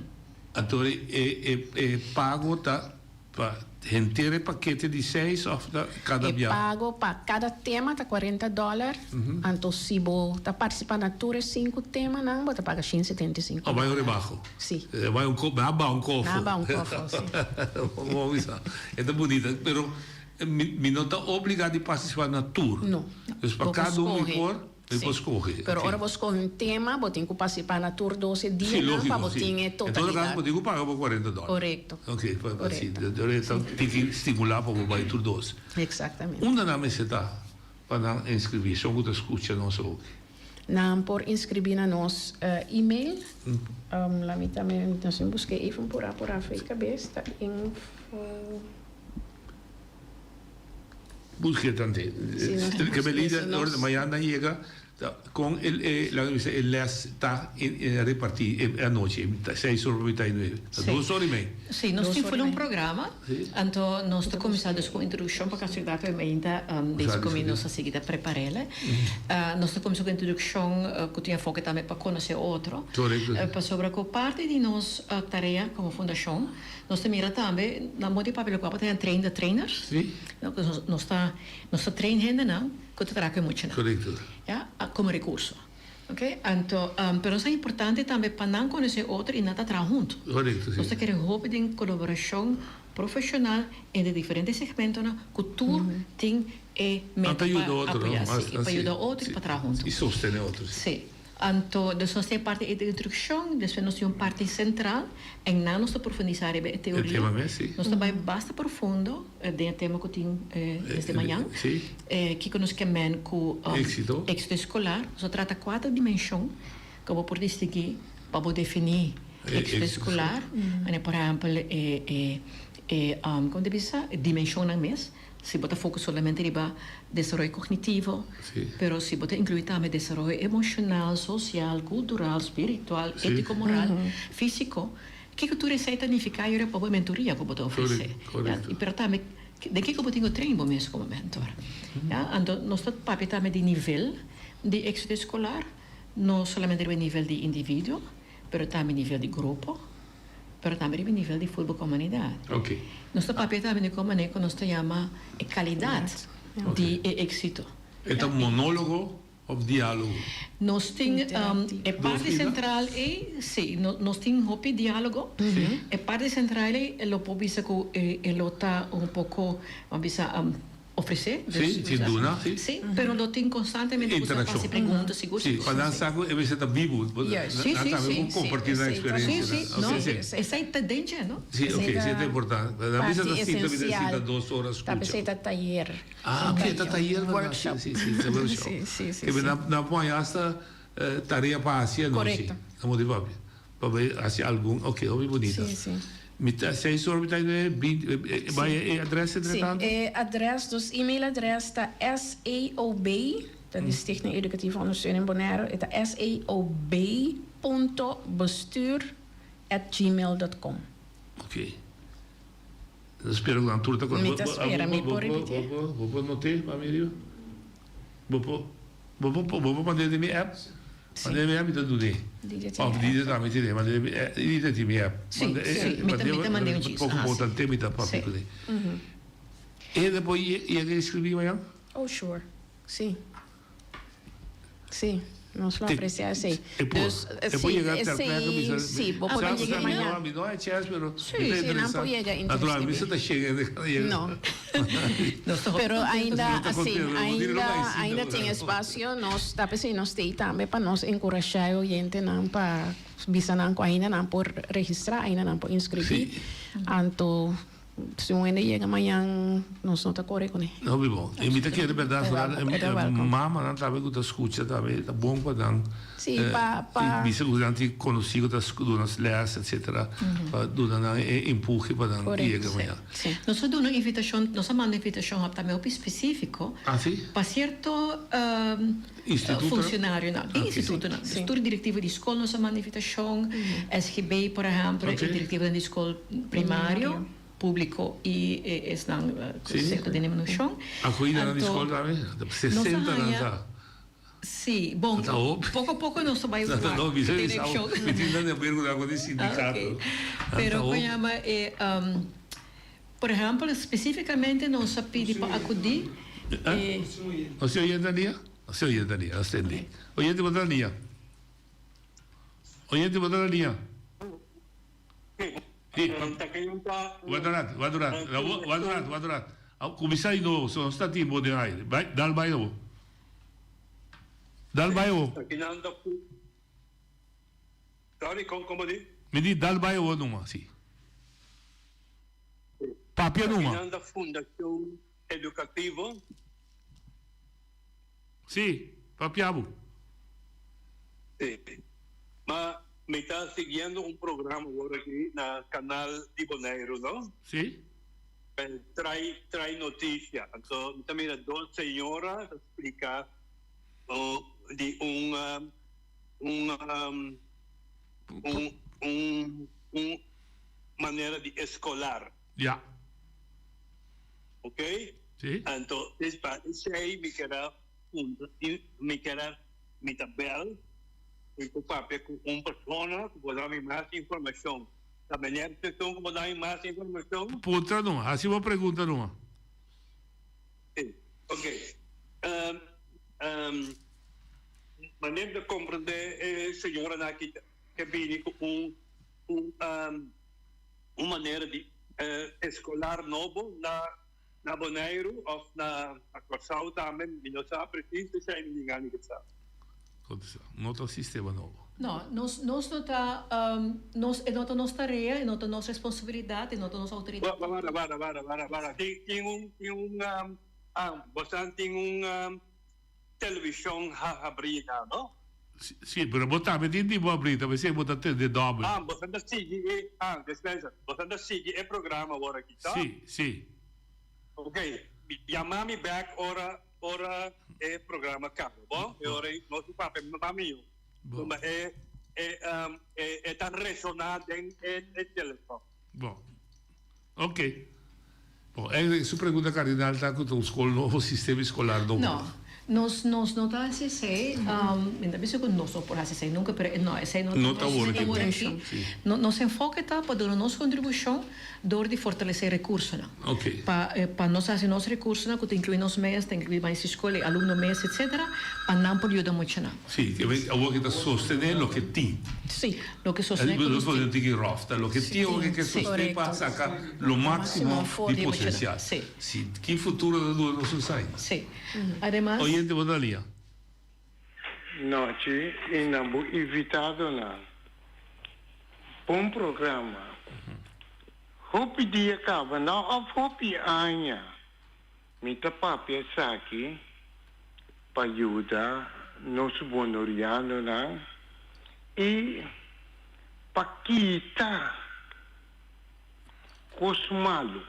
Anto e pago ta Pa henter e pakete di seis of ta kada E bia? pago pa kada tema ta cuarenta dollar, anto si bo ta participa na tur e sinku temanan bo ta paga shin setenta i sinku Oh, bai un dollar. rebaho. Si. E bai un ko, na ba un kofo. Na ba un kofo, si. Bo bisa, e ta bunita, pero mi, mi no ta obliga di participa na tur. No. Dus pa Bo por kada un mi scoge. por? Mi por skohe. Pero ora bo skohe un tema, bo tin ku partisipá na tur 12 dianan pa bo tin e totalidad. En todo kaso bo tin ku paga bo 40 dòler. Korekto. Ok, pa si ta tin ki stimulá pa bo bai tur dos. Eksaktamente. Unda nan mester ta pa nan inskribí? Esun ku ta skucha nos awoki. Nan por inskribí na nos email. La mi ta nos tin busk'é even purá purá for e kabes ta info. Buske tante. Ke Belinda ora mañana yega kon e laga bisa e les ta reparti e anochi seis ora pa mitad di nuebe ta dos ora y mei. Si nos tin full un programa anto nos ta cuminsa dus cu introduccion pa casualidad cu e mainta deze cu nos a sigui ta preparele nos ta cuminsa cu introduccion cu tin enfoke tambe pa conoce otro pasobra cu parti di nos tarea como fundacion Nos ta mira tambe na modo di papia lokual pa ta train the trainers. Sí. No, ku nos nos ta nos ta train hendenan ku ta traha ku e muchanan. Korekto. Ya, komo rekurso. Oke, anto pero nos ta importante tambe pa nan konosé otro i nan ta traha huntu. Korekto, si. Nos ta kere hopi den kolaborashon. profeshonal entre diferente segmentonan ku tur tin e meta pa apoyá, sí, pa yuda otro i pa traha huntu. I sostené otro, sí. Sí. Anto, dus nos tin e parti di instrukshon, despues nos tin un parti sentral, en nan nos ta profundisá riba e teoria. E tema mes, sí. Nos ta bai basta profundo den e tema ku tin desde mañan. Sí. Kiko nos ke men ku Éksito. éksito eskolar. Nos ta trata kuater dimenshon ku bo por distinguí pa bo definí éksito eskolar. Manera por ehèmpel e e e kon ta bisa e dimenshonnan mes. Si bo ta focus solamente riba desaroyo cognitivo, pero si bo ta inclui tambe desaroyo emocional, social, cultural, spiritual, etico, moral, fisico, kico tur esey ta nifica yora pa bo e mentoria cu bo ta ofrece? Ya, pero tambe den kico bo tin cu train bo mes como mentor? Ya, anto nos ta papia tambe di nivel di exito escolar, no solamente riba e nivel di individuo, pero tambe nivel di grupo. Pero tambe riba e nivel di futbol komunidat. Nos ta papia tambe di kon manera ku nos ta yama e kalidat di e éksito. E ta monólogo òf diálogo? Nos tin e parti sentral ei, sí, nos tin hopi diálogo. E parti sentral ei lo por bisa ku e lo ta un poko, bo a bisa, Ofresé. Sí, sí, duna, sí. Sí, pero lo tin constantemente cu sa haci pregunta, sigur, Sí, sigur. pa nan sa cu e mester ta bibu. Juist. Sí, Nan sí, tambe sí, por sí, comparti nan sí, experiencia. sí, sí, no, Ok, sí. esey ta den dje, no? Sí, ok, sí, ta importante. Nan bisa ta Parti sinta, mi ta sinta esencial. dos ora Ta scucha. pesey ta tayer. Ah, ok, ta tayer, verdad. Workshop. Sí, sí, sí, ta workshop. Sí, sí, sí, Ke sí. nan, nan pon hasta tarea pa haci anochi. Correcto. Nan motiva papia. Pa bai haci algun, ok, hopi bunita. Sí, sí. Mi ta seis ora mi ta e binti, bai e adres entre Sí, tanto? e adres, nos email adres ta SEOB, ta di Stichting Educatieve Ondersteuning Bonaire, e ta seob punto bestuur at gmail dot com. Ok. Ta spera ku nan tur ta Mi ta spera, mi por ripitié? Bo por not'é pa mi riba? Bo por, bo por, bo por mand'é den mi app? Mand'é mi app mi ta dun'é. Òf Dida tambe tin e, mand'é mi app, Dida tin mi app. Sí, sí, mi ta, mi ta mand'é un chis. Poko bo ta te mi ta papia kuné. E por yega inskribí mañan? Oh, sure. Sí. Sí, nos lo aprecia esey. E por, Dus, e por sí, yega ter plekke esey, bisa, sí, bo por sa, yega sa, mi mañana. no, mi no hay chance, pero Sí, mi ta sí, nan interesa. por yega Natural, mi inscribí. sa ta shega, yega. No. Nos ta hopi Pero contento. ainda, Nos ta sí, contento, bo tira lo ainda, baisito, ainda tin ¿verdad? espacio. Nos ta p'esey nos t'ey tambe pa nos encurasha e oyentenan pa bisa nan cu ainda nan por registra, ainda nan por inscribí. Sí. Anto Si un hende yega mañan nos no ta kore kuné. Hopi bon. I mi ta kere bèrdat foral E ta welkom. mamanan tambe ku ta skucha tambe ta bon pa nan Sí, pa pa. bisa ku nan tin konosí ku ta duna lès etsetera pa duna nan e empuje pa nan yega mañan. Sí. Nos a duna un invitashon, nos a manda un invitashon ap tambe hopi spesífiko Ah sí? pa sierto Institutonan? funcionarionan, Ah, oké. institutonan. Sí. Dus tur direktiva di skol nos a manda invitashon, SGB por ehèmpel, e Oké. direktivanan di skol primario, públiko i esnan ku Sí. sierto denominashon. Akohidanan di Anto skol tambe? nos a Sesenta nan haña ta. Sí, bon, Ta hopi. poko poko nos ta bai No, wak no, bisa bisa direkshon. mi tin nan di acuerdo ku di Ah, sindikato. oké. Nan Pero ta kon hopi. yama e Por ehempel, specificamente nos a pidi pa acudi e. Nos tin oyente na lia? Nos tin oyente na lia, nos tende. Oyente bo ta na lia? Oyente bo ta na lia? Sí, Wak un rat, wak un rat, wak un rat, wak un rat. Cuminsa di nobo, so nos ta tin bo den aire. Bai, dal bai awo. Dal bai awo. Sorry, kon komo di? Mi di dal bai awo numa, si. Papia numa. Nan ta Fundashon Edukativo. Si, papia bo. Si. Ma mi ta siguiendo un programa awor aki na Kanal di Boneiru, no? Si. Trae, trae noticia. Anto mi ta mira dos señora ta splika di un un un un un manera di eskolar. Ja. Ok? Sí. Anto es pa esei mi ker a puntra mi ker a mi ta bel mi por papia ku un persona ku por da mi mas informashon. Ta meneer Sesson ku por da mi mas informashon? Puntra numa, hasi bo pregunta numa. Sí, ok. Manera ta comprende e señoranan aki ke bini ku un un un manera di. Eskolar nobo na na Boneiru òf na Kòrsou tambe, mi no sa presis, esei mi tin gana di sa. No ta sistema nobo. No, nos nos no ta nos e no ta nos tarea, e no ta nos responsabilidat, e no ta nos outoridat. Wara, wara, wara, wara, wara. Tin tin un tin un ah bosan tin un televishon habrí na, no? Sí, pero bo tambe tin di bo abrí, ta p'esei bo ta tende dòbel. Ah, bosan ta sigui e, ah, despensa, bosan ta sigui e programa awor aki, to? Sí, sí. Ok, yama mi bèk ora, ora e programa kaba, bo? E ora ei nos papia pa mi yu. Bo. E, e, e, e ta resoná den e, e telefòn. Bo. Ok. Bon, eigenlijk su pregunta kardinal ta ku ta un skol nobo, sistema eskolar nobo. No, nos nos no ta hasi esei. Mi no ta bisa ku nos no por hasi esei nunka, pero no, esei no ta No ta nos awor aki. awor aki. Sí. No, nos enfoke ta pa duna nos kontribushon dor di fortalesé rekursonan. Ok. Pa pa nos hasi nos rekursonan ku ta inkluí nos mes, ta inkluí maestro di skol, e alumno mes, etsetera, pa nan por yuda muchanan. Sí, awor ki ta sostené loke tin. Sí, loke sostené ku nos tin. Tiki rof, ta loke tin awor ke sostené pa saka lo máksimo di potensial. Sí. Sí, ki futuro ta duna nos un sai? Sí. Ademas. Oyente bo ta lia. Nochi i na bo invitadonan. Bon programa. Hopi dia kaba no of hopi aña mi ta papia esaki pa yuda nos bonorianonan i pa kita kos malu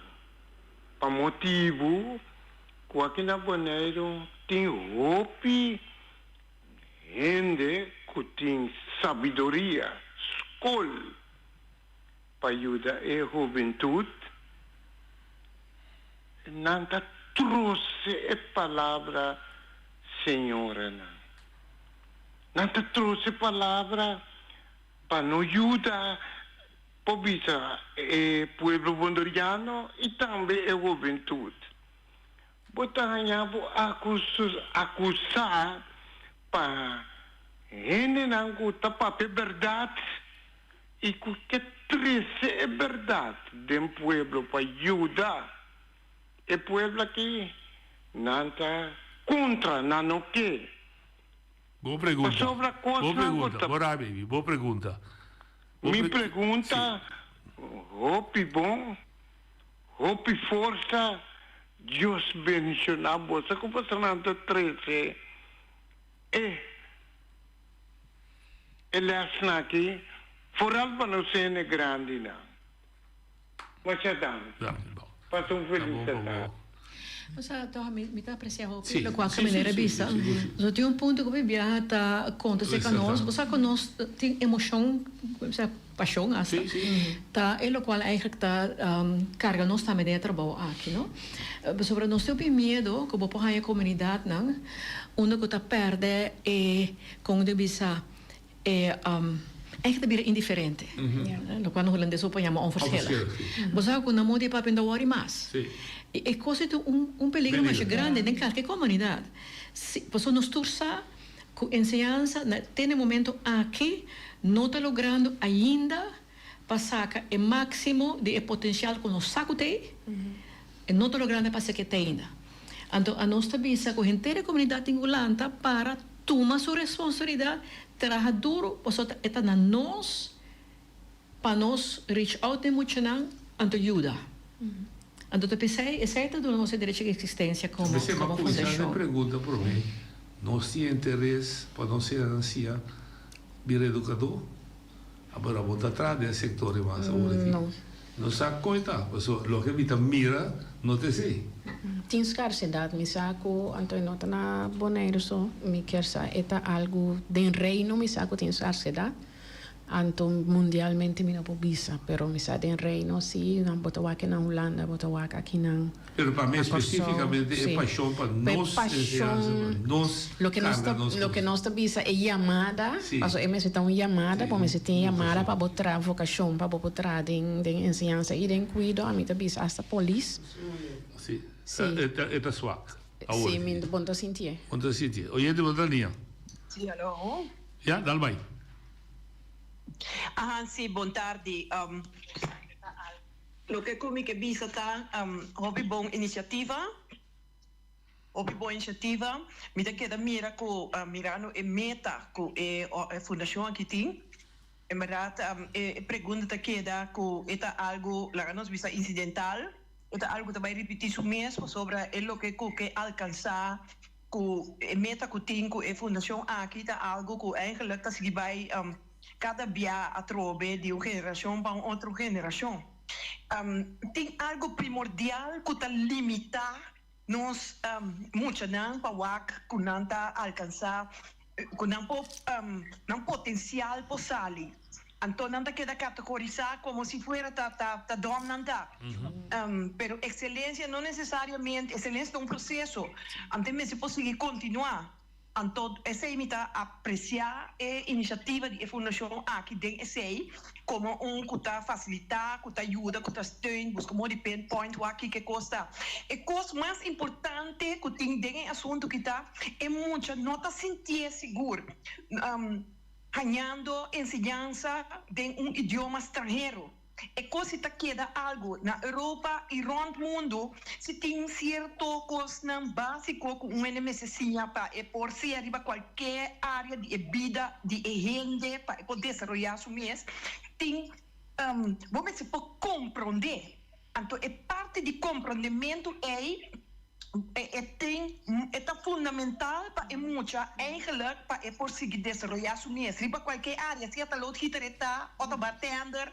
pa motibu ku aki na Boneiru tin hopi hende ku tin sabiduria, skol pa yuda e hubentut, nan ta trose e palabra señoranan. Nan ta trose palabra pa no yuda por bisa e pueblo bondoriano i tambe e hubentut. Bo ta haña bo akusá pa hendenan ku ta papia bèrdat i ku ke trese e bèrdat den pueblo pa yuda e pueblo aki, nan ta kontra, nan no ke. Bo pregunta. Pasobra Bo kosnan ku pregunta. ta. Bo rabi mi. Bo pregunta. Bo Mi pre. pregunta, Sí. hopi bon, hopi forsa, Dios bendiciona boso ku bosonan ta trese e e lesnan aki, foral pa nos hende grandinan. Masha danki. Danki, bon. Pasa un Ta bon felis pa bo. tardi. Osea, toch mi mi ta aprecia hopi Sí, locual sí, cu sí, meneer a sí, bisa. sí, sigur, sí. So tin un punto cu mi biaha ta conta acerca Resalta. nos, osea cu nos tin emocion, osea pasion hasta, Sí, sí. ta e locual eigenlijk ta carga nos tambe den e trabou aki, no. Pasobra nos tin hopi miedo cu bo por haya comunidadnan unda cu ta perde e, con di bisa, E eigenlijk ta bira indiferente, lokual na hulandes bo por yama onverschillig. Bo sa ku na moda di papia no ta wòri mas. I e kos ei ta un peligro masha grandi den kalke komunidat. Si, pasobra nos tur sa ku enseñansa na te na e momento aki no ta logrando ainda pa saka e máksimo di e potensial ku nos sa ku ta ei, e no ta logrando pa saka te ainda. Anto anos ta bisa ku henter e komunidat tin ku lanta para tuma su responsabilidat, traha duru, pasobra e ta na nos pa nos reach out na e muchanan anto yuda. Anto ta p'esei, esei ta duna nos e derecho di eksistensia komo P'esei m'a kuminsá fundashon. e pregunta promé, nos tin interes pa nos herensia bira edukadó? Abora bo ta traha den sector e mas awor aki. No. No sa con e ta, pasobra loke mi ta mira no ta esey. Tin scarsedad, mi sa cu anto e no ta na Boneiru so, mi kier sa e ta algo den Reino mi sa cu tin scarsedad, anto mundialmente mi no por bisa, pero mi sa den Reino si, nan bo ta wak na Hulanda, bo ta wak akinan. Pero pa mi Na Kòrsou, espesífikamente e sí. pashon pa Pa e nos enseñansa, pa pashon, nos loke nos karga ta, nos loke kos. nos ta bisa e yamada, Sí. pasobra e mester ta un yamada, Sí, bo mester tin yamada vokashon. pa bo traha, vokashon pa bo por traha den den enseñansa i den kuido, ami ta bisa asta polis. Sí, Sí. e ta e ta swak awor. Sí, mi bo no ta sintié. Bo no ta sintié. Oyente bo ta liña. Sí, aló. Ya, dal bai. Ahan, sí, bon tardi. Loke ku mi ke bisa ta hopi bon inisiativa, hopi bon inisiativa. Mi ta keda mira ku mirando e meta ku e fundashon aki tin, en bèrdat e pregunta ta keda ku e ta algu, laga nos bisa insidental, e ta algu ku ta bai ripití su mes pasobra e loke ku ke alkansá ku e meta ku tin ku e fundashon aki ta algu ku eigenlik ta sigui bai kada bia atrobe di un generashon pa un otro generashon. Tin algu primordial ku ta limitá nos muchanan pa wak ku nan ta alkansá, ku nan por nan potensial por sali. Anto nan ta keda kategorisá komo si fuera ta ta dòm nan ta. Pero ekselensia no nesesariamente, ekselensia ta un proseso, anto e mester por sigui kontinuá. Anto esei mi ta apresiá e inisiativa di e fundashon aki den esei komo un ku ta fasilitá, ku ta yuda, ku ta steun, buska modo di pinpoint wak kiko e kos ta. E kos mas importante ku tin den e asuntu ki ta e mucha no ta sintié sigur. Hañando enseñansa den un idioma stranhero. E kos si ta keda algu. Na Europa i rònt mundu si tin sierto kosnan básiko ku un hende mester siña pa e por sea riba kualke área di e bida di e hende pa e por desaroyá su mes. Tin bo mester por komprondé. Anto e parti di komprondementu ei e tin e ta fundamental pa e mucha eigenlijk pa e por sigui desaroyá su mes riba kualke área, sea ta loodgieter e ta, òf ta bartender,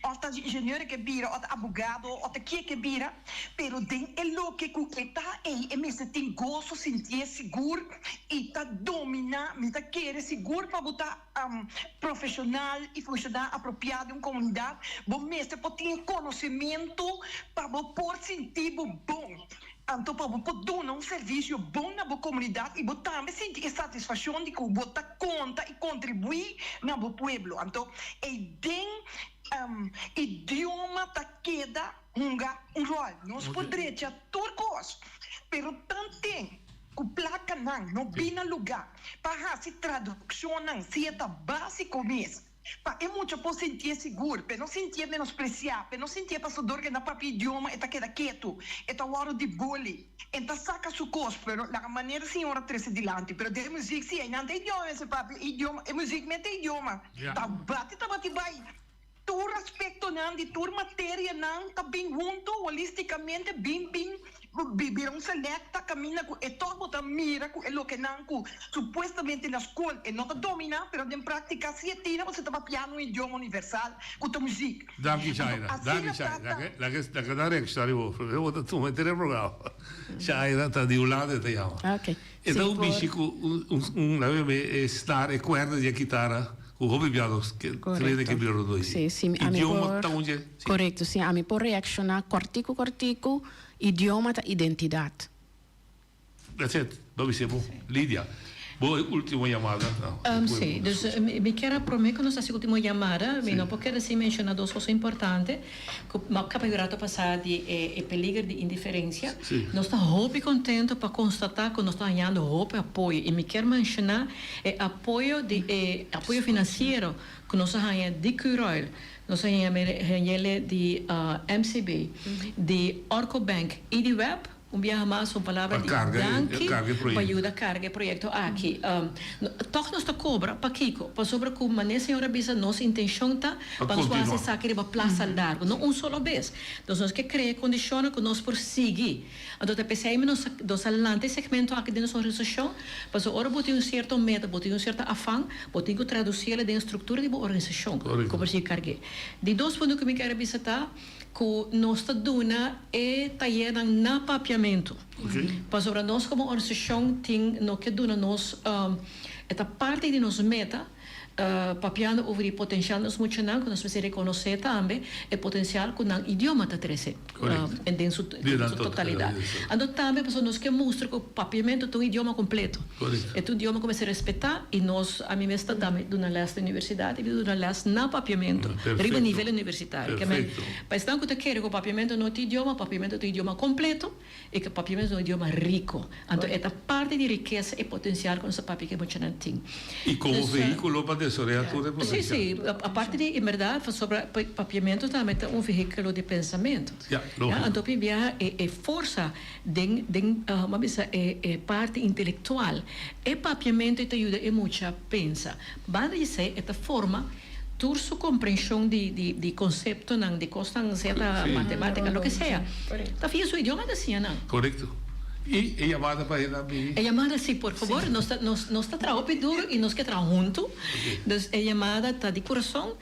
òf ta ingenieur e ke bira, òf ta abogado, òf ta kie ke bira, pero den e loke ku e ta ei e mester tin goso, sintié sigur i ta dominá, mi ta kere sigur pa bo ta. Profesional y funciona apropiado den un comunidad, bo mester por tin e conocemento pa bo por sinti bo bon. Anto pa bo por duna un servicio bon na bo comunidad y bo tambe sinti e satisfaccion di cu bo ta conta y contribui na bo pueblo. Anto ey den idioma ta keda hunga un rol. Nos por drecha tur cos, pero tanten cu placanan no bin na luga pa haci traduccionnan si e ta basico mes, pa e mucha por sintié sigur, p'e no sintié menospreciá, p'e no sintié pasobra dor cu e na papia idioma e ta keda ketu, e ta wòrdu di bully, e ta saca su cos, pero laga manera señor a trece dilanti, pero den muziek si einan ta idioma mester papia idioma, e muziek mes ta idioma, ta bati ta bati bai. Tur aspectonan di tur materianan ta bin hunto holisticamente bin bin bira un selecta caminda cu e toch bo ta mira cu e lokenan cu supuestamente na school e no ta domina pero den practica si e tina pasobra ta papiando un idioma universal cu ta muziek. Danki Shaira, danki Shaira. Laga laga nan reacciona riba bo, bo ta tuma henter e programa. Shaira ta di Hulanda e ta yama. E ta un bishi cu un un laga mi e snaar e cuerda di e kitara. Ku hopi bia nos ke trene ke bira rondó Sí, sí, mi, ami Idioma por, ta un dje, sí. Korekto, sí, ami por reakshoná kòrtiku kòrtiku, idioma ta identidat. That's it, bo bis'é bo. Lidia, bo e último yamada. Um, sí, dus mi kier a promé ku nos hasi último yamada, mi no por keda sin menshoná dos kos importante. Ku mi a kaba yu rato pasá di e e peliger di indiferensia. Nos ta hopi kontento pa konstatá ku nos ta hañando hopi apoyo i mi kier menshoná e apoyo di e apoyo finansiero ku nos a haña di Curoil, nos a haña hañ'ele di MCB, di Orco Bank i di web. Un biaha mas un palabra di danki pa yuda karga e proyekto aki. Tòg nos ta kobra. Pakiko? Pasobra ku manera señor a bisa nos intenshon ta pa nos por hasi esaki riba plasa largu, no un solo bes. Entonces nos ke krea e kondishonnan ku nos por sigui. Anto ta p'esei nos nos a lanta e segmento aki den nos organisashon, pasobra ora bo tin un sierto meta, bo tin un sierto afan, bo tin ku tradusiel den e struktura di bo organisashon ku por sigui karg'é. Di dos punto ku mi kier a bisa ta, Ku nos ta duna e tayernan na papiamentu. Pasobra nos komo organisashon tin no ke duna nos, e ta parti di nos meta, papiando over di potensial nos muchanan ku nos mester rekonosé tambe e potensial ku nan idioma ta trese den su totalidat. Anto tambe pasobra nos ke mustra ku papiamentu ta un idioma kompleto. E ta un idioma ku mester respetá i nos, ami mes ta duna lès na universidat i mi ta duna lès na papiamentu riba nivel universitario. Ke men, pa esnan ku ta kere ku papiamentu no ta idioma, papiamentu ta un idioma kompleto i ku papiamentu ta un idioma riko. Anto e ta parti di rikesa i potensial ku nos ta papia ku e muchanan tin. I komo vehíkulo pa. desaroyá tur e potensial. Sí, sí. Aparte di, en berdad, pasobra papiamentu tambe ta un vehíkulo di pensamentu. Ja, lógiko. Anto hopi biaha e forsa den, den, bo a bisa e e parti intelektual, e papiamentu e ta yuda e mucha pensa. Banda di esei e ta forma tur su komprenshon di, di, di konseptonan, di kosnan, sea ta matemátika, loke sea. Ta via su idioma e ta siña nan. Korekto. I e yamada pa hende a bini? E yamada si, por fabor. Nos ta, nos, nos ta traha hopi duru i nos ke traha huntu. Dus e yamada ta di kurason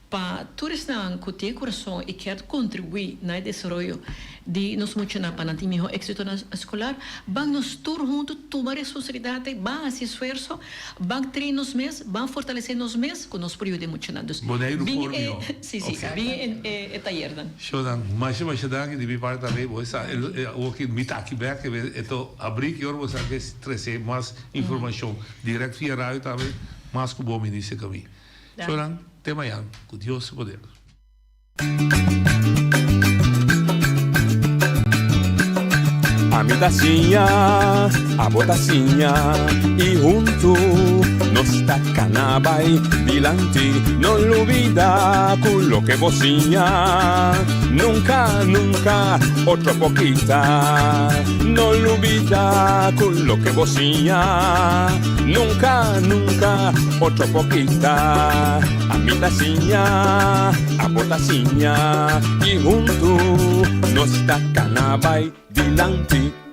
pa tur esnan ku tin e kurason i kier kontribuí na e desaroyo di nos muchanan pa nan tin mihó éksito na eskolar. Ban nos tur huntu tuma responsabilidat, ban hasi esfuerso, ban train nos mes, ban fortalesé nos mes ku nos por yuda e muchanan. Dus Boneiru bin por e, mihó. si, si, bin e, e tayernan. Shonan, masha masha danki di mi parti tambe. Bo sa awor ki mi ta aki bek e to abri ki ora bo sa ke trese mas informashon direct via radio tambe mas ku bo minister ka mi. Shonan, te mañan ku Dios su poder. Ami ta siña, abo ta siña y huntu nos ta cana bay dilanti. No lubida cu loke bo siña nunca, nunca otro por kita. No lubida cu loke bo siña nunca, nunca otro por kita. Ami ta siña, abo ta siña y huntu nos ta cana bay dilanti.